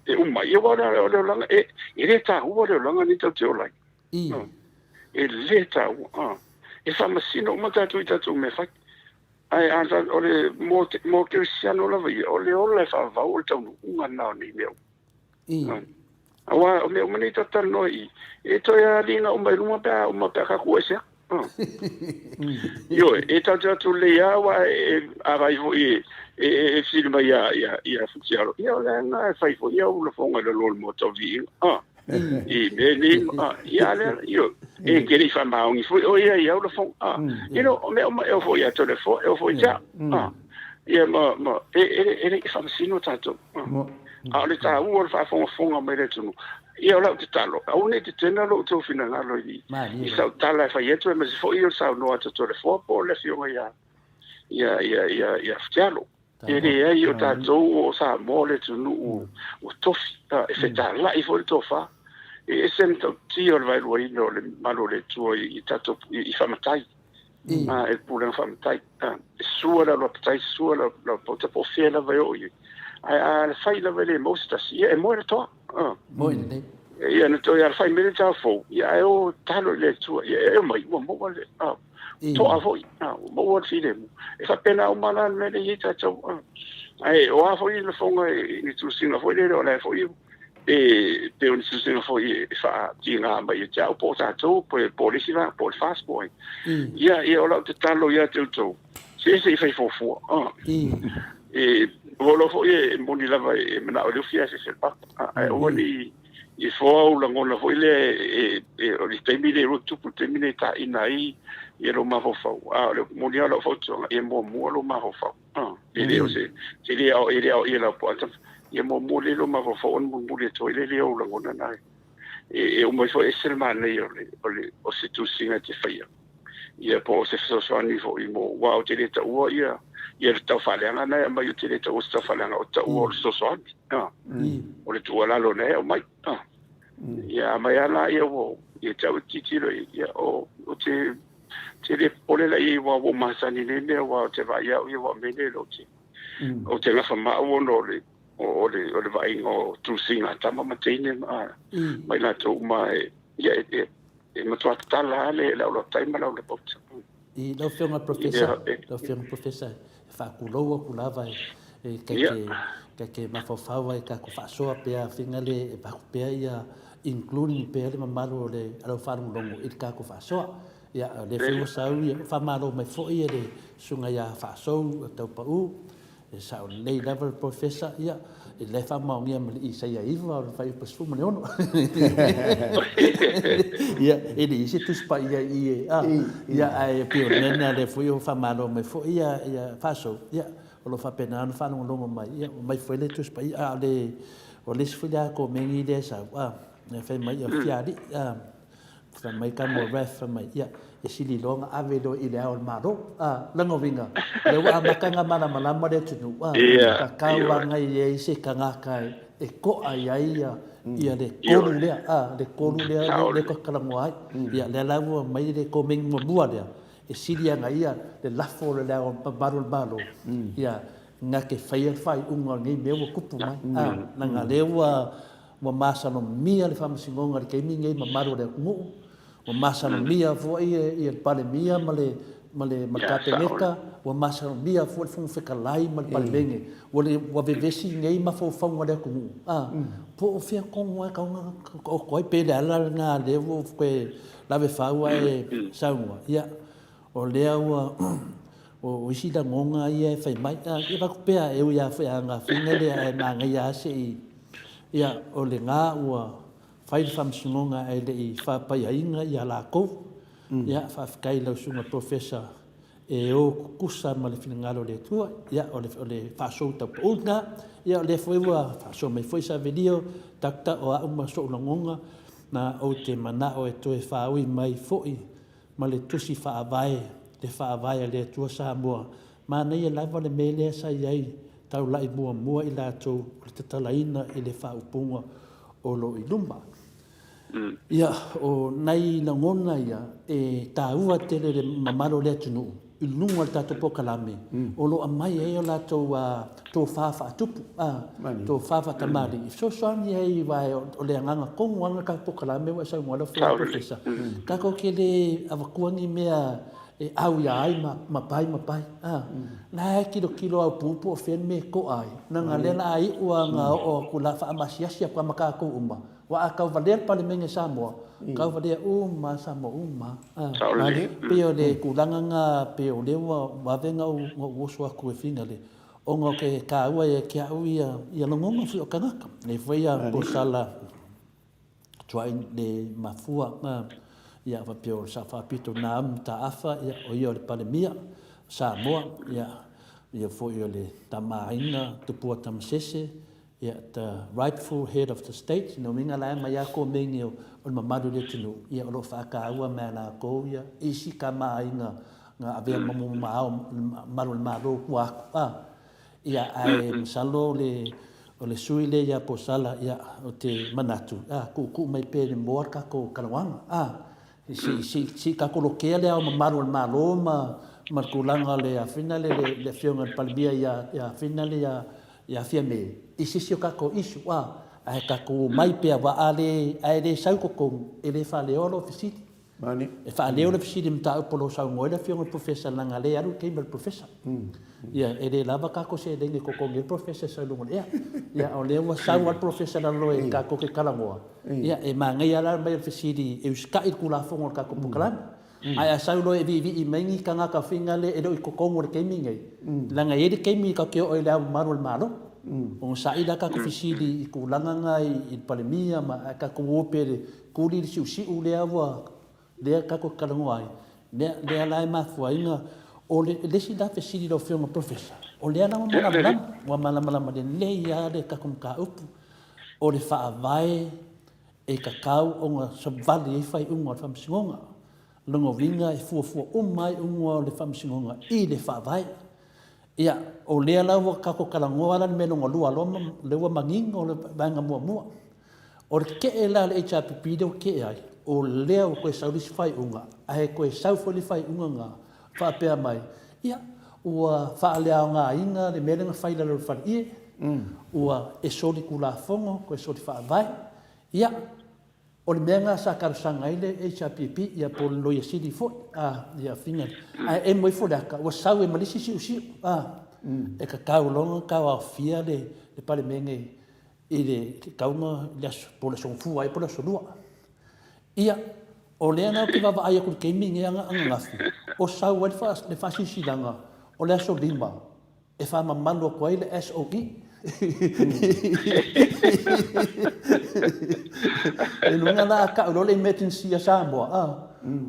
e uma ai, aua o le olaga, e le taua le olaga lenei tatou te ola ai. E le taua. E faamasino uma tatou i tatou mea fai. Ae a o le mo mo kerisiano lava ia, o le ola e faavavau o le taunuuga lena o nei mea uma. Aua o mea uma nei tatou talanoa i i, e toe aliga uma i luma pe a uma pe a tatou ese atu. Ioe, e tatou te o atu lelei lava aua e a vaai foi e e fesili mai ia ia ia Futialo, ia o le aga e fai foi au lafoga i lalo o le Maota o Viiga. I mea nei, ia lea, ioe, e te le i faamaoni foi oe ia i au lafoga. You know, o mea uma, e oo foi ia Toleafoa, e oo foi ia te au. Ia ma, ma, e, e, e le i faamasino tatou. A o le taua o le faafogafoga mai le atunuu. Ia o lau tatalo, aua ne i tetena lo outou finagalo i, i sau tala e fai atu, aemaise foi o le saunoa atu a Toleafoa po o le afioga ia, ia, ia, ia, ia Futialo. E leai, o tatou o Samoa le atunuu ua tofi, e fetalai foi le tofa. E ese le matautia o le vaeluaina o le malu o le Atua i tatou i faamatai, e le pulega faamatai. E sua le alu apatai, sua le alu apauta, po o fea lava e oo i ai. Ae a fai lava e le maua se tasi, ia e moe le toa. Moe lelei. Ia na toe alafai mai le taeao fou, ia ae o tatalo i le Atua, ia e omai ua maua le toa foi, ua maua le filemu. E faapena uma la le mea lea e i ai tatou. Ae o a foi lafoga i ni tusiga foi lele, o la e foi pe o ni tusiga foi e faatiga mai ia te au po o tatou, po o le isi vaega, po o le FAST po o ai. Ia, ia o lau tatalo ia te outou, se se i fai fuafua. E ua iloa foi e moni lava e manao e le ufi ae fefe le papa, ae aua ne i i foa ou lagona foi lea e o le taimi lea ua tupu le taimi lea e taina ai ia lou mafaufau. A o le upu moni lava o lau fautuaga, ia muamua lou mafaufau. E le o se, e le ao, e le ao ia lau po ata, ia muamua lelei lou mafaufau ona mulimuli atu ai lea i ou lagona na. E uma ifo e ese le manaia o le, o le, o se tusiga e te faia. Ia po o se fesoasoani foi mo, aua ou te le taua ia, ia le tau faaleaga na e aumai, ou te le taua se tau faaleaga, ou te taua o le fesoasoani. O le tuualalo na e aumai. Ia aumai lava la ia ua, ia te au e tilotilo i ai, ia o, ou te, te le popole la i ai aua ua ou masani i nei mea, aua ou te vaai au ia aua o mea nei ou te, ou te gafa ma au ona o le, o le, o le vaaiga o tusiga a tama ma teine ma, ma i latou uma e, ia e, e, e matua tatala lava le aulautai ma le aulapauta. I lau Afioga i le Professor, lau Afioga i le Professor, e faatulou atu lava e kai te, kai te mafaufau ai tatou faasoa pea faiga le e avatu pea ia including pea le mamalu o le lau faalogologo i le tatou faasoa. Ia, o lea foi ua sau, ia, faamalo mai foi le Susuga ia Faasou Taupau, e sao lelei lava le Professor, ia, e la e faamaonia ma le Isaia 9 o le fuaiupu 16. Ia, e leai se Tusi Paia i i e, a, ia, ae pei o le mea lena lea foi ua faamalo mai foi ia Faasou, ia, o lo o faapena ona faalogologo mai, ia, aumai foi le Tusi Paia, a o le, o le isi foi lea komeni lea e sau, a, fai mai o Fiaali'i, a, Fai mai tama o Ref, fai mai, ia, e sili loa ona ave loa i Le Ao o le Malo. A, lona uiga, lea ua amata ona malamalama le atunuu, a, tatau lava i ai se tagata e to'a i ai ia, ia le tolu lea, a, le tolu lea lea ta te talanoa ai. Ia, lea la ua aumai le komeni muamua lea, e sili ana ia le lafo o Le Ao Mamalu o le Malo, ia, na te faia le faaiuga o lenei mea ua tupu mai, a, leaga lea ua Ua masalomia le Faamasinoga i le taimi lenei i mamalu o le atunuu, ua masalomia foi le Palemia ma le ma le ma le Kapeneta, ua masalomia foi le Fofoga Fetalai ma le Palemene. Ua le ua vevesi nei mafaufauga o le atunuu, a, po o fea tonu lava e tatau ona taoto ai, pe le ala lena lea ua ou toe lave fau ae saunoa, ia, o lea ua o isi lagona ia e fai mai, e avatu pea e ui lava foi a gafina lea ae manaia lava se i Ia, o lena ua fai le faamasinoga ae le i faapaiaina ia latou. Ia, faafetai i lau Susuga Professor e o tutusa ma le finagalo o le Atua. Ia, o le, o le faasou taupou lena. Ia, o lea foi ua faasoa mai foi Savelio, Doctor, o au ma sou lagona, na ou te manao e toe faaui mai foi ma le Tusi Faavae, le Faavae a le Atua Samoa. Manaia lava le mea lea sa i ai, taulai muamua i latou o le tatalaina i le faaupuga o lo o i luma. Ia, o nai lagona ia e taua tele i le mamalu o le atunuu i luga o le tatou polokalame o lo o aumai ai o latou tofa faatupu, tofa faatamalii e fesoasoani ai aua o le agaga tonu lava lena o le tatou polokalame ua e saunoa lau Afioga i le Polofesa, tatou te le avatua ni mea e au ia ai ma pai ma pai. La e tilotilo au pu po o fea le mea e to'a ai, leaga lea la a iu lava ina oo atu la faamasiasi atu lava ma tatou uma, aua a tauvalea le Palemene Samoa, tauvalea uma lava Samoa uma lava. Pei o le tulaga lena, pei o lea ua vave ona ou oso atu e finale, ona ou te taua ia te au ia lagona foi o tagata. E i ai foi Posala tuai le mafua ia faapea o le Sao Faapito na amu Mataafa ia o ia o le Palemia o Samoa ia ia foi o le Tama Aiga Tupua Tamasese ia the rightful head of the state no uiga la e aumai a komeni o le mamalu o le atunuu ia o lo o faataua mai e latou ia isi Tama Aiga na avea ma momomaao mamalu o le Malo tua atu a Ia, ae masalo le, o le sui lea ia Posala, ia, ou te manatu, a, tuutuu mai pea i le moa le tatou talanoaga, a, se i, se i, se i tatou lotea le Ao Mamalu o le Malo ma, ma le tulaga o le, a fina le, le, le Afioga i le Palemia ia, ia fina le, ia, ia Fiame, i se isi o tatou issue, a, ae tatou omai pea, aua a le, a e le sau i totonu, e le faaleoa lou fesili. Mani. E faaleo le fesili mataupu o lo o saunoa ai le Afioga i le Professor leaga lea e alu le taimi o le Professor. Ia, e le lava tatou seleni e totogi ai le Professor e sau i luga o le ea. Ia, o lea ua sau lava le Professor i lalo e tatou te talanoa. Ia, e manaia lava le aumai o le fesili e usitai le Tulafono o le tatou polokalame. Ae a sau loa e viivii mai ni tagata finagale e le o i totonu o le taimi lenei, leaga e i ai le taimi tatou te oo ai i le Ao Mamalu o le Malo, ona saili lea o tatou fesili i tulaga na i le Palemia ma ae tatou o pea i le Tuli le siusiu lea ua lea tatou te talanoa ai, lea, lea la e mafua ai na, o le, le isi la fesili i lau Afioga Professor, o lea la ua malamalama, ua malamalama lelei lava le tatou mataupu, o le Faavae e tatau ona savali ai faaiuga o le Faamasinoga. Lona uiga e fuafua uma ai iuga o le Faamasinoga i le Faavae. Ia, o lea la ua tatou talanoa la i le mea lona lua loa, lea ua manino le vaega muamua. O le tetee la a le HRPP lea ua tetee ai, o lea ua toe sau le isi faaiuga, ae toe sau foi le faaiuga lena faapea mai, ia, ua faaleaogaina le mea lea na fai i lalo o le faleie, ua e solitulafono, toe solifaavae. Ia, o le mea lena sa talosaga ai le HRPP, ia po o le Loia Sili foi, a, ia Fingal. Ae emo ifo le ata, ua sau ai ma le isi siusiu, a, e tatau loa ona tauaofia le Palemene i le tauga i le aso, po o le aso Gafua ai po o le aso Lua. Ia, O lea la ou te vaavaai atu i le taimi lenei ananafi, o sau ai le faasilasilaga o le aso 5 e faamamalu atu ai le SOE. I luga la a tau loa le emergency a Samoa, a,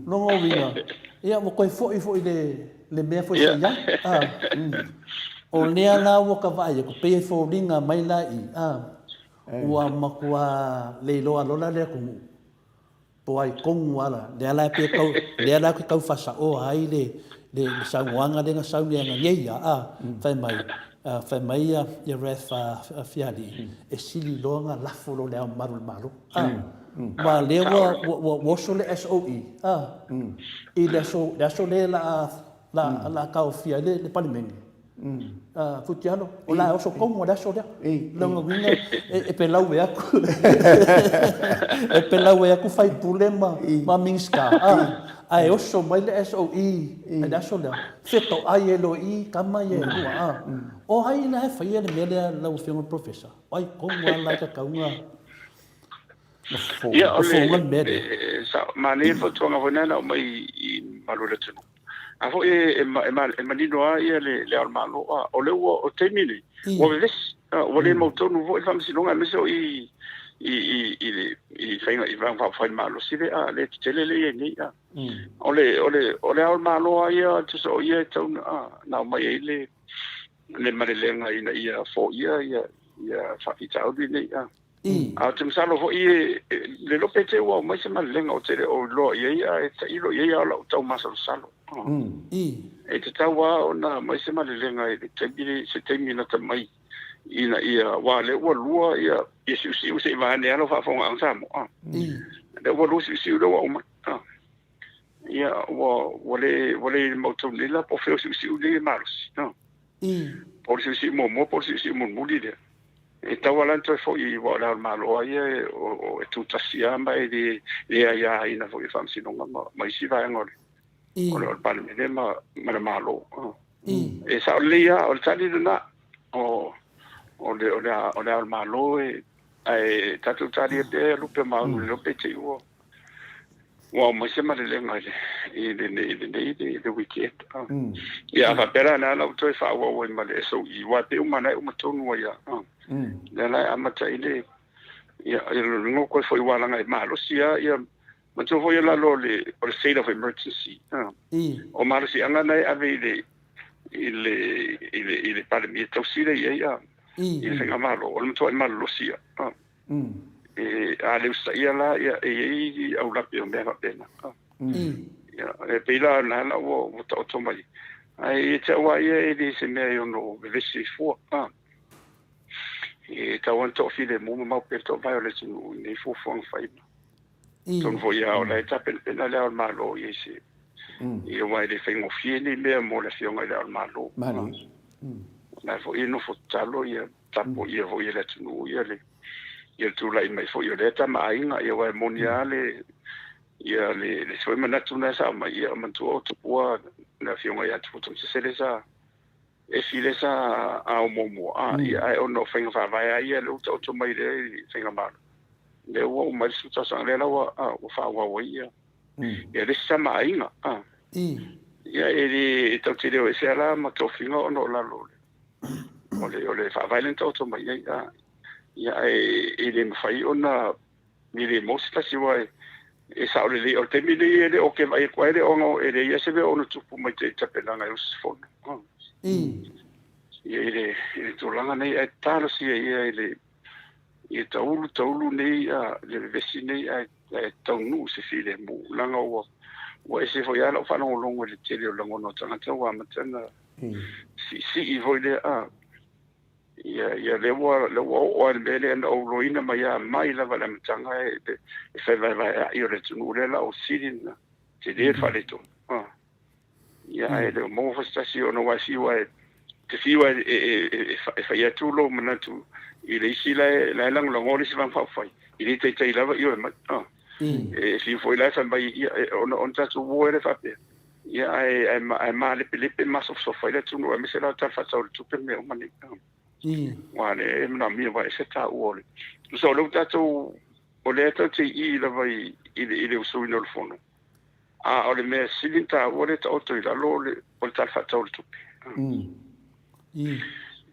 lona uiga, ia ua toe foi foi i le mea foi sa i ai. A, o lea la ua ta vaai atu, pei e foliga mai la i i, a, ua matua le iloa loa la le atunuu Po o ai tonu lava la, lea la e pei e tau, lea la ou te tau faasaoa ai le, le, le saunoaga lea na sau nei ananei a, a, fai mai, a, fai mai ia, ia Ref a, a Fialii, e sili loa ona lafo loa Le Ao Mamalu o le Malo, a. Ma lea ua, ua, ua oso le SOE, a, i le aso, le aso lea la a, la, la a taofia ai le, le Palemene. Futialo, o la e oso tonu a le aso lea. Lona uiga e pelaue atu, e pelaue atu faipule ma, ma Minisita, ae oso mai le SOE i le aso lea, fetoai ai loa i i tama ia e lua. O ai la e faia le mea lea lau Afioga i le Professor? O ai tonu lava la e tatau ona Ia, o le mea lea? Manaia le fautuaga foi lena na aumai i malu o le atunuu. A foi e manino lava ia le Ao o le Malo, o lea ua, o le taimi lenei, ua vevesi, ua le mautonu foi le Faamasinoga, aemaise o i i faiga i Vaega Faaupufai malosi lea, lea tetele lea e i ai nei. O le o le o le Ao o le Malo lava ia, tusa o ia e tatau ona aumai ai le malelega ina ia foia ia faafitauli nei. A ou te masalo foi e le iloa pe te i ua aumai se malelega ou te le o iloa i ai ae tailo i ai a o lau tau masalosalo. E tatau lava ona aumai se malelega i le taimi se taimi lata mai ina ia aua o lea ua lua ia siusiu se i vaeane lava lau faafofogaaga Samoa. O lea ua lua siusiu lea ua aumai. Ia ua le ua le mautonu nei la po o fea o siusiu nei e malosi. Po o le siusiu muamua po o le siusiu mulimuli lea. E tatau lava la ona toe foi aua o le Ao o le Malo lava ia e tutasi lava ma e le aiaina foi e le Faamasinoga ma isi vaega o le Palemene ma le Malo. E sao lelei lava, o le tali lena, o le Ao o le Malo ae tatou talia pea lupe o maunu le iloa pe te i ua Ua aumai se malelega i lenei le weekend. Ia a faapea la lea la ua toe faaauau ai ma le SOE, aua e pei uma lava e uma tonu ai lava. Lea la e amata ai le, ia le toe foi aua leaga e malosi lava ia, manatua foi o lalo o le state of emergency. O malosiaga na e ave i le i le i le Palemia tausi lea e i ai i le faigamalo, o le matuai malolosi lava. E, a le usitaia la, ia, e i ai aulape o mea faapena. Ia, e pei la na la ua, ua taoto mai. Ae ia te au lava ia e le se mea e ono vevesi ai fua. E tatau lava ona toafilemu ma mau pea le toavae o le atunuu i nei fuafuaga fai. Atonu foi lava o la e tapenapena le Ao o le Malo i se, ia aua e le faigofie nei mea mo le Afioga i le Ao o le Malo. O la foi e nofo tatalo ia tapuaia foi e le atunuu ia le ia le tulai mai foi o lea tama aiga, ia aua e moni lava le ia le le isi foi manatu na sa aumai, ia manatua o Tupua le Afioga ia Tupua Tamasese sa Efi lea sa ao muamua, a, ia, ae ona o faiga faavae lava ia lea ua taoto mai lea i faigamalo, lea ua uma ai le 10 tausaga, lea la ua, a, ua faaauau ai ia, ia le isi tama aiga, a. Ia, e le, e tatou te le o ese lava la ma tofiga ona o lalo o le, o le, o le faavae lea na taoto mai ai, a. Ia, ae e le mafai ona E le maua se tasi aua e sao lelei. O le taimi lenei e le o ke vaai atu ai le ono e leai se mea ono tupu mai te tapenaga e usufono. Ia i le i le tulaga nei ae talosia ia i le ia taulu taulu nei a le vevesi nei ae ae taunuu se filemu leaga ua ua ese foi lava lau faalogologo i le tele o lagona o tagata ua amata ona siisii foi lea a. Ia, ia lea ua, lea ua oo lava i le mea lea na ou loina mai lava mai lava i le amataga e, e fevaevaea'i o le atunuu lea la o sili lena, tele le faaletonu. Ah. Ia, ae le o maua foi se tasi ona aua e fiu lava e, te fiu lava e, e, e, e, e fai atu lou manatu i le isi la e, la e lagolagoa le isi Vaega Faaupufai, e le taitai lava ioe mai. Ah. E fiu foi la e fai mai, ia, e, ona, ona tatou o ai lea faapea. Ia, ae, ae, ae malepelepe ma masofasofa ai le atunuu, aemaise la o le Tala Faatatau o le Tupe ma mea uma nei. Aua o lea e manaomia aua e ese taua o le... Tusa o lea ua tatou, o lea tatou te i i lava i, i le, i le usuina o le Fono, a o le mea sili ona taua lea e taoto i lalo o le, o le Tala Faatatau o le Tupe.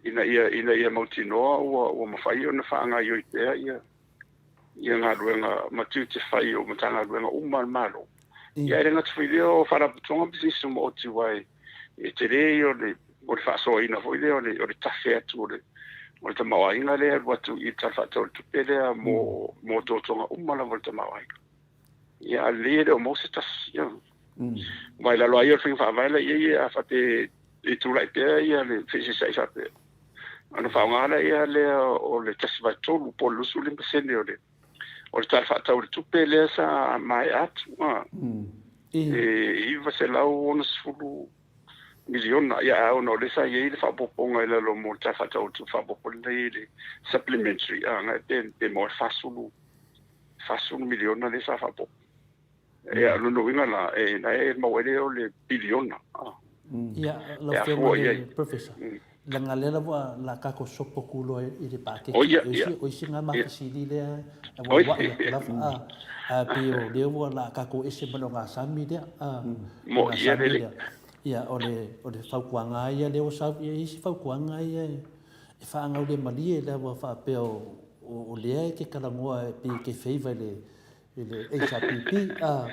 Ina ia, ina ia mautinoa ua, ua mafai ona faagaioi pea ia, ia galuega ma tiute fai o Matagaluega uma a le Malo. Ia e le gata foi i lea o Faalapotopotoga ma Pisinisi Tumaoti aua e, e tele ia o le, o le faasoaina foi lea o le, o le tafe atu o le, o le tamaoaiga lea e alu atu i le Tala Faatatau o le Tupe lea mo, mo otootoga uma lava o le tamaoaiga. Ia a lelei e le o maua se tasi. Ia. Aua i lalo lava ia o le faiga faavae la i ai, a faapea e tulai pea ia le feeseeseai faapea, ona faaaoga lea lea o le 1/3 po o le 25% o le o le Tala Faatatau o le Tupe lea sa maea atu, e $960 miliona. Ia, a ona o lea sa i ai le faaopoopoga i lalo mo le Tala Faatatau o le Tupe faaopoopo lea i le supplementary, a, pe maua le 40 miliona lea sa faaopoopo. Ia, o lona uiga la, e na e maua ai lea o le piliona. Ia, lau Afioga i le Professor, leaga lea lava la tatou sopo atu loa i le paketi, o isi na ma fesili lea e uauai atu lava, a, ae pei o lea ua la tatou ese ma le ogasami lea, a, ogasami lea. Ia, o le, o le fautuaga lava ia lea ua sau, ia e i ai isi fautuaga ia e faagaulemalie lava faapea o lea e te talanoa e pei e te favour i le i le HRPP, a,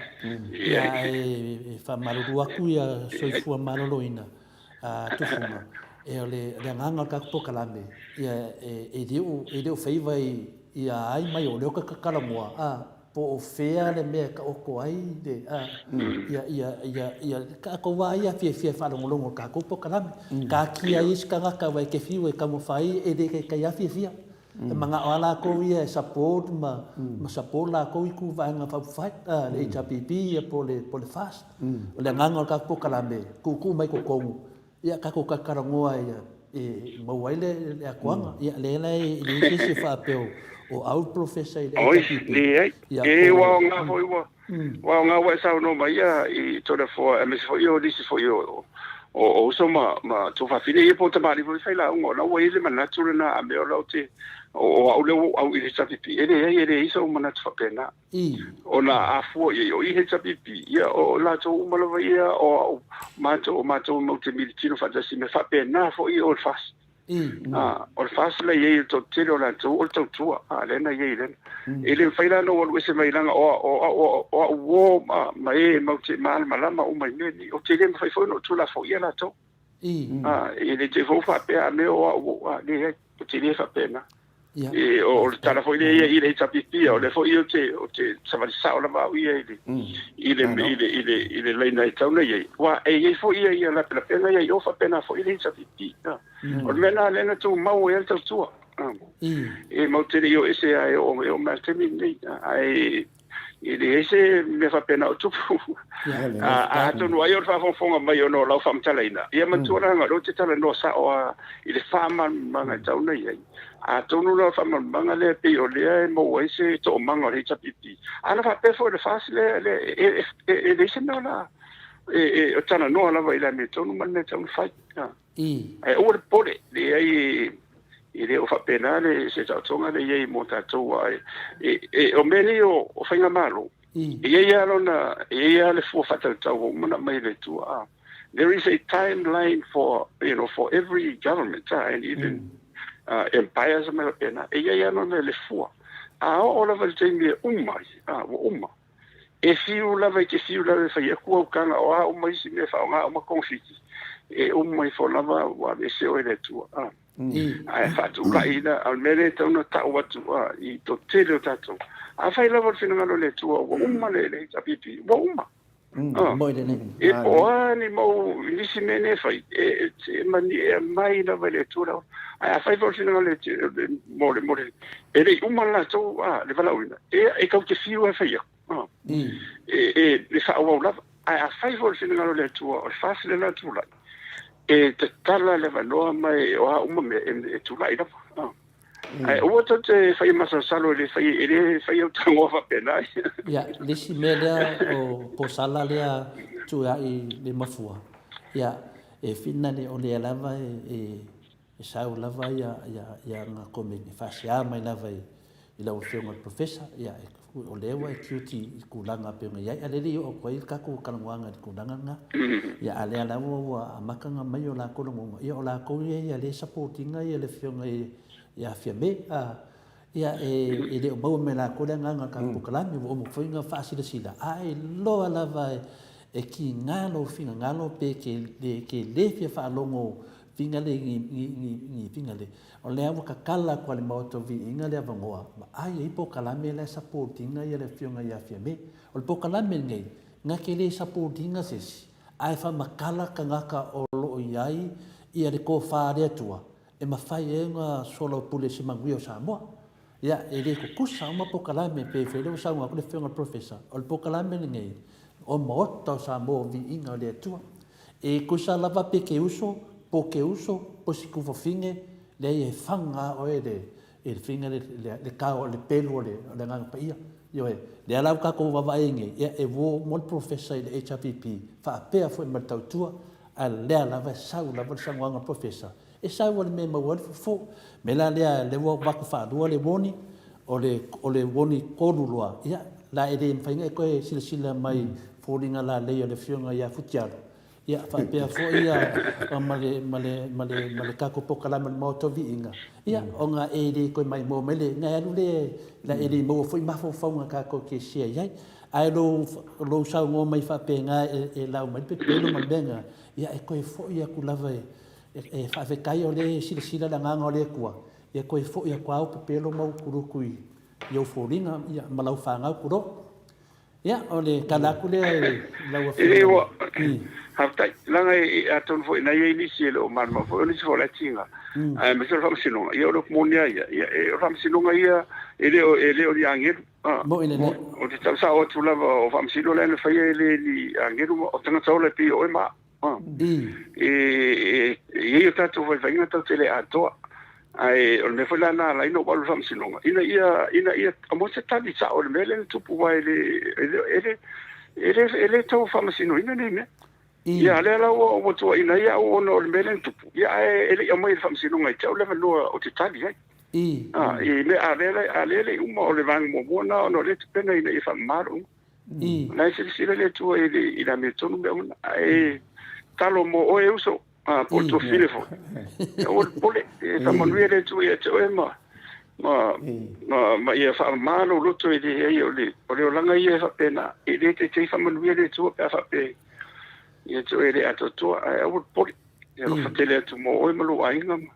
ia e faamalulu atu ia soifua maloloina a Tufuga, e o le, le agaga o le tatou polokalame, ia e, e le o, e le o faiva i, i a ai mai o lea o ta talanoa, a, po o fea le mea e taoto ai le, a, ia, ia, ia, ia, tatou lava ia fiafia e faalogologo i le tatou polokalame. Taatia ai isi tagata aua e te fiu e taumafai e le taitai lava fiafia. E manao lava latou ia e support ma ma support latou i tu vaega faaupufai, le HRPP ia po o le po o le FAST. O le agaga o le tatou polokalame, tuutuu mai totonu, ia tatou talatalanoa ia e maua ai le le atoaga. Ia lea la e leai se isi e faapea o au le polofesa i le HRPP. Oi, leai. Ia E ua aoga foi ua Ua aoga ua e saunoa mai ia i Toleafoa aemaise foi o nisi foi o o uso ma ma tuafafine ia po o tamalii foi failauga ona ua i ai le manatu lena a mea o la ou te o au lea ua ou au i le HRPP. E leai e leai sou manatu faapena. Ona a fua i ai o i HRPP ia o latou uma lava ia o au matou o matou matou te militino faatasi mea faapena foi o le FAST. O le FAST la e i ai i le toatele o latou o le tautua, lea na i ai i lena. E le mafai la ona ou alu ese mai leaga o o au uo ma e matou te malamalama uma i mea nei. Ou te le mafai foi ona ou tuulafoaia latou. E le te foi faapea a mea o au uo, leai, ou te le faapena. E, o le tala foi lea ia i le HRPP, o lea foi ou te, ou te savali sao lava au ia i le, i le, i le, i le, i le laina e tatau ona i ai. Aua e i ai foi ia, ia lapelapega ia i o faapena foi le HRPP. O le mea lena lea na tumau ai le tautua. E matou te le i o ese lava e oo e oo mai i le taimi lenei. Ae e leai se mea faapena o tupu. Atonu ai o le faafogafoga mai ona o lau faamatalaina, ia manatua leaga o lea ou te talanoa sao lava i le faamalamalamaga e tatau ona i ai. Atonu la o le faamalamalamaga lea pei o lea e maua ai se toomaga o le HRPP. A na faapea foi o le FAST lea e leai se mea o le a e talanoa lava i le amiotonu ma le mea e tatau ona fai. Ae aua le popole, leai e le o faapena le se taotoga lea e i ai mo tatou, aua e o mea nei o faigamalo, e i ai lava lona, e i ai lava le fua faatautau ua uma ona aumai e le Atua. A there is a timeline for, you know, for every government, and even empires ma mea faapena, e i ai lava lona le fua. A oo lava i le taimi e uma ai, a ua uma. E fiu lava i te fiu lava e fai atu au tala o a uma isi mea e faaaoga uma togafiti, e uma ifo lava ua aveese oe e le Atua. A. Ae faatulai la, a o le mea lea e tatau ona tau atu a, i toatele o tatou, afai lava o le finagalo o le Atua ua uma le HRPP, ua uma. A. E po o a ni mau nisi mea nei e fai, e, e, e aumai lava e le Atua le ola. Ae afai foi o le finagalo o le Atua, mo le, mo le, e le i uma le latou a, le valaauina, e, e tatou te fiu lava e fai atu, e, e, e faaauau lava. Ae afai foi o le finagalo o le Atua, o le FAST lea o le a tulai, e tatala le avanoa ma e, o a uma mea, e, e tulai lava. Ae aua tou te faia masalosalo, e le fai, e le fai au tagoa faapena. Ia, le isi mea lea o posala lea tuuai le mafua, ia, e finale o lea lava e, e E sau lava ia, ia, ia ana comment e faasea mai lava i, i lau Afioga i le Professor, ia, o lea ua e tiuti i tulaga pei ona i ai, a o lea e le i oo atu ai le tatou talanoaga i le tulaga lena. Ia, a o lea lava ua amata ona aumai o latou lagona, ia o latou ia ia lea e support ina le Afioga ia Fiame, a, ia, e le o maua mai e latou le agaga o le tatou polokalame, ua uma foi ona faasilasila, a e iloa lava e tiga lou finagalo pe e te le fia faalogo figale i ni figale, O lea ua tatala atu a le Maota o Viiga le avanoa, vaai ai polokalame la e support ina le Afioga ia Fiame. O le polokalame lenei, na te le support ina se isi, ae faamatala tagata o lo o i ai ia le tofa a le Atua e mafai ai ona soalaupule i se manuia o Samoa. Ia, e le tutusa uma polokalame, pei foi lea ua saunoa atu le Afioga i le Professor, o le polokalame lenei, o Maota o Samoa o Viiga o le Atua. E tusa lava pe ke uso, po ke uso, po si tufafine, leai e faga lava oe e le fina le kao o le pelu o le Agaga Paia. Ioe, lea la ua tatou vaavaai ai nei, ia e uo mo le Professor i le HRPP faapea foi ma le tautua, a lea lava e sau lava le saunoaga a le Professor, E sau lava le mea e maua ai le fofo. O le mea la lea, lea ua avatu faalua le warning, o le, o le warning tolu loa, ia, la e le mafai ona e toe silasila mai i foliga lalei o le Afioga ia Futialo, ia, faapea foi ia ma le, ma le, ma le, ma le tatou polokalame o le Maota o Viiga, ia, ona e le toe maimoa mai le, ona e alu lea, la e le maua foi mafaufauga tatou te share i ai. Ae lou, lou saunoa mai faapena e lau mai le pepelo ma le mea lena, ia, e toe foi atu lava e, E faafetai o lea e silasila le Agaga o le Atua, ia toe foi atu lava ou pepelo ma ou kuluku i ou foliga ma lau fanau, tulou. Ia, o le tala atu lea i lau Afioga. E ua, faafetai. Leaga atonu foi na i ai nisi e le o malamalama foi, o nisi foi o la e tiga, aemaise o le Faamasinoga. Ia o le upu moni lava ia, ia, o le Faamasinoga ia e le o, e le o ni agelu. Moni lelei. O te tau sao atu lava o Faamasino la na faia e le ni agelu, o tagata ola e pei o oe ma au. E i ai o tatou vaivaiga tatou te le atoa. Ae o le mea foi la na ala ai ona ou alu i le faamasinoga, ina ia, ina ia aumai se tali sao i le mea lea na tupu, aua e le, e le, e le, e le, e le tau faamasinoina nei mea. Ia, lea la ua, ua tuuaina ai au ona o le mea lea na tupu, ia, ae e le i aumaia i le faamasinoga i te au le avanoa ou te tali ai. I mea, a lea, a lea e le i uma o le vaega muamua lena ona o lea e tapena ina ia faamama lou igoa. O la e silasila le Atua i le, i le amiotonu mea uma, ae talo mo oe e uso, a, po o le tuafafine foi. Aua le popole, e faamanuia le Atua ia te oe ma, ma, ma, ma ia faamama lou loto e leai o le, o le olaga ia e faapena. E le taitai faamanuia le Atua pe a faapea ia te oe e le atoatoa, ae aua le popole. E alofa tele atu mo oe ma lou aiga ma.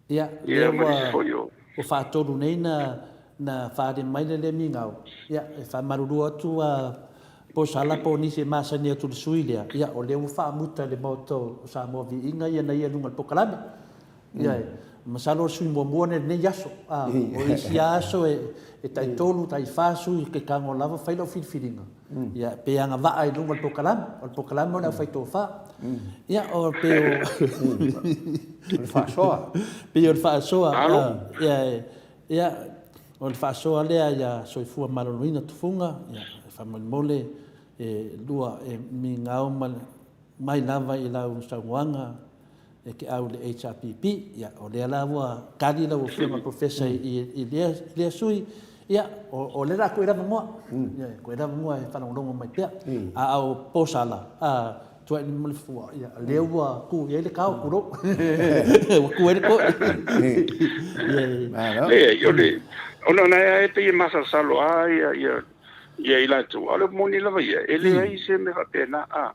Ia, lea ua, ua faatolu nei na, na faaali mai le le migao, ia, e faamalulu atu a po o Sala po o nisi e masani atu i le sui lea, ia, o lea ua faamuta e le Maota o Samoa Viiga ia na ia i luga o le polokalame. Ia, e masalo o le sui muamua lenei i lenei aso. A, o isi lava aso e, e taitolu, taifa sui, e tago lava fai lau filifiliga. Ia, pe agavaa i luga o le polokalame. O le polokalame o le aufaitofa. Ia, o pei o... O le faasoa. Pei o le faasoa. Ia, ia, o le faasoa lea ia soifua maloloina tufuga, ia, e faamolemole e lua e migao ma mai lava i lau saunoaga e te au i le HRPP. Ia, o lea la ua tali lau Afioga i le Professor i lea sui, ia, o lea la koe lava moa. Ia, koe lava moa e faalogologo mai pea. A o Posala, a, Tuailimalefua, ia, lea ua tu i ai le kao, tulou. Ua tu ai le toi. Leai, o le, ona na e pei e masalosalo lava ia, ia, ia i latou, a o le moni lava ia, e leai se mea faapena, a.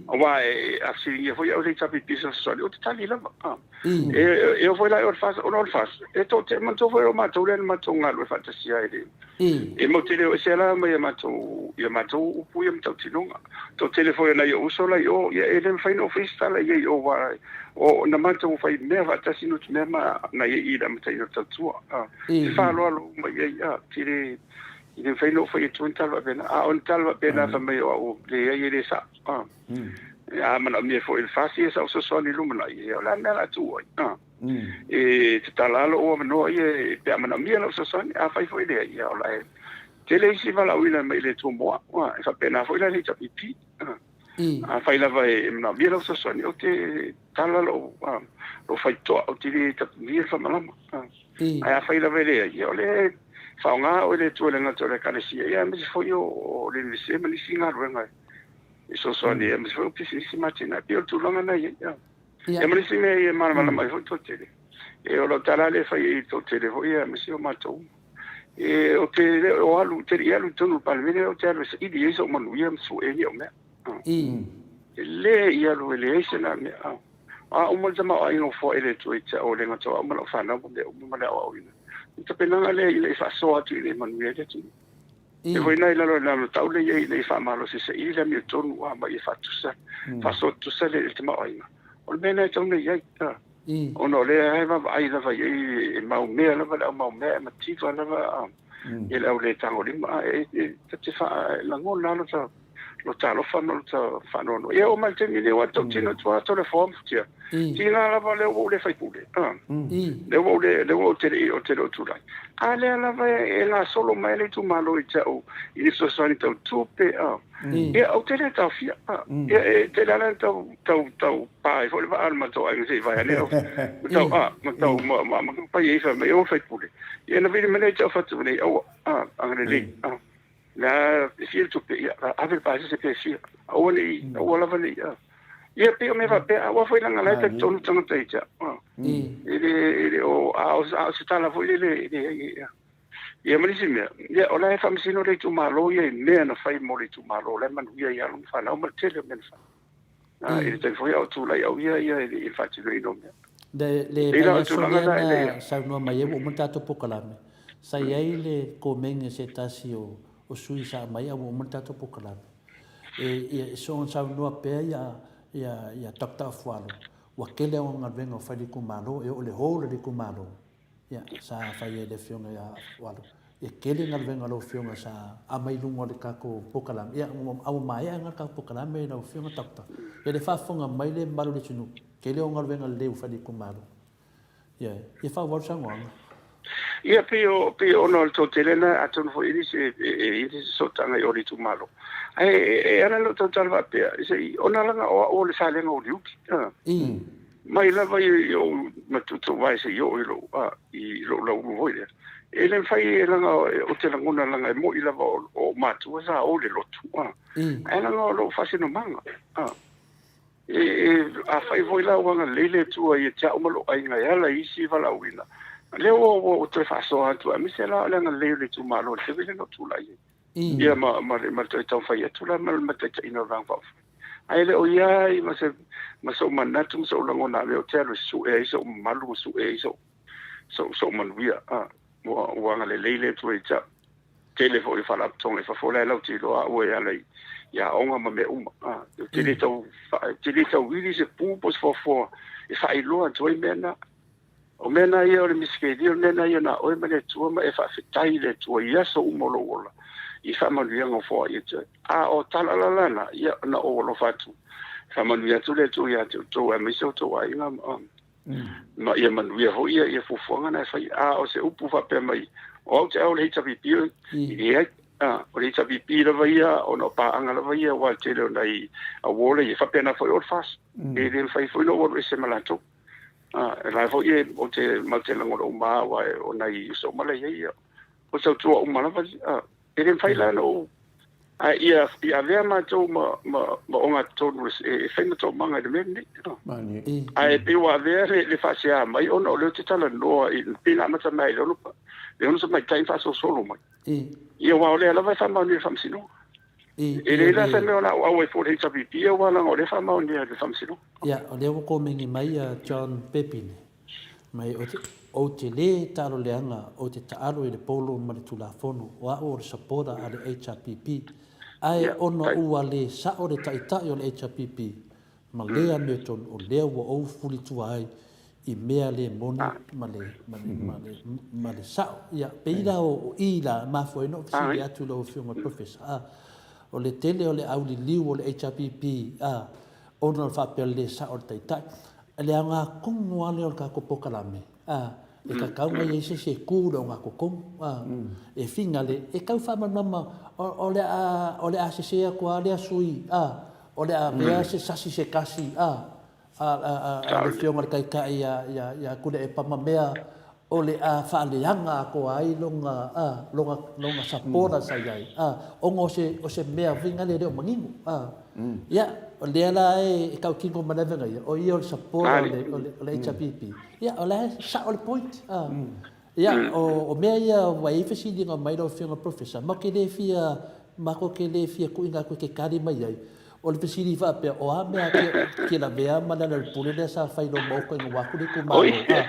Aua e, a fesiligia foi au e le HRPP se fesoasoani, ou te tali lava. A. E, e oo foi la i o le FAST, ona o le FAST, e toatele, manatua foi o matou lea na matou galulue faatasi ai i le, e matou te le o ese la mai a matou, i a matou upu ia ma tautinoga. Toatele foi o nai ou uso la i o, ia e le mafai ona ou faia se tala i ai i o, aua o, na matou fai mea faatasi nutimea ma na i ai i le amataina o le tautua. A. E faaaloalo uma i ai, a, te le, E le mafai ona ou fai atu ni tala faapena. A o ni tala faapena fai mai o au, leai e le sao. A, a manaomia foi e le FAST ia sau fesoasoani i lumanai, ia o le a le mea o le a tuu ai. A, e tatala lava lou avanoa ia pe a manaomia lau fesoasoani. Afai foi e leai, ia o la e tele isi valaauina mai le Tumua. A, e faapena foi la le HRPP. A, afai lava e manaomia lau fesoasoani, ou te tala lou, lou faitotoa, ou te le tapunia le faamalama. Ae afai lava e leai, ia o le Faaaoga oe e le Atua i le gata o le Ekalesia, ia aemaise foi o le Iunivesite ma nisi galuega e fesoasoani ai, aemaise foi o pisinisi ma atinae. E pei o le tulaga lena e i ai. Ia ma le isi mea ia malamalama ai foi le toatele, o lau tala lava lea e fai i le toatele foi aemaise o matou uma. Ou te le o alu, ou te le i alu i totonu o le Palemene, ou te alu e saili ai sou manuia ma sue ai ni au mea. E le i alu e leai se na mea. O a uma le tamaoaiga ua foai e le Atua ia te au, e le gata o au ma lau fanau ma mea uma ma le aoaoina. O le tapenaga lea ina ia faasoa atu ina ia manuia ai le atunuu. E foi na i lalo o le anavatau lea e i ai ina ia faamalosi e saili le amiotonu a ma ia faatusa, faasoa tutusa le tamaoaiga. O le mea lena e tatau ona i ai. Ona o lea e vaavaai lava i ai e maumea lava le au maumea e mativa lava i le au le tagolima. E ta te lagona lava lota alofa ma lota faanoanoa. Ia oo mai i le taimi lenei ua tautino atu lava Toleafoa ma Futia. Tiga lava lea ua ou le faipule. Lea ua ou le, lea ua ou te le, ou te le o tulai. A lea lava e gasolo mai le itumalo ia te au i ni fesoasoani tau tupe. Ia ou te le taofia. Ia e tele lava tau tau tau pa ai foi le vaa o le matou aiga se i vae ane au. Ma tau a, ma tau ma ma ma fai ai fai mai o faipule. Ia na vili mai lea ia te au fatu nei aua agalelei. La e fia le tupe, ia, ave le pasese pe fia. Aua ne i, aua lava ne i, Ia, pei o mea faapea, aua foi leaga la e talitonu tagata ia te au. E le, e le o, a o, a o se tala foi lele, e leai, ia. Ia ma le isi mea, ia, o la e faamasino le itumalo ia i mea na fai mo le itumalo, o la e manuia i alo ma fanau ma le tele o mea na fai. I le taimi foi a o tulai au ia ia i le faatinoina o mea. Le vaiaso lea na saunoa mai ai ua uma le tatou polokalame, sa i ai le komeni a se tasi o sui sa aumai a ua uma le tatou polokalame. E soona saunoa pea ia Doctor Afualo, ua tele ana galuega ua fai i le itumalo, e oo i le hall o le itumalo. Ia, sa fai ai le Afioga ia Afualo. E tele galuega a lau Afioga sa aumai i luga o le tatou polokalame. Ia, a ua maea lena tatou polokalame lau Afioga Doctor. Ia le faafofoga mai le mamalu o le atunuu, tele o galuega lelei ua fai i le itumalo. Ia, ia faaauau le saunoaga. Ia, pei o, pei ona o le toatele lena, atonu foi e le se, e i ai se sootaga i o le itumalo. Ae e ala lou tautala faapea, se i, ona leaga o au o le salega uliuli. Mai lava i ou matuatuvae seia oo i lou, a, i lou laulu foi lea. E le mafai e leaga ou te lagona leaga e moni lava o ou matua sa o i le lotu, a, ae leaga o lou faasinomaga, a. E, e, afai foi la ua agalelei le Atua ia te au ma lou aiga e ala i isi valaauina, lea ua, ua toe faasoa atu, aemaise la o le agalelei o le itumalo i le taimi lea na ou tulai ai. Ia ma, ma, ma le toe taumafai atu la ma le taitaiina o le Vaega Faaupufai. Ae le o i ai ma se, ma sou manatu ma sou lagona ave ou te alu e sue ai sou mamalu ma sue ai sou, sou, sou manuia. A, ua, ua agalelei le Atua ia te au. Tele foi o faalapotopotoga i fafo la e latou te iloa au e ala i, i aoga ma mea uma. A, ou te le tau, ou te le tau vili se pu po o se foafoa e faailoa atu ai mea na. O mea na ia o le misikelia, o le mea na ia na oe ma le Atua, ma e faafetai i le Atua i aso uma o lou ola, i faamanuiaga o foai atu ai. A o tala la lana, ia, na ou alofa atu, faamanuia atu le Atua ia te outou, aemaise o outou aiga, ma, ma ia manuia foi ia, ia fuafuaga na e fai. A o se upu faapea mai, o au te au le HRPP, e leai. A, o le HRPP lava ia, ona o paaga lava ia, aua le tele o nai award ia, faapena foi o le FAST. E le mafai foi ona ou alu ese ma latou. A, la foi e, ou te, matou te lagona uma lava, aua o nai uso uma la e i ai, ia, o le tautua uma lava, a, e le mafai la ona ou, a ia, ia avea matou ma, ma, ma ogatotonu e, e fai ma toomaga i le mea lenei. A, ae pei ua avea le, le faasea mai ona o lea ou te talanoa i, pei na amata mai i le ono, le ono tamaitai na faasolosolo mai. Ia, aua o lea lava e faamaonia e le Faamasinoga. E leai la se mea o le a ou auai fua i le HRPP aua leaga o lea e faamaonia e le Faamasinoga. Ia, o lea ua komeni mai a John Pepine, mai ou te, ou te le taalo leaga ou te taalo i le polo ma le Tulafono, o au o le supporter a le HRPP. Ae ona ua le sao le taitai o le HRPP, ma le amiotonu, o lea ua ou fulitua ai i mea le moni ma le, ma le, ma le, ma le sao. Ia, pei la o i la, e mafua ai ona ou fesili atu i lau Afioga i le Professor, a, o le tele o le auliliu o le HRPP, a, ona o le faapea o le le sao o le Taitai. Le aoga tonu lava lea o le tatou polokalame, a, e tatau ona i ai se isi e tu i le ogatotonu, a, e finale, e tau faamalamalama, o le a, o le a sese atu lava lea sui, a, o le a avea se sasi se tasi, a, a, a, a, a le Afioga i le Taitai ia, ia, ia Tuilaepa ma mea. o le a faaleaga atoa ai lona, a, lona, lona supporter sa i ai, a, ona o se, o se mea foi lea e le o manino, a. Ia, o lea la e tautino ma le avega ia, o ia o le supporter o le, o le, o le HRPP. Ia, o la e sao le point, a. Ia, o, o mea ia ua i ai fesiliga mai lau Afioga i le Professor, matou te le fia, matou te le fia tuuina atu e te tali mai ai. O le fesili faapea, o a mea a Tialavea ma Lealailepule lea sa fai i lou maota ina ua atu le itumalo? A,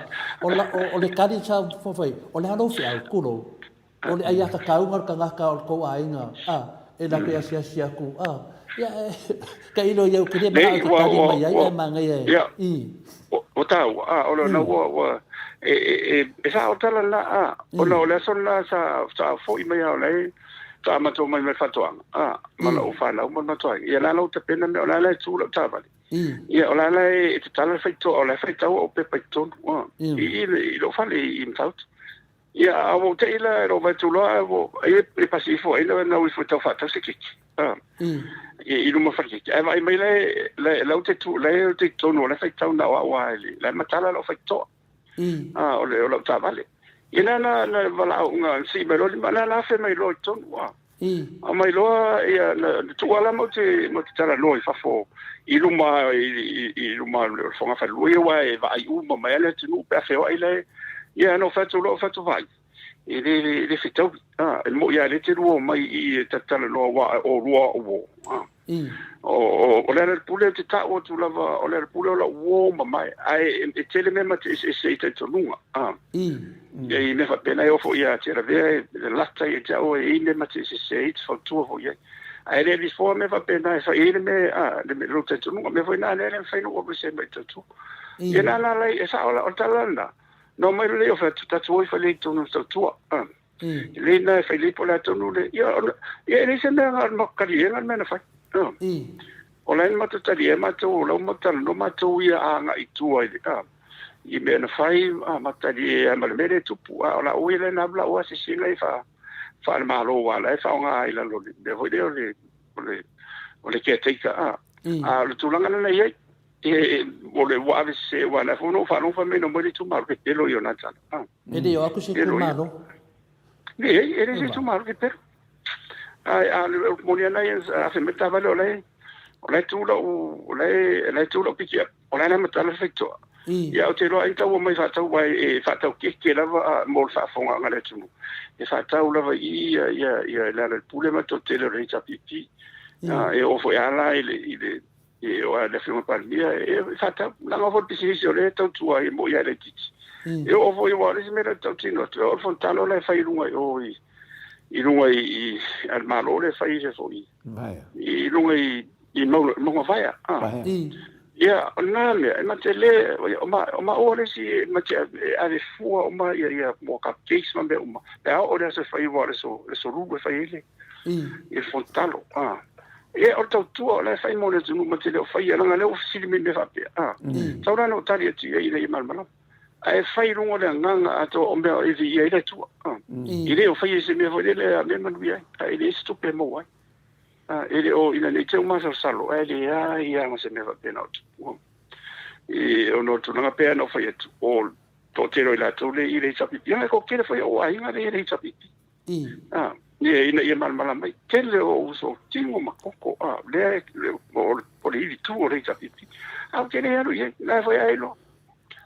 o la, o, o le tali sa fai, o le a lou feau, tulou, o le aiatatau na o le tagata o le tou aiga, a, e latou te asiasi atu, a, ia, e, tailo ia ou te le manao e te tali mai ai, ae manaia e, i. Ua taua, a, o lona ua, ua, e, e, e, e sao tala lena, a, ona o le aso lena sa, sa foi mai a o la e, sa matou mai mai faatoaga, a, ma lau fanau ma le matou aiga. Ia la la ua tapena mea, o la la e tu lau taavale. Ia, o la la e tatala le faitoa, o la e faitau au pepa i totonu, a, i, i, i lou fale i Matautu. Ia, a ua ou te i la, e lou vae tu loa, ua, ai e pasi ifo ai la, nau ifo e tau faatau se keki, a, i luma fale keki. Ae vaai mai la e, la, la ou te tu, la e ou te i totonu, o la e faitau na o au lava i le, la e matala lau faitoa. A, o le, o lau taavale. Ia na, na, na valaau, na sii mai loa lima, na, na afe mai loa i totonu, a. Aumai loa, ia, na, na tuu lava la matou te, matou te talanoa i fafo, i luma, i, i, i luma o le fogafalelua, ia aua e vaai uma mai lava le atunuu pe a feoai la e, ia, na ou fai atu loa, ou fai atu, vaai, e le, e le fetaui, a, e moni lava o lea e te lua omai i i e ta te talanoa aua o oulua o au uo, a. O Lealailepule ou te tau atu lava, o Lealailepule o lau uo mamae, ae e tele mea ma te eseese ai talitonuga. Ia i mea faapena e oo foi ia Tialavea e lata ia te au e i ai mea ma te eseese ai, te fautua foi i ai. Ae le avifoa mea faapena e fai ai le mea, a, le lou talitonuga. O mea foi na lea e le mafai ona ou alu ese ai mai le tautua. Ia na la lai, e sao la, o le tala lena, na omai loa lea o fai atu, tatou o i fale i totonu o le tautua. Lei na e fai lei po o le a tonu le, ia, ona, ia e leai se mea na o le matou taliega le mea na fai. O la e na matou talia ai matou, o la ua matou talanoa matou ia agai i tua i le, i mea na fai, matou talie ai ma le mea lea e tupu. A o la ua ia lea na alu la ua asiasiga ia faale-Malo aua o la e faaaoga ai i lalo o le mea foi lea o le, o le, o le caretaker, a. A o le tulaga lena e i ai, e, o le ua ave sese, aua o la foi na ou faalogo fai mai na omai le itumalo, pepelo ia o na tala. E le o atu se itumalo. Leai, e le se itumalo pepelo. Ae a o le moni ana ia, a fai mai le taavale o la e, o la e tu lau, o la e, o la e tu lau piki up, o la e matala le faitoa. Ia ou te iloa ai tau omai faatau aua e faatau keke lava mo le faafofogaaga a le atunuu. E faatau lava i i ia, ia, ia Lealailepule ma le toatele o le HRPP. E oo foi lava la i le, i le E o le Afioga Palemia e faatau, leaga foi le pisinisi o lea e tautua ai e moni lava e laitiiti. E oo foi aua o le isi mea lea ou te tautino atu, e oo i le fonotaga la e fai i luga i o i i luga i a le Malo lea e fai i foi i luga i i Mauga Vaea. Ia, o lena mea, e ma te le, o maua le isi e ma te ave fua uma ia ia mo cupcakes ma mea uma. Pe a oo i le aso e fai aua o le aso, le aso Lua e fai ai le i le fontalo. Ia, o le tautua o la e fai mo le atunuu ma te le o faia, leaga o lea ua fesili mai i mea faapea. Tatau la ona ou tali atu i ai ina ia malamalama. Ae fai i luga o le agaga atoa o mea e viia ai le Atua. E le o faia i se mea foi lele a mea manuia ai, ae leai se tupe e maua ai. E le o ina ne i te i ua masalosalo, ae leai lava ma se mea faapena o tupu. Ona o le tulaga pei ona ou fai atu, o le toatele o i latou lea i le HRPP, e toatele foi ou aiga lea i le HRPP. A, ia, ina ia malamalama ai, tele o ou uso tino ma koko, a, lea e, o, o le ivi tu o le HRPP. A ou te le alu i ai, la e foi a iloa.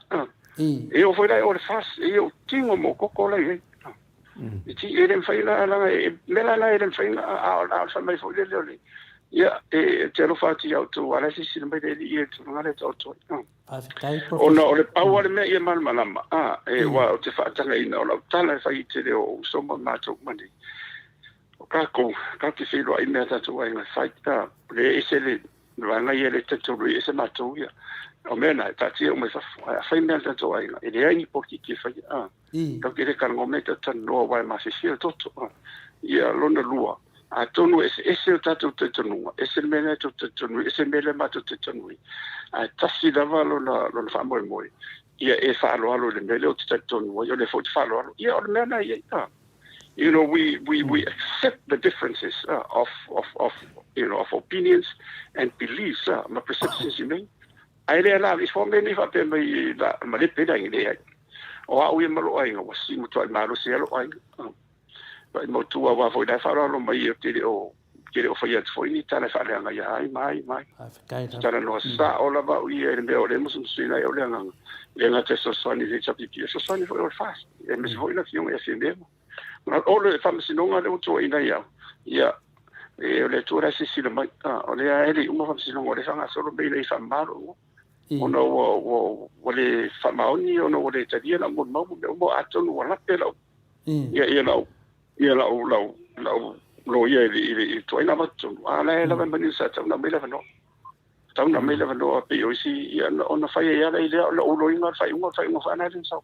A, e oo foi la i o le FAS, e ia ou tino ma ou koko la i ai. A, e ti, e le mafai la, laga, e, mea la la e le mafai na, a, a, a o le fai mai foi lele o le, ia, e, e te alofa atu ia outou, a la e silasila mai le alii i le tulaga lea e taoto ai. A. Faafetai Ona o le pau lava le mea ia malamalama, a, e, aua ou te faatagaina, o lau tala e fai i te leo o uso ma matou uma nei, o kākou, kātou te feiloai i mea a tātou aiga e fai, a, o lea e ese le vaega ia e le talitonu ai, e ese matou ia. O mea na, e taatia uma i fafo, ae a fai mea a le tatou aiga, e leai ni polokiki e faia, a. Tatou te le talanoa mai, tatou talanoa aua e mafiafia le toto. Ia, lona lua, atonu e eseese o tatou talitonuga, ese le mea lea tou te talitonu ai, ese le mea lea matou te talitonu ai, ae tasi lava lona, lona faamoemoe, ia e faaaloalo i le mea lea ou te talitonu ai, o lea foi ou te faaaloalo. Ia, o le mea lena e i ai. You know, we, we, we accept the differences of, of, of, you know, of opinions and beliefs ma perceptions i mea. Ae le ala ifo mea nei faapea mai la malepe la i leai. O au ia ma lou aiga ua matuai malosi ai lou aiga. Matuai mautu aua foi la e faaaloalo mai ou te le o te le o faia atu foi ni tala e faaleaga ia ai ma ai ma ai. Faafetai lava. Talanoa sao lava au ia i le mea o lea e musumusuina ai au le agaga. E le gata e fesoasoani i le HRPP, e fesoasoani foi o le FAST, aemaise foi le Afioga ia Fiamē. O le faamasinoga lea ua tuuaiina ai au, ia, e, o le Atua la e silasila mai, o lea e le i uma faamasinoga, o lea e faagasolo mea ina ia faamama lou igoa. Ona ua le faamaoni, ona ua le talia lau molimau ma mea uma, atonu ua lape lau, ia, ia lau, ia lau, lau, lau loia i le tuuaiga avatu tonu, a o la e lava e manino sa tatau ona aumai le avanoa. Tatau ona aumai le avanoa pei o isi, ia, ona fai ai lava lea o lou loiga o le faaiuga, o le faaiuga foi lena e le sau.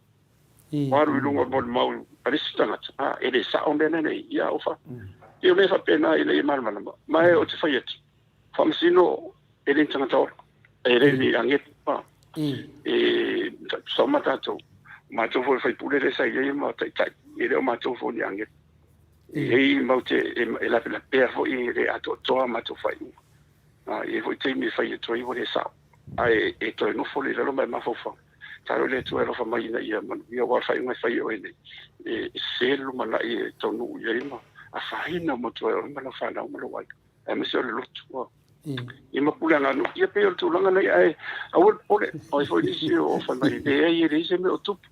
Ua alu i luga o le molimau a le isi tagata, a, e le sao mea nei, ia, ua fa, ia o mea faapena ina ia malamalama. Ma e ou te fai atu, faamasino e le ni tagata ola, e le ni agetu, a, e tusa uma tatou, matou foi o faipule lea sa i ai ma taitai, e le o matou foi ni agetu. E i ai matou te e lapelapea foi e le atoatoa matou faaiuga. A, e i ai foi taimi e fai atu ai ua le sao, ae e toe nofo lea i lalo ma e mafaufau. Tatalo i le Atua e alofa mai ina ia manuia, aua o le faaiuga e fai e oe nei, e sese le lumanai e taunuu i ai ma afaina uma atu ai oe ma lau fanau ma lou aiga, aemaise o le lotu. Ia ma pule aganuu, ia pei o le tulaga nei, ae aua le popole, o ai foi nisi o fai mai, leai e leai se mea o tupu.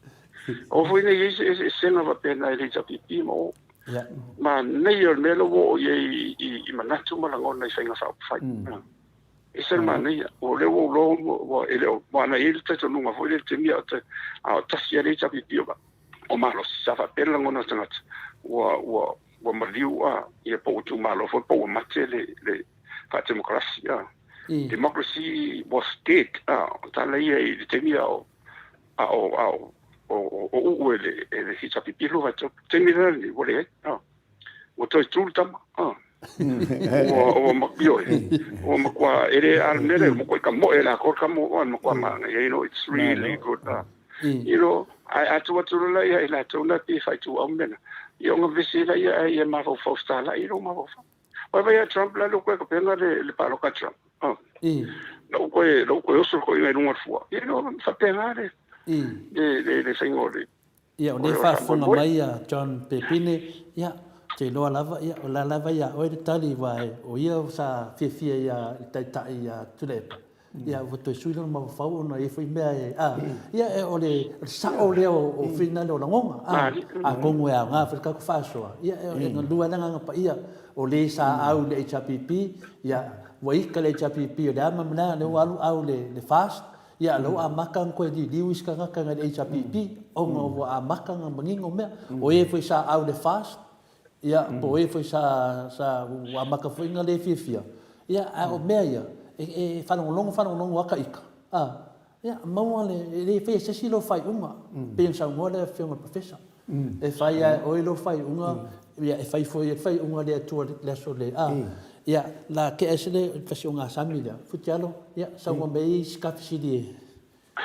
Aua foi ne i i ai se eseesega faapena i le HRPP ma o. Manaia o le mea lea ua oo i ai i manatu ma lagona i faiga faaupufai. E ese le manaia. O lea ua ou iloa ua e le o aua na i ai le talitonuga foi lea i le taimi a o tasi lava le HRPP o malosi, sa faapea le lagona o tagata ua ua ua maliu a ia po ua tuumalo foi po ua mate le le faatemokarasi a. Democracy was dead a, o tala ia i le taimi a o a o a o o uu e le e le HRPP lo vaitau. Taimi lena ua leai a. Ua toe tu le tama a. Ua ua ioe ua matua e le a le mea lea ua matua kamoe lākou le kamo ua matua manaia, you know, it's really good you know. Ae a tuu atu loa ia i latou na pei e faaituau mea na, ia ona vevesi ai laia ae ia mafaufau fetalai lou mafaufau. Vaai ia Trump la lea ua toe tapena le palota a Trump. La ua toe oso le toeaina i luga o le fua. You know, faapena le faiga o le Ia, o lea e faafofoga mai a John Pepine, ia, ou te iloa lava, ia, o la lava ia oe le tali, aua o ia sa fiafia ia i le taitai ia Tuilaepa, ia, ua toe sui lona mafaufau ona e i ai foi mea e, a, ia, o le sao lea o finagalo o lagona, a, atonu e aoga foi le tatou faasoa, ia, e galue lava le Agaga Paia, o le sa au i le HRPP, ia, ua ita le HRPP o le a ma le a, lea ua alu au i le FAST, Ia, o lea ua amata ona toe liliu isi tagata nai le HRPP ona ua amata ona manino mea. O e foi sa au i le FAST, ia, po o e foi sa, sa, ua amata foi ona le fiafia, ia, a o mea ia, e, e faalogologo faalogologo lava ta ita, a, ia, maua le, e le faia e se isi lou faaiuga, pei ona saunoa le Afioga i le Professor. E fai lava e oe lou faaiuga, ia, e fai foi e le faaiuga a le Atua i le aso le, a, ia, la tea ese le tasi ogasami lea, Futialo, ia, saunoa mai ai si ta fesili e.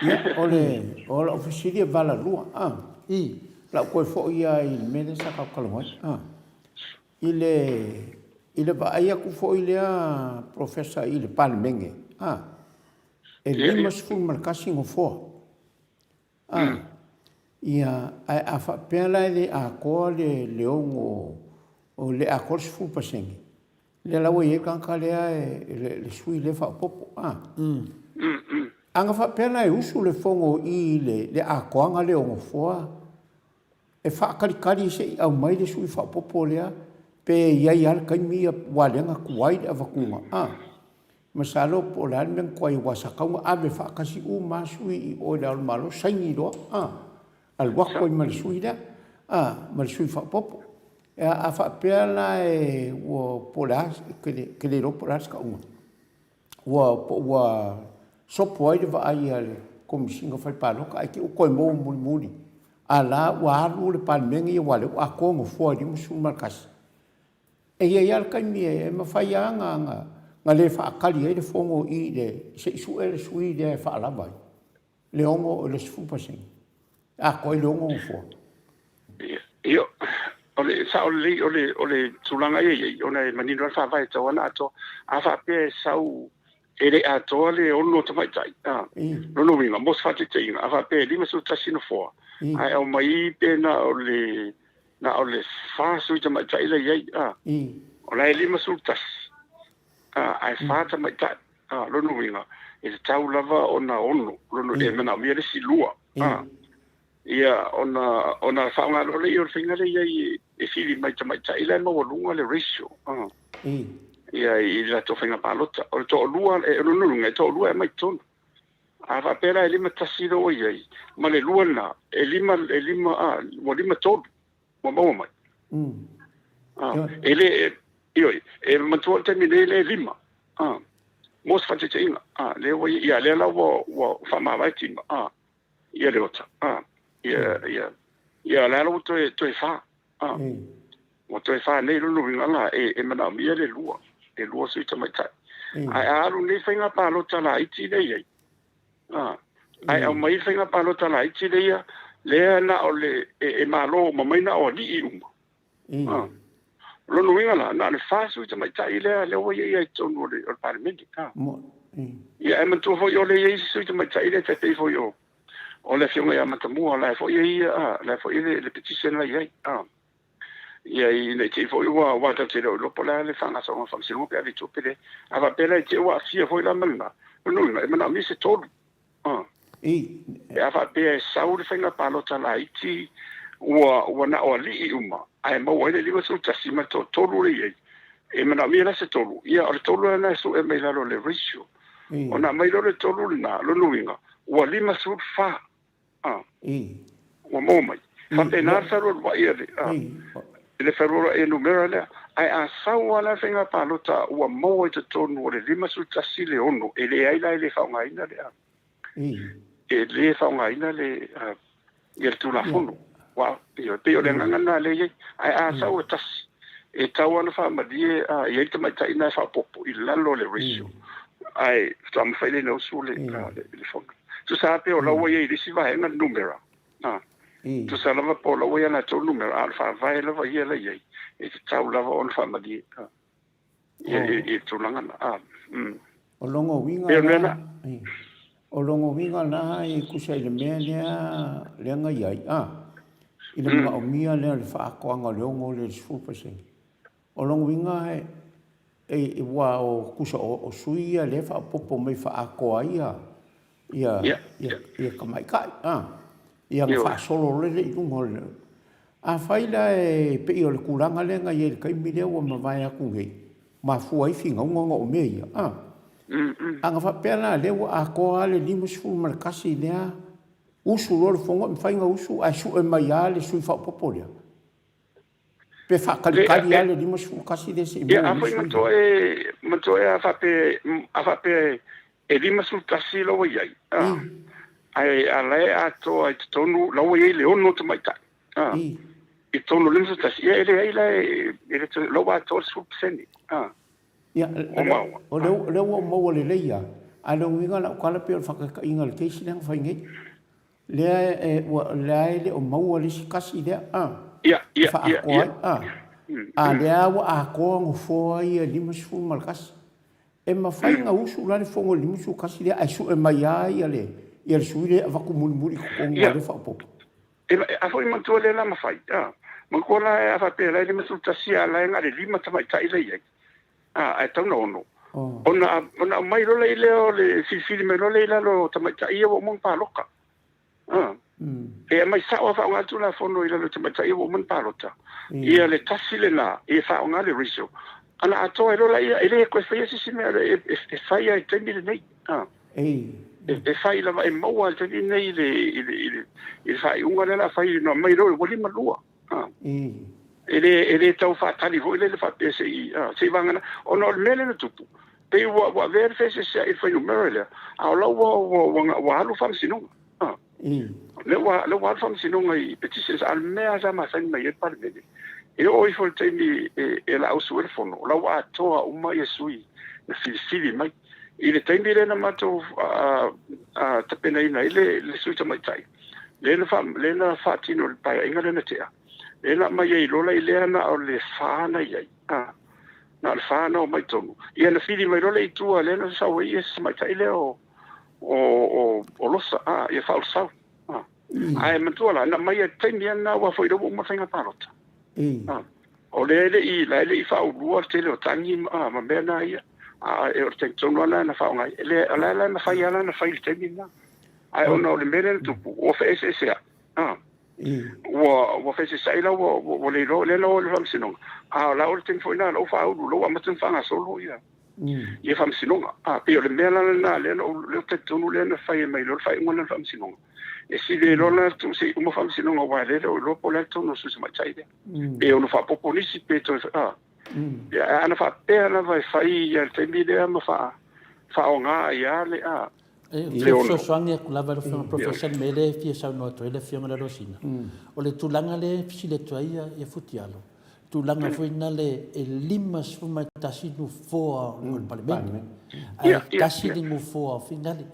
Ia, o le, o lau fesili e valalua, a. I. Lau toe foi lava i le mea lea sa tatou talanoa ai, a. I le, i le vaai atu foi lea Professor i le Palemene, a, e 51 nofoa. A, ia, ae a faapea la e le atoa le, le ono, o le atoa le 10%, lea la ua i ai le tagata lea, e, le, le sui lea faaopoopo, a. A na faapea la e usu le fono i le, le atoaga lea o nofoa, e faatalitali se i aumai le sui faaopoopo lea, pe i ai lava le taimi ia, aua lea na tuai le avatuga, a. Masalo po o le a le mea na tuai aua sa tatau ona ave faatasi uma lava sui i o i Le Ao o le Malo saini loa, a, alu atu ai ma le sui lea, a, ma le sui faaopoopo. A faapea la e ua po o le a, ou te le iloa po o le a se tauga, ua po ua sopo ai le vaai a le Komesina Fai Palota ae te i ua toe maua mulimuli, a la ua alu le Palemene ia aua o lea ua atoa nofoa e 51. E i ai lava le taimi e mafai lava ona le faatali ai le fono i le se i sue le sui lea e faalava ai le ono le 10% atoa ai le ono nofoa. Ia, o le sao lelei o le o le tulaga ia i ai, ona e manino lava le faavae e tatau lava ona atoa. A faapea e sau E le atoa le 6 tamaitai. Lona uiga, mo se faataitaiga, a faapea e 51 nofoa, ae aumai pe na o le na o le 4 sui tamaitai la i ai, o la e 51, ae 4 tamaitai. Lona uiga, e tatau lava ona 6, lona e manaomia le isi 2. Ia, ona ona faaaoga loa lea o le faiga lea i ai e fili mai tamaitai la e maualuga le ratio. Ia, i le latou faiga palota. O le toalua, e lona uiga, e toalua e aumai i totonu. A faapea la e 51 lea ua i ai, ma le 2 lena, e 5, e 5, ua 53 ua maua mai. E le, ioe, e manatua le taimi nei lea e 5. Mo se faataitaiga, lea ua i ai, ia, lea la ua faamavae Tima. Ia Leota, a, ia, ia, ia, la ua toe, toe fa, a, ua toe fa nei lona uiga la, e, e manaomia le lua, e lua sui tamaitai. Ae a alu nei faiga palota laiti lea i ai, a, ae aumai faiga palota laiti lea, lea na o le, e, e malo uma mai na o alii uma. Ah. Lona uiga la, na o le fa sui tamaitai lea, lea ua i ai i totonu o le, o le Palemene. Ah. Ia, ae manatua foi o lea i ai isi sui tamaitai lea tai pei foi o, o le afioga ia Matamua, la e foi e ia, ah, la e foi le, le petition la i ai. Ah. Ia, ina i te i foi ua, ua tatou te le o iloa po o le a le faagasologa o le faamasinoga pe ave i tua pe leai. A faapea la i te i ua aafia foi la ma lena, lona uiga, e manaomia se tolu. Pe a faapea e sau le faiga palota laiti ua ua na o alii uma ae maua ai le 51 ma le toatolu lea i ai, e manaomia la se tolu, ia o le tolu lena e sue mai lalo o le ratio. Ona aumai loa le tolu lena, lona uiga ua 54. Ua maua mai. Faapena le fealualuai a le, le fealualuai a numera lea. Ae a sau lava la le faiga palota ua maua i totonu o le 51 le 6, e leai la e le faaaogaina le, e le faaaogaina le, ia le Tulafono. Ua, e pei o le agaga lena lea e i ai. Ae a sau e tasi, e tatau lava ona faamalie i ai le tamaitai lena e faaopoopo i lalo o le ratio, ae faatoa mafai lea ona usu le, le fono. Tusa lava pe o la ua i ai i le isi vaega le numera, tusa lava po o la ua i ai latou numera, a o le faavae lava ia la i ai, e tatau lava ona faamalie i le tulaga lena. O lona uiga la, o lona uiga la e tusa i le mea lea, lea na i ai, a, i le manaomia lea o le faaatoaga o le 6 i le 10%. O lona uiga e, ua o tusa o sui ia lea e faaopoopo mai faaatoa ai ia, ia, ia, ia tamaitai, a, ia na faasolo loa lea i luga o le... Afai la e pei o le tulaga lea na i ai i le taimi lea ua mavae atu nei, mafua ai finauga ona o mea ia, a. A na faapea la lea ua atoa lava le 51 lea, usu loa le fono, e mafai ona usu ae sue mai lava le sui faaopoopo lea? Pe faatalitali lava le 51 lea se i maua mai sui lea? Matua e, a faapea, a faapea e 51 la ua i ai, ae a la e atoa i totonu, la ua i ai le 6 tamaitai, i totonu o le 51, ia e leai la e, e le, la ua atoa le 10%. Ia, o lea ua ou maua lelei lava, ae o le uiga o lau tala pei o le faataitaiga o le case lea na fai nei. Lea e, ua, lea e le o maua le isi tasi lea, a, e faaatoa ai, a. A lea ua atoa nofoa ia 51. E mafai ona usu la le fono i le 51 lea ae sue mai lava ia le, ia le sui lea e avatu mulimuli i totonu o le faaopoopo. A foi manatua lea la mafai, a. Manatua la a faapea la e 51 a la e na o le 5 tamaitai la i ai. A, ae tatau ona 6. Ona, ona aumai loa lea o le filifili mai loa lea i lalo o tamaitai ia ua uma ona palota. A. E aumai sao lava faaaoga le Tulafono i lalo o tamaitai ia ua uma ona palota. Ia le tasi lena, ia faaaoga le ratio. Ana atoa ai loa laia, e le toe faia se isi mea, e fai lava i le taimi lenei. A. E fai lava, e maua lava i le taimi lenei i le, i le, i le, i le faaiuga lea o le a fai, na aumai loa ua 52. E le, e le tau faatali foi lele faapea se i, se i vagana, ona o le mea lea na tupu, pei ua, ua avea le feeseeseai i le fuainumera lea, a o la ua, ua, ua, ua alu faamasinoga. Lea ua, lea ua alu faamasinoga i petitions, a o le mea sa masani mai ai le Palemene, e oo ifo i le taimi e, e lausu ai le fono, o la ua atoa uma ia sui na filifili mai. I le taimi lea na matou tapenaina ai le, le sui tamaitai, lea na, lea na faatino i le paeaiga lea na tea, lea na aumai ai lola i lea na o le fa na i ai. Na o le fa na omai i totonu. Ia na fili mai loa lea i tua lea na sau ai ia si tamaitai lea o o o o Losa, a, ia Faaulesau. A. Ae manatua la, na aumai i le taimi lava lena aua foi lea ua uma le faiga palota. A. O lea e le i, la e le i faaulua le tele o tagi ma, ma mea na ia. A o le taimi tonu lava lena na faaaoga ai. Le, o la la na fai lava lana fai i le taimi lena. Ae ona o le mea lea na tupu, ua feeseeseai. A. Ua, ua feeseeseai la ua, ua, ua le iloa, lea na o i le faamasinoga. A o la o le taimi foi lena o la ua faaulu, la ua amata ona faagasolo ia, ia faamasinoga. A, pei o le mea la lena lea na ou, lea ou te talitonu lea na fai mai loa le faaiuga lena o le faamasinoga. E sili ai loa la tuu se i uma faamasinoga aua lea e le o iloa po o le a le tonu o le sui tamaitai lea. Pe ono faaopoopo nisi pe toe, a. Ia, ae ana faapea lava e fai ia le taimi lea ma faa, faaaoga ai lava le, a. E fesoasoani atu lava lau Afioga Professor i le mea lea e fia saunoa atu ai le Afioga i le Alosina. O le tulaga lea e fesili atu ai ia Futialo, tulaga foi lea e 51 nofoa o le Palemene, ae tasi le nofoa o Finali.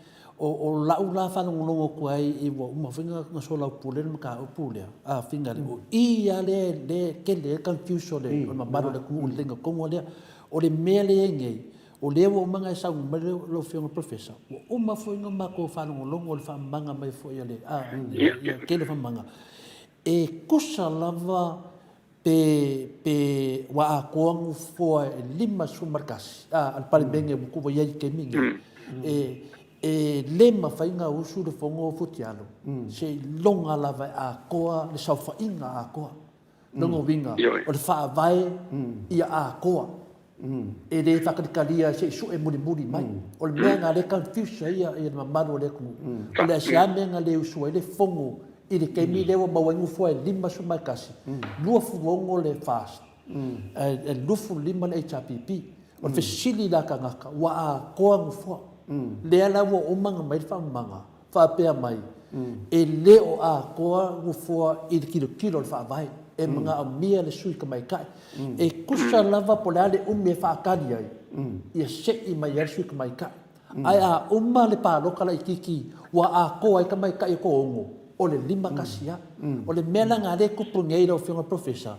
O lau la faalogologo atu ai ua uma foi ona soalaupule le mataupu lea, a Finali, o i lava lea e tele ai le confuse o le mamalu o le atunuu i le laina tonu lava lea. O le mea lea e i ai nei, o lea ua uma ona e saunoa mai lau Afioga i le Professor, ua uma foi ona matou faalogologo i le faamamaga mai foi a le tele o faamamaga, e tusa lava pe pe ua atoa nofoa e 51 a le Palemene ua i ai i le taimi lenei, e e le mafai ona usu le fono o Futialo seiloga lava e atoa le saofaiga atoa. Lona uiga, o le faavae ia atoa. E le faatalitalia se i sue mulimuli mai. O le mea lena o lea e confuse ai le mamalu o le atunuu. O le a se mea na le usu ai le fono i le taimi lea ua maua ai nofoa e 51, 26 le FAST, ae 25 le HRPP. O le fesili la a tagata, ua atoa nofoa. Lea la ua uma ona aumai le faamamaga faapea mai, e le o atoa nofoa i le tilotilo a le Faavae, e manaomia le sui tamaitai. E tusa lava po o le a le umi e faatali ai, ia sei mai ai le sui tamaitai. Ae a uma le palota laitiiti ua atoa ai tamaitai e toaono, o le 51 lava. O le mea la lena lea e tupu nei lau Afioga i le Professor,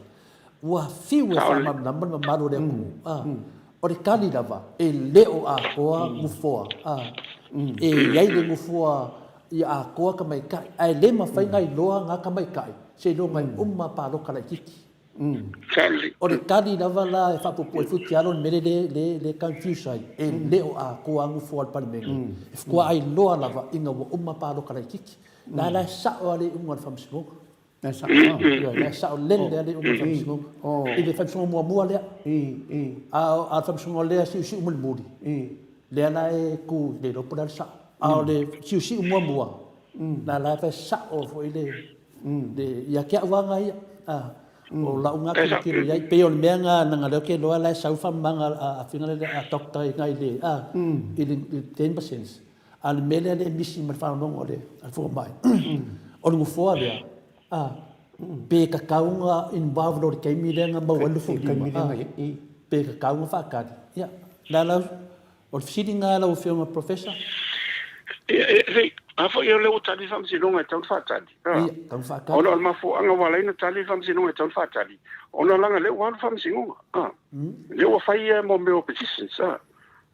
Ua fiu e faamalamalama le mamalu o le atunuu, a. O le tali lava, e le o atoa nofoa, a. E i ai le nofoa ia atoa tamaitai, ae le mafai ona iloa na tamaitai seiloga e uma palota laitiiti. O le tali lava la e faapuupuu ai Futialo o le mea lea e confuse ai, e le o atoa nofoa o le Palemene, e faatoa iloa lava ina ua uma palota laitiiti. La la e sao lava le iuga o le Faamasinoga. Na sao. Ioe, na sao lele lea le iuga o le Faamasinoga. I le Faamasinoga muamua lea. A o le Faamasinoga lea siusiu mulimuli, lea la e tu, le iloa po o le a le sao. A o le siusiu muamua, la la e fai sao foi le, ia te au lava ia. O lau na tilotilo i ai, pei o le mea na, leaga o lea ou te iloa la e sau le faamamaga a afioga lea a Doctor i le, i le 10%. A o le mea lea e misi ma le faalogologo a le fomai, o le nofoa lea, a, pe tatau ona involve loa i le taimi lea na maua ai le 25, a, pe tatau ona faatali. Ia, la la, o le fesili lena lau Afioga Professor. Ia, e, a foi o lea ua tali le faamasinoga e tatau ona faatali. Ia, tatau ona faatali. Ona o le mafuaaga ua ala ai ona tali le faamasinoga e tatau ona faatali, ona leaga o lea ua alu le faamasinoga, a, lea ua fai ia mea o petitions, a.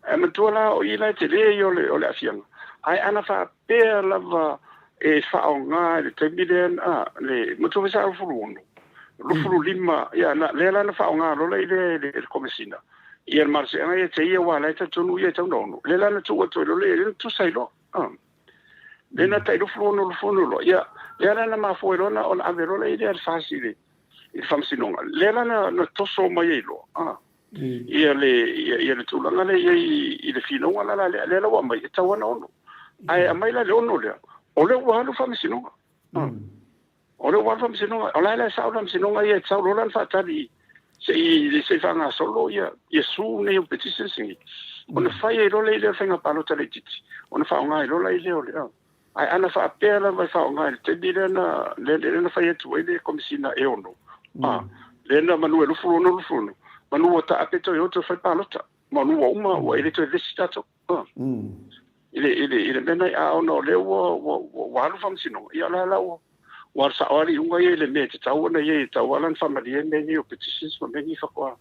Ae manatua la o i la e tele ia o le, o le aafiaga. Ae ana faapea lava e faaaoga i le taimi lea, a, le, manatua foi sa 26, 25, ia, na, lea la na faaaoga loa la i le, le, le Komesina, ia le malosiaga ia te ia, aua o la e talitonu ia e tatau ona ono. Lea la na tuu atu ai loa le, lea na tusa ai loa. A. Lea na tai 26, 26 loa, ia, lea la na mafua ai loa ona, ona ave loa la i lea le FAST i le, i le Faamasinoga. Lea la na, na toso mai ai loa, a. Ia le ia le tulaga lea i ai i le finauga la la lea lea la ua aumai e tatau lava ona ono. Ae aumai la le ono lea, o lea ua alu faamasinoga. O lea ua alu faamasinoga, o la e la e sao le faamasinoga ia e tatau loa la ona faatali se i se i faagasolo ia ia sue nei o petitions nei. Ona fai ai loa lea i le faiga palota laitiiti, ona faaaoga ai loa la i lea o le Ae ana faapea lava e faaaoga i le taimi lea na, lea, lea na fai atu ai le Komesina e ono, a, lea na manu e 26, 26, manu ua taape toe o toe fai palota, manu ua uma, ua e le toe vesi tatou, a, i le, i le, i le mea na, a ona o lea ua, ua, ua, ua alu faamasinoga, ia o la la ua, ua alu sao lava le iuga ia i le mea e tatau ona i ai, e tatau lava la ona faamalie mea nei o petitions ma mea nei faatoa.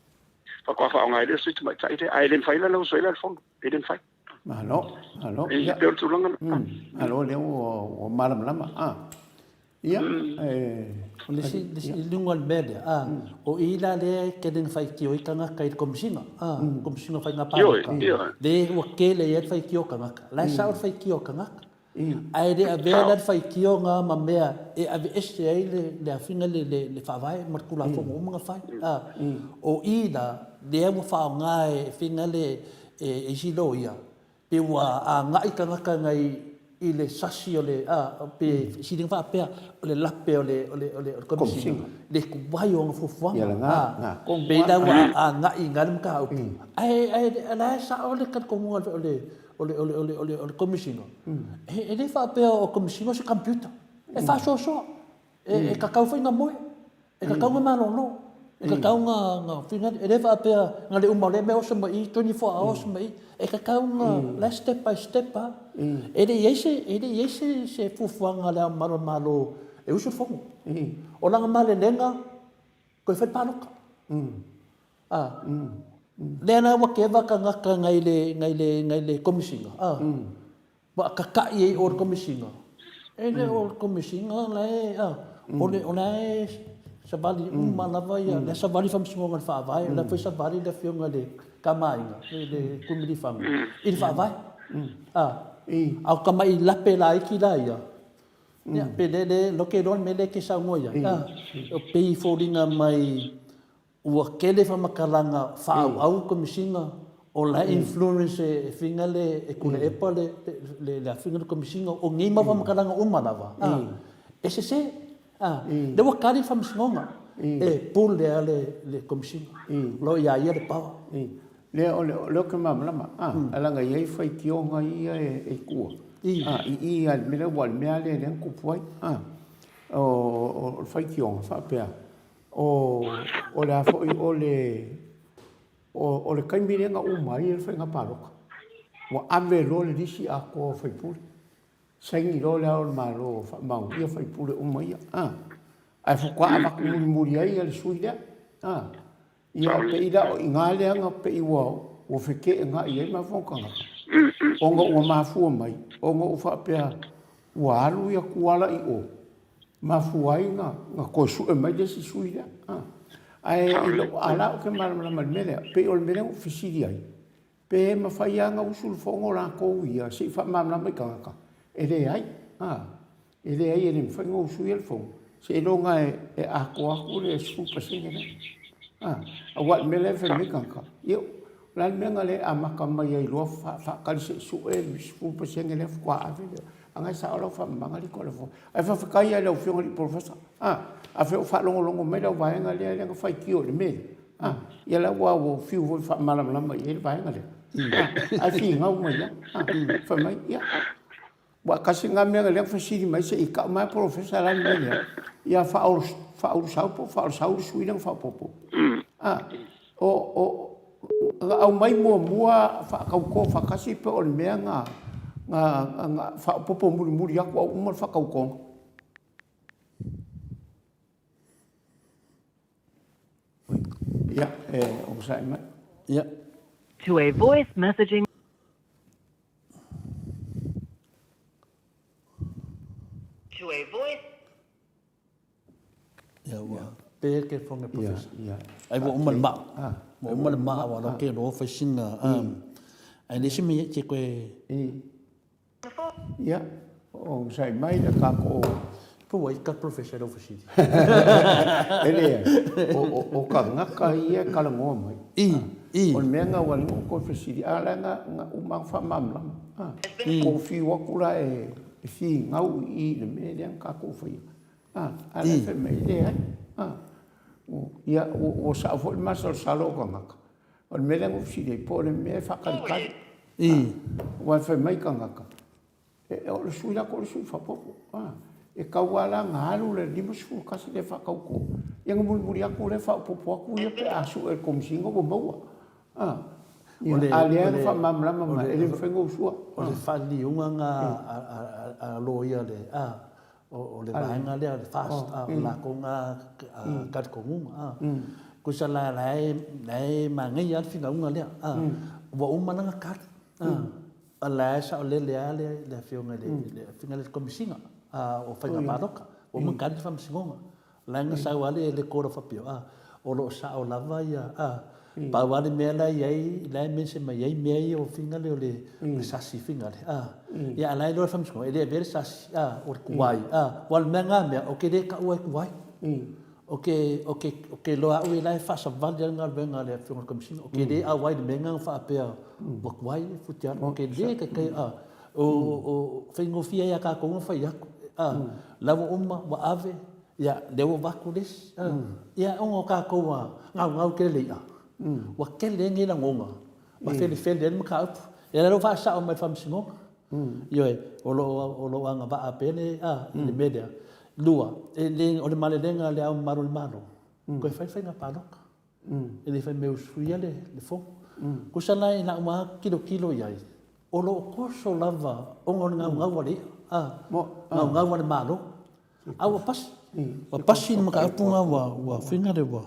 faatoa faaaoga ai lea o le sui tamaitai lea. Ae le mafai la ona usu ai la le fono, e le mafai. Malo, malo. E pei o le tulaga lena. Malo, lea ua malamalama. Ia, O le isi, le isi luga o le mea lea, a, o i la lea e tele ina faitio ai tagata i le Komesina, a, Komesina o Faiga Palota, le ua tele ai le faitio a tagata. La e sao le faitio a tagata. Ae le avea la le faitioga ma mea e aveese ai le afiga le le Faavae ma le Tulafono uma na fai. A, o i la lea ua faaaoga e faiga le e isi loia, pe ua agai tagata nai i le sasi o le, a, pe sili ona faapea, o le lape o le, o le, o le Komesina, le tuai o ana fuafuaga. A, pei la ua agai i ina le mataupu. Ae, ae la e sao le talitonuga o le, o le, o le, o le, o le, o le Komesina, e, e le faapea o Komesina o se computer, e faasoasoa, e, e tatau foi ona moe, e tatau ona malolo, e tatau ona, ona finali, e le faapea na le uma o lea mea oso mai i, 24 hours mai i, e tatau ona, la e step by step lava. E le i i ai se, e le i i ai se, se fuafuaga a Le Ao Mamalu o le Malo e usu le Fono. O lana malelega, toe fai le palota. A, lea la ua keva tagata nai le, nai le, nai le Komesina, a, ua tata'i ai o le Komesina, e le o le Komesina la e, a, o le, o la e savali uma lava ia, la e savali Faamasinoga i le Faavae, la foi savali le Afioga i le Tama a Aiga, le, le Tuimalealiifano i le Faavae. A, a o tamai lape laiti la ia, ia, pe le, le, lote loa le mea lea e te saunoa i ai, a, e pei e foliga mai Ua tele faamatalaga faaauau Komesina o la e influence e faiga le e Tuilaepa le le afiga le Komesina o nei mau faamatalaga uma lava a e sese a lea ua tali le Faamasinoga e pule a le le Komesina o lo o ia ia le power. Lea o le o lea ou te malamalama a ae leaga e i ai faitioga ia e i tua a i i lava i le mea lea aua o le mea lava lea lea na tupu ai a o le faitioga faapea O, o le a foi, o le, o, o le taimi lea na uma ai le faiga palota, ua ave loa le lisi atoa o faipule. Saini loa le Ao o le Malo faamaonia faipule uma ia. A, ae faatoa avatu mulimuli ai le sui lea. A, ia pei la o i ina lea na pei ua, ua feteenai ai mafaufau o tagata, ona ua mafua mai, ona ua faapea ua alu ia Tuala i o, Mafua ai na toe sue mai le isi sui lea. Ae i lou, a la ou te malamalama i le mea lea, pei o le mea lea na ou fesili ai, pe mafai lava ona usu le fono latou ia se i faamalamalama i tagata, e leai, e leai e le mafai ona usuia le fono, seiloga e atoa atu le 10% lea. Aua o le mea lea e fai mai tagata, ia, o le a le mea na le amata mai ai loa faatali se i sue le 10% lea faatoa ave lea. A na e sao lau faamamaga alii Toalefoa. Ae faafetai lava i lau Afioga i le Polofesa. A, afai o faalogologo mai lau vaega lea lea na faitio i le mea lea, a, ia la ua ua fiu foi faamalamalama i ai le vaega lea. A, ae finau mai lava. A, fai mai, ia, ua tasi lena mea lea na fesili mai se i tau mai Polofesa la le mea lea, ia faaulusau po o faaolasau le sui lea na faaopoopo. A, O, o, na aumai muamua faatauto faatasi pe o le mea na, na, na faaopoopo mulimuli atu a ua uma le faatautoga. Ia, e onosai mai. Ia. To a voice messaging. To a voice. Ia ua pe ke whangai professor. Ai ua uma le maa. Ua uma le maa ua loke lo fai sina. Ai le simi ye te koe. Ia, o sai mai le kako. Po wai ka professor lo fasili. Ele, o o o ka ngaka ia kala ngoa mai. I, i. O le mea nga ua ngo ko fesili a la nga nga uma fa mamlama. Ko fi wakula e e figau i i le mea lea na tatou faia. A, a la e fai mai, e leai. A, ia, ua sao foi le masalosalo o tagata. O le mea lea na ou fesili ai, po o le mea e faatalitali. Aua e fai mai tagata, o le sui latou o le sui faaopoopo. A, e tau lava la ona alu le 51 lea e faatauto, ia ona mulimuli atu lea faaopoopo atu ia pe a sue e le Komesina ua maua. A, a lea na faamalamalama mai, e le mafai ona usua. O le faaliliuga na a loia le, a. o le vaega lea o le FAST, o latou na talitonuga. Tusa la la e manaia lava le finauga lea, ua uma la ona tali, a la e saolele lava le afioga i le Komesina o Faiga Palota, ua uma ona tali le Faamasinoga. La na sau lava le Court of Appeal, a, o lo o sao lava ia, a, pau lava le mea la e i ai, la e mention mai ai mea ia o figure lea o le sasi figure, a, ia a o la e iloa e le Faamasinoga e le avea le sasi, a, o le tuai, a, aua o le mea lena mea, ou te le taua e tuai. Ou te, ou te, ou te iloa au ia la e faasavali lava le galuega a le Afioga i le Komesina, ou te le auai i le mea lena na faapea ua tuai le Futialu, ou te le taitai, a, O faigofie ia tatou ona fai atu, a, la ua uma, ua ave, ia, lea ua avatu le isi, a. Ia, ona o tatou a gaugau tele le i'a, ua tele ai nei lagona ma felefele ai le mataupu. Ia la ua faasao mai e le Faamasinoga, ioe, o lo o agavaa pea le, a, le mea lea. Lua, e le, o le malelega a Le Ao Mamalu o le Malo, toe fai le faiga palota. E le fai mea usuia le fono. Tusa la i lau lava tilotilo i ai, o lo o toso lava ona o le gaugau a le i'a, gaugau a le Malo. A ua pasi, ua pasi le mataupu lena ua fina le ua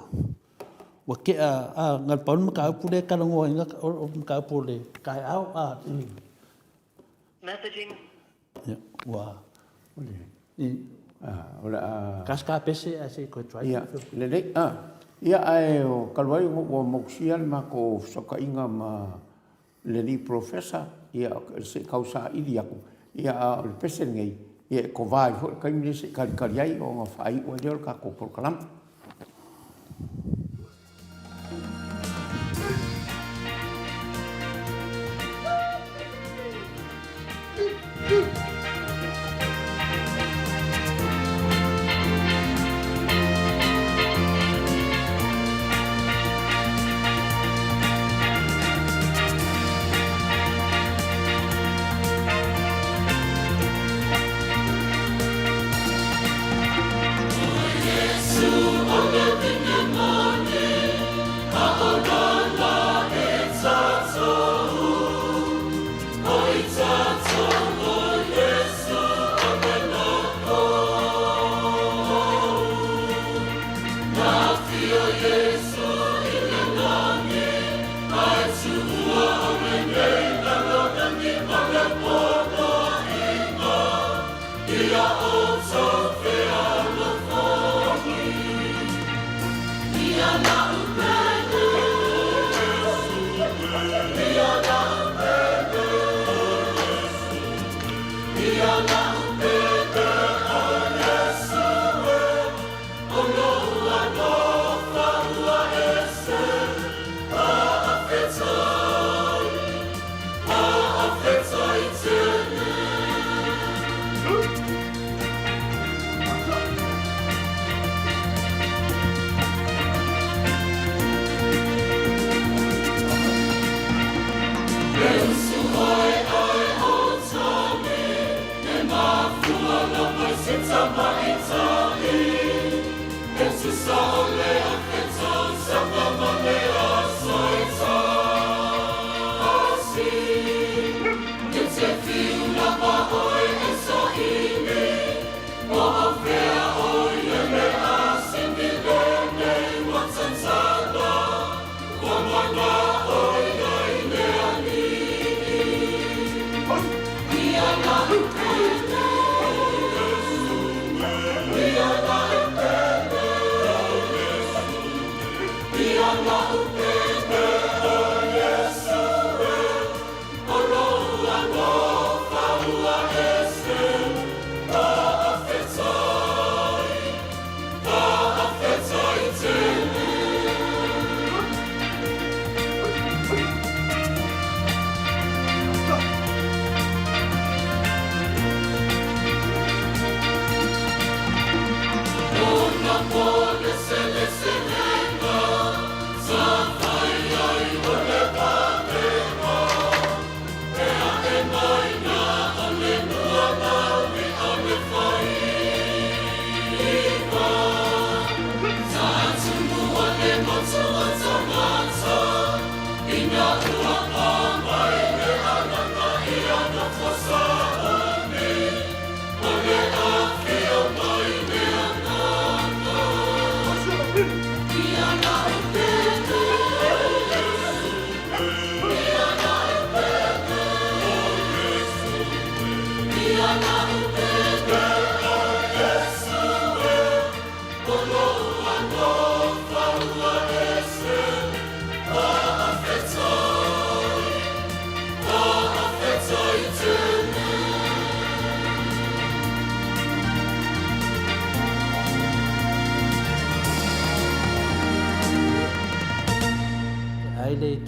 ua tea, a, na o le pau le mataupu lea e talanoaina o le mataupu o le taeao, a. Messaging. Ia, ua O le a Kasi ka pese ae se i toe try. Ia, lelei. A, ia, ae o talu ai ua motusia le matou fesootaiga ma le alii Polofesa, ia, se i tau saili atu, ia, a o le pese lenei, ia, e kova ai foi le taimi lenei se i talitali ai ona faaiu ai lea o le tatou polokalame.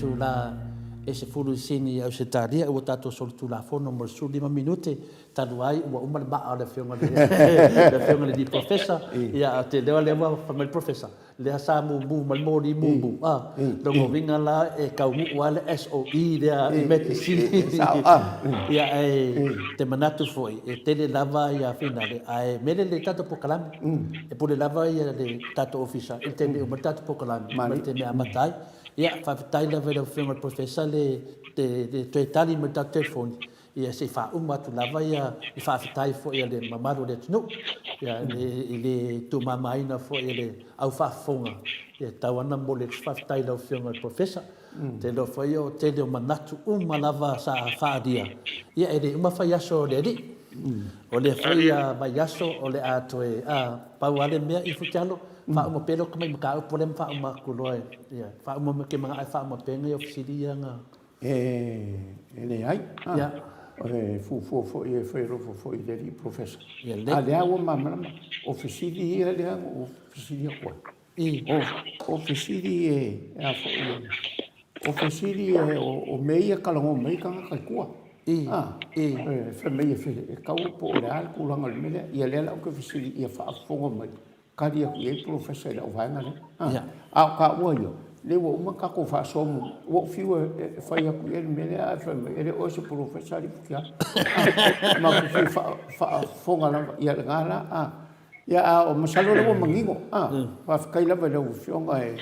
itula e 10 i Sini i Ausetalia, ua tatou solitulafono mo le 15 minute, talu ai ua uma le maa o le Afioga i le Afioga i le alii Professor, ia ou te iloa lea ua fai mai le Professor, lea sa mumu ma le moli mumu, a, lona uiga la e taunuu lava le SOE lea i Metisini. Ia ae te manatu foi e tele lava ia finale, ae mele le tatou polokalame, e pule lava ia le tatou ofisa i le taimi e uma ai le tatou polokalame ma le taimi e amata ai. Ia faafetai lava i lau Afioga i le Professor le toe tali mai i le tatou telefoni. Ia se i faauma atu lava ia le faafetai foi a le mamalu o le atunuu, ia i le tuumamaina foi e le au faafofoga, ia e tatau lava ona momoli atu se faafetai i lau Afioga i le Polofesa. Ou te iloa foi o le tele o manatu uma lava sa faaalia, ia e le uma faiaso o le alii. O lea foi vaiaso o le a toe, a, pau lava le mea i Futialo, faauma pea lou tamai mataupu lea ma faauma atu loa, ia faauma, ou te manao e faauma pea nai au fesili ia na E leai. E fuafua foi e fai alofa foi i le alii Professor. A lea ua malamalama, o fesili ia lea na ou fesili atu ai. O fesili e, a foi, o fesili e, o mea ia e talanoa mai ai tagata i tua. E fai mai e tau po o le a le tulaga o le mea lea. Ia lea la ou te fesili ia faafofoga mai. Tali atu i ai le polofesa i lau vaega lea. A, a o taua ia, lea ua uma ona tatou faasoa muamua, ua ou fiu e fai atu i ai le mea lea, ae fai mai, e le o oe o se polofesa alii Futialo. A, matou fia faafofoga lava, ia lena la, a. Ia, a o masalo o lea ua manino, a. Faafetai lava i lau Afioga e,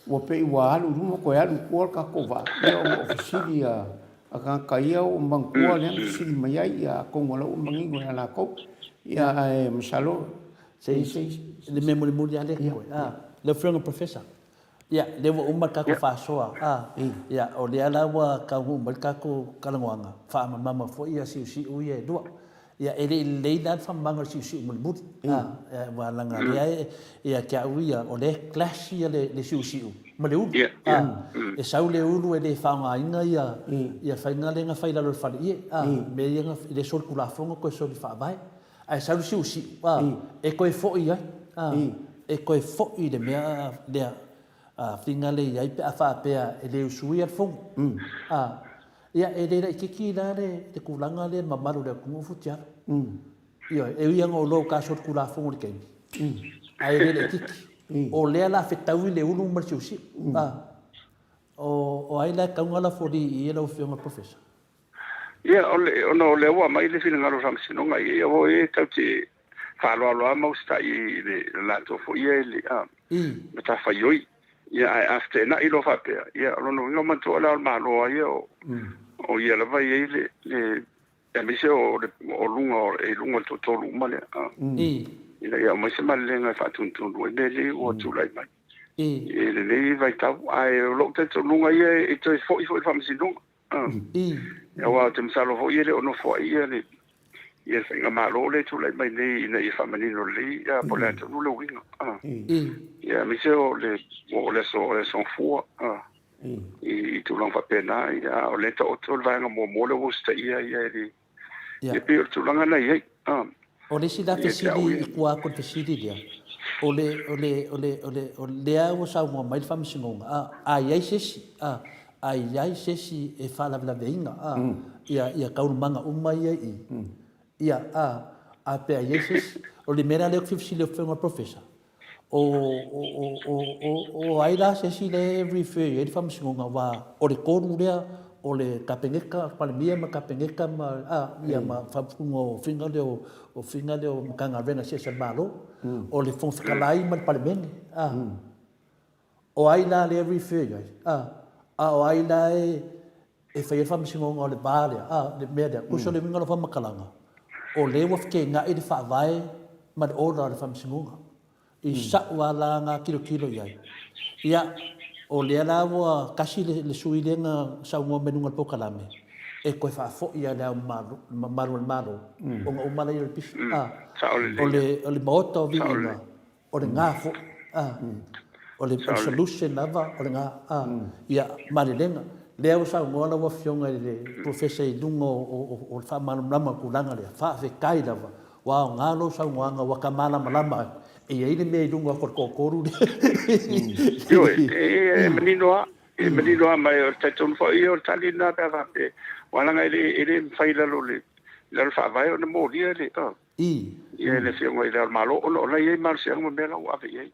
ua pei ua alu i luma toe alu i tua le tatou vaa, ia ona o fesili a tagata ia ua manatua lea na fesili mai ai, ia atonu o la ua manino ia latou. Ia ae masalo Se i, le mea mulimuli lava lea koe, a, lau Afioga i le Professor, ia, lea ua uma le tatou faasoa, a, ia, o lea la ua taunuu mai le tatou talanoaga, faamamama foi ia siusiu ia e lua. Ia, e le i lelei la le faamamaga o le siusiu mulimuli, a, aua leaga lea e, ia te au ia, o lea e clash ia le siusiu ma le ulu, a, e sau le ulu e le faaaogaina ia, ia faiga lea na fai i lalo o le faleie, a, mea ia na, e le solitulafono toe soli faavae. Ae sau le siusiu, a, e toe foi ai, a, e toe foi le mea lea, a, filiga lea i ai pe a faapea e le usuia le fono. A, ia, e le laitiiti la le, le tulaga lea i le mamalu o le atunuu Futialo. Ioe, e ui lava ina o loa o solitulafono i le taimi, ae le laitiiti. O lea o le a fetaui le ulu ma le siusiu. A, o, o ai la e tatau ona lafo i i lau Afioga i le Professor? Ia, o le, ona o lea ua aumai le finagalo o le Faamasinoga, ia, ia e tatou te faaaloalo lava ma usitai i le latou foi ia i le matafaioi. Ia, ae a feteenai loa faapea, ia, o lona uiga, manatua o Le Ao o le Malo lava ia, o ia lava e i ai le, le, aemaise o le, o luga, e i luga o le toatolu uma lea, ina ia aumai se malelega e faatonutonu ai mea nei ua tulai mai i lenei vaitau. Ae o lou talitonuga ia e toe foi foi i le Faamasinoga. Aua ou te masalo foi e le o nofo ai ia le ia le faigamalo lea e tulai mai nei ina ia faamanino lelei ia po o le a tonu le uiga. Ia aemaise o le o le aso o le aso Gafua i tulaga faapena, ia a o lea e taoto le vaega muamua lea ua usitaia ia e le Ia pei o le tulaga lena e i ai. O le isi la fesili i tua atu o le fesili lea, o le, o le, o le, o le, o lea ua saunoa mai le Faamasinoga, a, a i ai se isi, a, a i ai se isi e faalavelaveina, a, ia, ia taualumaga uma ia i i, ia, a, a pe a i ai se isi. O le mea la lea ou te fia fesili atu ai i le Professor, O, o, o, o, o, o ai la se isi lea e refer i ai le Faamasinoga, aua o le tolu lea, o le Kapeneta, Palemia ma Kapeneta ma, a, ia ma Faaputuga o faiga lea o, o faiga lea o Matagaluega eseese a le Malo, o le Fofoga Fetalai ma le Palemene, a. O ai la lea e refer i ai, a, a o ai la e, e fai ai le Faamasinoga o le va lea, a, le mea lea. Tusa o le uiga o lau faamatalaga, o lea ua fekega'i le Faavae ma le order a le Faamasinoga. I sa'u lava la na tilotilo i ai, ia, o lea la ua tasi le, le sui lea na saunoa mai luga o le polokalame, e toe faafo'i lava i Le Ao Mamalu o le Malo, ona uma lea o le pisa, a. O le, o le Maota o Viiga, O le ga foi, a. O le solution lava o le ga, a. Ia, malelega. Lea ua saunoa lau Afioga i le Professor i luga o le faamalamalama o le tulaga lea, faafetai lava, ua aoga lou saunoaga ua ta malamalama ai, e i ai le mea i luga atu o le toatolu lea. Ioe, e manino lava. E manino lava mai, o le talitonu foi ia o le tali lena pe a faapea, aua leaga e le, e le mafai i lalo o le, i lalo o le Faavae ona molia le, ia le Afioga i Le Ao o le Malo, ona o la e i ai malosiaga ma mea la ua ave i ai.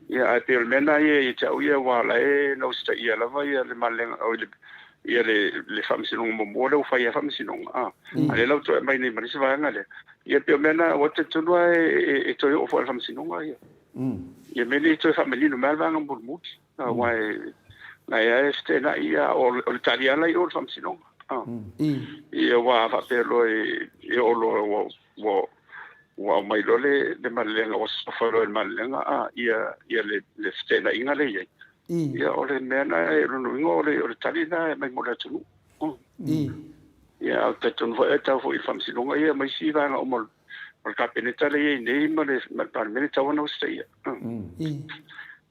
Ia, ae pei o le mea lena ia ia te au ia, aua o la e na usitaia lava ia le malelega, oi le, ia le, le Faamasinoga muamua lea ua fai lava Faamasinoga, a o lea la ua toe aumai nei ma le isi vaega lea. Ia pei o mea na, aua e talitonu lava e toe oo foi i le Faamasinoga ia. Ia mea nei e toe faamanino mai lava le vaega mulimuli, aua e na e lava e feteenai, ia, o le tali lava la i o i le Faamasinoga. Ia aua a faapea loa e oo loa ua ua aumai loa le malelega ua sofa loa e le malelega a ia ia le le feteenaiga lea e i ai. Ia o le mea lena o lona uiga o le tali lena e aumai mo le atunuu. Ia ae ou te talitonu foi e tau foi i le Faamasinoga ia ma isi vaega uma o le Kapeneta lea e i ai nei ma le Palemene e tatau ona usitaia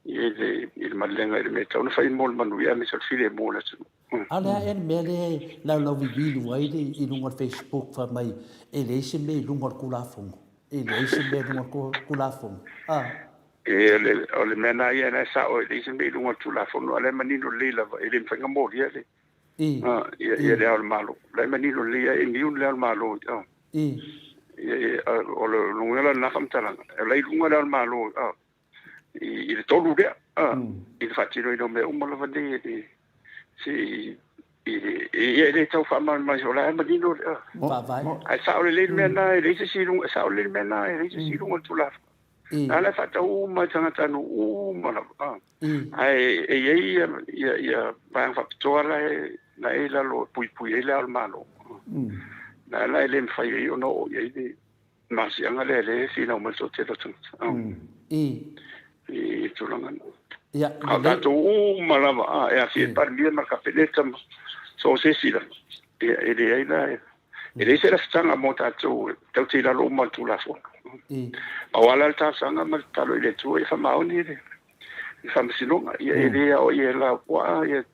i le malelega i le mea e tatau ona fai mo le manuia aemaise o le filemu o le atunuu. A o le a ea le mea lea e laulauvivilu ai le i luga o le Facebook fai mai e leai se mea i luga o le Tulafono, e leai se mea i luga o le Tulafono, a? E, o le mea lena ia, lena e sao, e leai se mea i luga o le Tulafono, a o la e manino lelei lava, e le mafai ona molia le, ia le Ao o le Malo. O la e manino lelei lava, e immune le Ao o le Malo. Ia, o le uiga la o lena faamatalaga, o la e i luga le Ao o le Malo i le tolu lea, i le faatinoina o mea uma lava nei, e le, se i, ia e le tau faamalamalama, o la e manino le, ae sao lelei le mea lena, e leai se isi i luga, e sao lelei le mea lena, e leai se isi i luga o le Tulafono. A la e faatau uma e tagatanuu uma lava. Ae e i ai ia vaega faapitoa la e la e i lalo e puipui ai le Ao o le Malo. La la e le mafai ai ona oo i ai le malosiaga lea lea e finau mai le toatele o tagata. I tulaga na. A o tatou uma lava, e aafia ai le Palemia ma le Kapeneta ma so o se isi lava. Ia, e leai la, e leai se lafitaga mo tatou, tatou te i lalo uma o le Tulafono. Pau lava la le talosaga ma le tatalo i le Atua ia faamaoni le Faamasinoga. Ia e le aoaia e Laupua ia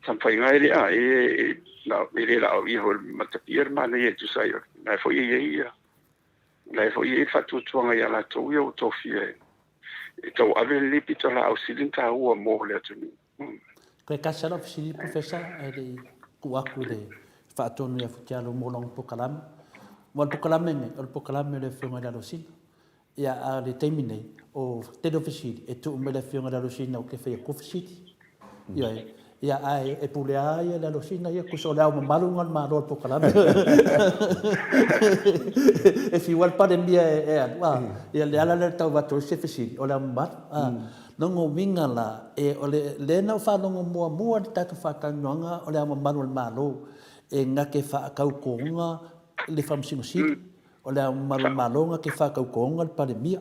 taumafaiga e le a, e le laoia foi e le Matapia le manaia e tusa ai o la e foi e i ai ia, la e foi e i ai le faatuatuaga ia latou ia ua tofia e tauave lenei pitolaau sili ona taua mo le atunuu. Toe tasi lava lau fesili Professor ae le i tuu atu i le faatonu ia Futialo mo lana polokalame. Aua o le polokalame lenei, o le polokalame o le Afioga i le Alosina. Ia, a o le taimi nei, o le tele o fesili e tuu mai i le Afioga i le Alosina ou te fai atu fesili. Ioe. Ia, ae e pule lava ia le Alosina ia, tusa o le ao mamalu lena o le Malo o le polokalame. E fiu lava le Palemia e alu, a, ia le ala lea o le tau avatu ai se fesili, o le ao mamalu. A. Lona uiga la, e, o le, lea na ou faalogo muamua i le tatou faatalanoaga o Le Ao Mamalu o le Malo e na te faatautoga le Faamasino Sili, o Le Ao Mamalu o le Malo na te faatautoga le Palemia,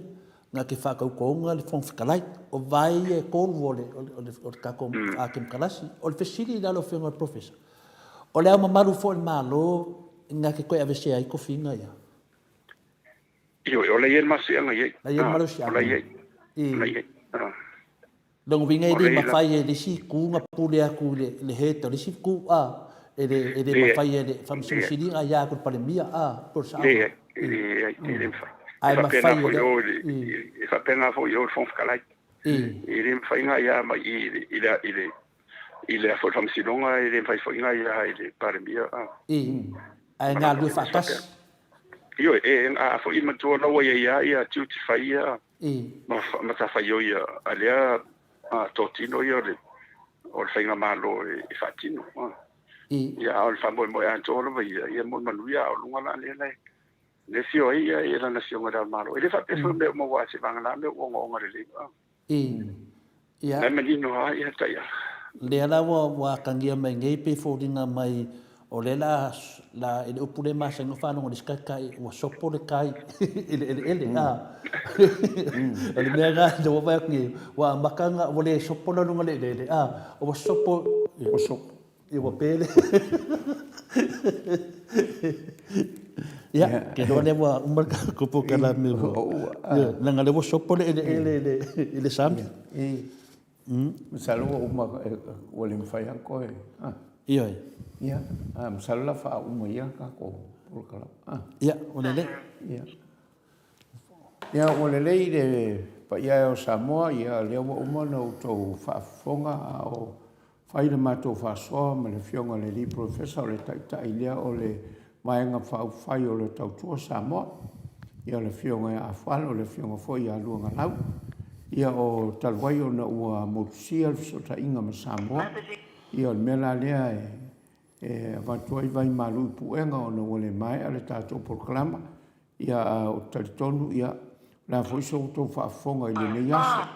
na te faatautoga le Fofoga Fetalai. O vae ia e tolu o le, o le, o le tatou Temokarasi. O le fesili la lau Afioga i le Professor, o Le Ao Mamalu foi o le Malo na te toe aveesea ai tofiga ia? Ioe, o la e i ai le malosiaga i ai. La e i ai le malosiaga. O la e i ai. O la e i ai. Lona uiga e le mafai e le isi itu ona pule atu i le head o le isi itu, a? E le, e le mafai e le Faamasino Sili ona aia atu i le Palemia, a? Po o le sao? Leai, leai, e le mafai. Ae mafai e le. E faapena foi i o i le Fofoga Fetalai. E le mafai ona aia mai i i le i le i le Faamasinoga, e le mafai foi ona aia i le Palemia. Ae galulue faatasi. Ioe, e a foi matua la ua i ai lava ia tiute fai ia ma matafaioi a lea totino ia o le o le faigamalo e faatino. Ia a o le faamoemoe atoa lava ia, ia mo le manuia a o luga la lea la e afio ai ia lana Afioga i Le Ao o le Malo. E le faapea foi o mea uma aua se vagana mea ua ogaoga lelei. Ia. La e manino lava ia taiala. Lea la ua ua atagia mai nei pei foliga mai o lea la la i le upu lea e masani ona faalogo i le isi taitai ua sopo le tai i le eleele a. O le mea lena lea ua vaai atu nei ua amata ona ua le sopo la luga o le eleele a ua sopo Ua sopo. Ia ua pe le. Ia, ke loa lea ua uma le tatou polokalame ua. Ia, leaga lea ua sopo le eleele i le i le sami. I. Masalo ua uma ua le mafai lava ona toe. Ioe. Ia, masalo la faauma ia tatou polokalame. Ia, ua lelei. Ia. Ia, ua lelei le paia e o Samoa, ia lea ua uma ona outou faafofoga a o. fai le matou faasoa ma le Afioga i le Alii Polofesa o le Taitai lea o le Vaega Faaupufai o le Tautua Samoa, ia o le Afioga ia Afualo, o le Afioga foi ia Luagalau. Ia o talu ai ona ua motusia le fesootaiga ma Samoa, ia o le mea la lea e avatu ai vai malu i puega ona ua le maea le tatou polokalama. Ia a ou te talitonu ia o le a foi so outou faafofoga i lenei aso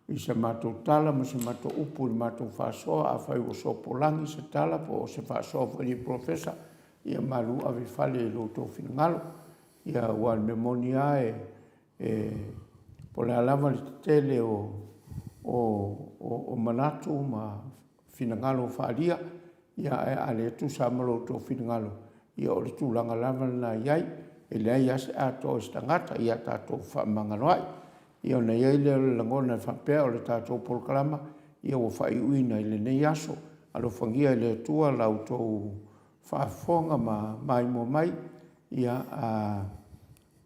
i sa matou tala ma sa matou upu i le matou faasoa. Afai ua sopolagi se tala po o se faasoa foi i le Polofesa, ia malu ave i fale i lo outou finagalo. Ia aua o le mea moni lava e po o le a lava le tetele o manatu ma finagalo faaalia, ia ae a le tusa lava ma lo outou finagalo, ia o le tulaga lava lena e i ai. E leai lava se atoa o se tagata, ia tatou fefaamagaloai. Ia ona i ai lea o le lagona e faapea o le tatou polokalama, ia ua faaiuina i lenei aso. Alofagia e le Atua la outou faafofoga ma maimoa mai, ia a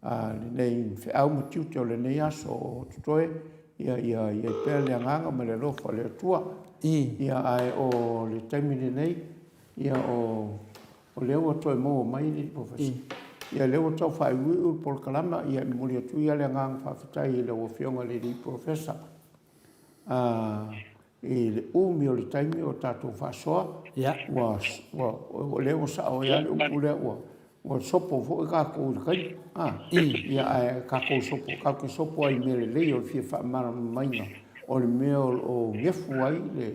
A lenei feau ma tiute o lenei aso o totoe, ia i ai pea le agaga ma le alofa o le Atua. Ia ae o le taimi lenei, ia o lea ua toe maua mai le Professor. Ia lea ua tau faaiuiu le polokalama, ia e momoli atu ia le agaga faafetai i lau Afioga i le alii Professor. I le umi o le taimi o tatou faasoa, ua, ua, o lea ua sao ai lava le upu lea, ua, ua sopo foi tatou i le taimi. A, ia, ae tatou sopo, tatou te sopo lava i mea lelei o le fia faamalamalamaina o le mea o lo o nefu ai le,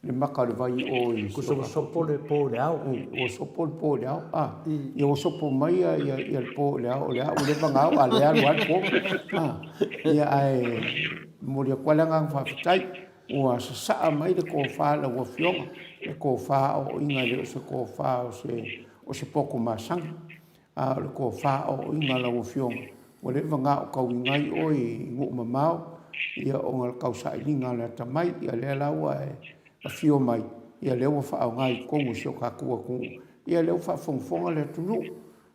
le maka o le vai i o i si o tatou. Ua sopo le po i le ao. Ua sopo le po i le ao. A, ia ua sopo mai ia, ia le po i le ao, o lea ua leva ona ao, a o lea e alu lava le po. A, ia ae momoli atu ai le agaga faafetai, ua sasaa mai le tofa a lau Afioga, le tofa aoaoina e le o se tofa o se poto masani, a o le tofa aoaoina a lau Afioga, ua leva ona aotauina ai oe i nuu mamao, ia ona o le tausailiga o le atamai, ia lea la ua e afio mai, ia lea ua faaaoga i totonu o si o tatou atunuu, ia lea ua faafogafoga le atunuu.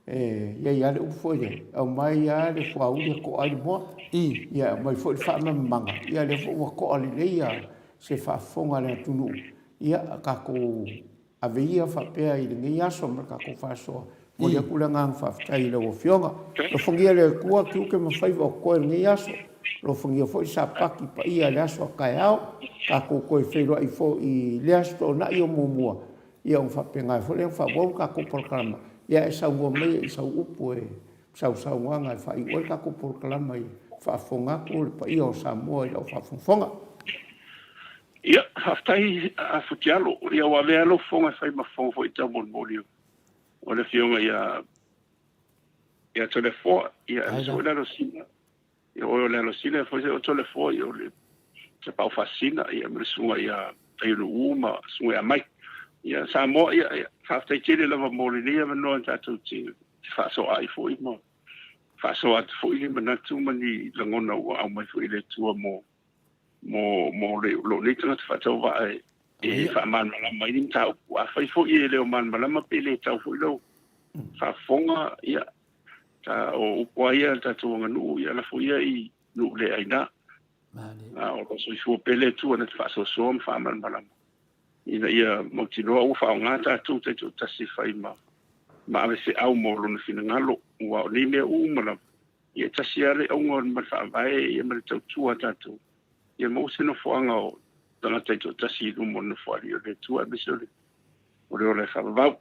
E i ai lava le upu foi lea, aumai lava le fuauli e to'a ai le moa. Ia aumai foi le faamalamalamaga, ia lea foi ua to'a lelei se faafofoga a le atunuu. Ia tatou ave ia faapea i lenei aso ma le tatou faasoa. Momoli atu le agaga faafetai i lau Afioga. Alofagia le Atua tiute ma faiva o totoe i lenei aso. Alofagia foi Sapati paia i le aso a taeao. Tatou toe feiloai foi i le Aso Toonai o muamua. Ia ona faapena foi lea ona faaauau le tatou polokalama. Ia e saunoa maia i sau upu e sau saunoaga e faaiu ai le tatou polokalama i faafofoga atu le paia o Samoa i lau faafogafoga. Ia, faafetai a Futialo. Ia ua avea lou fofoga e fai ma fofoga foi taumolimoli o le Afioga ia ia Toleafoa, ia aemaise foi le Alosina. Ia oe o le Alosina foi o Toleafoa, ia o le Tapaau Faasisina, ia ma le Susuga ia Taionuu ma Susuga ia Mike. Ia Samoa, ia, ia faafetai tele lava mo lenei avanoa tatou te faasoa ai foi ma faasoa atu foi ni manatu ma ni lagona ua aumai foi e le Atua mo mo mo le lou nei tagata faatauvaa e e faamalamalama ai ni mataupu. Afai foi e le o malamalama pe le tau foi lau faafofoga, ia ta o upu lava ia a le tatou aganuu, ia lafo ia i nuu le aina. A o lo soifua pea le Atua na te faasoasoa ma faamalamalama ina ia mautinoa ua faaaoga tatou taitoatasi e fai ma ma ave feau mo lona finagalo, aua o nei mea uma lava, ia e tasi lava le auga ma le faavae ia ma le tautua a tatou, ia maua se nofoaga o tagata taitoatasi i luma o le Nofoalii o le Atua aemaise o le o le ola e faavavau.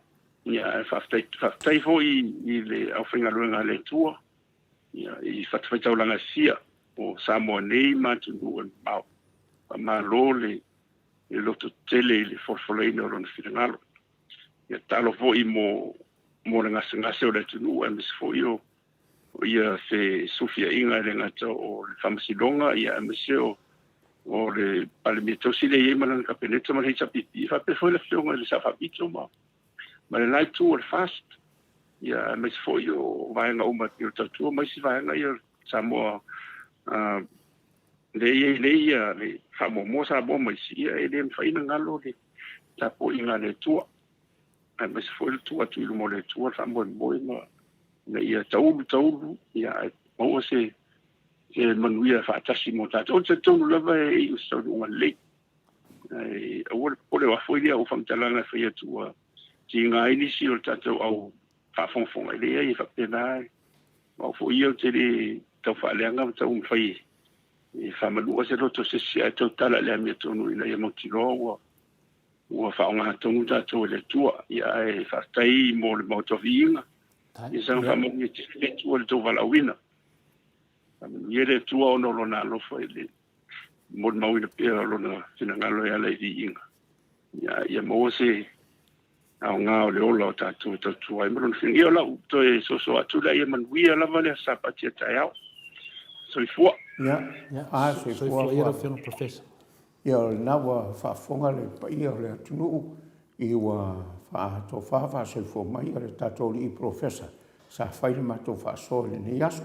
Ia, ae faafetai, faafetai foi i le aufaigaluega a le Atua, ia, i fatafaitaulaga e fia o Samoa nei ma atunuu e mamao. Faamalo le, le lototetele i le folafolaina o Lona finagalo. Ia, tatalo foi mo, mo le gasegase o le atunuu aemaise foi o o ia fesufiaiga e le gata o le Faamasinoga ia aemaise o o le Palemia tausi lea e i ai ma lana Kapeneta ma le HRPP, faapea foi le Afioga i le Sao Faapito ma ma lena itu o le FAST, ia aemaise foi o vaega uma e pei o le Tautua ma isi vaega ia o Samoa lea e i ai nei ia le faamuamua Samoa ma isi, ia e le mafai ona galo le tapuaiga a le Atua. Aemaise foi le tuu atu i luma o le Atua le faamoemoe ma ina ia taulu taulu ia ae maua se se manuia faatasi mo tatou. Ou te talitonu lava e iu i se taunuuga lelei. Ae aua le popole, o a foi lea o faamatalaga e fai atu ua tiga ai nisi o le tatou au faafogafoga, e leai, e faapena. O au foi ia ou te le tau faaleaga ma taumafai e faamanua se loto o se isi, ae tautala i le amiotonu ina ia mautinoa ua ua faaaoga tonu tatou e le Atua. Ia ae faafetai mo le maota viiga. Ia saga faamanuia tele le Atua i le tou valaauina. Faamanuia le Atua ona o lona alofa i le molimauina pea o lona finagalo e ala i viiga. Ia, ia maua se aoga o le ola o tatou e tautua ai ma lona finagalo. Ia o lau toe soso atu lea, ia manuia lava le Aso Sapati a taeao. Soifua. Ia, a soifua. Soifua ia lau Afioga Professor. Ia o lena ua faafofoga le paia o le atunuu i ua faatofa faasoifua mai o le tatou alii Professor sa fai le matou faasoa i lenei aso.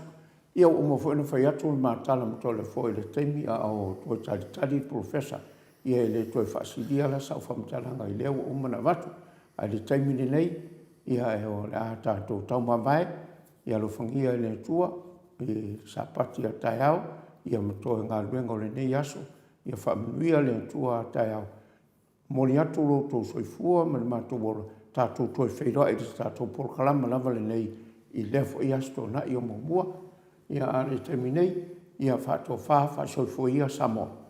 Ia ua uma foi ona fai atu le ma tala ma Toleafoa i le taimi a o toe talitali le Professor, ia e le toe faasilia la sau faamatalaga i lea ua uma ona avatu. Ae i le taimi lenei, ia o le a tatou taumamae, ia alofagia e le Atua i le Sapati a taeao, ia ma toe galuega o lenei aso, ia faamanuia le Atua a taeao. Momoli atu lo outou soifua ma le matou ola, tatou toe feiloai i le tatou polokalama lava lenei i lea foi Aso Toonai o muamua. Ia a o le taimi nei, ia faatofa, faasoifua ia Samoa.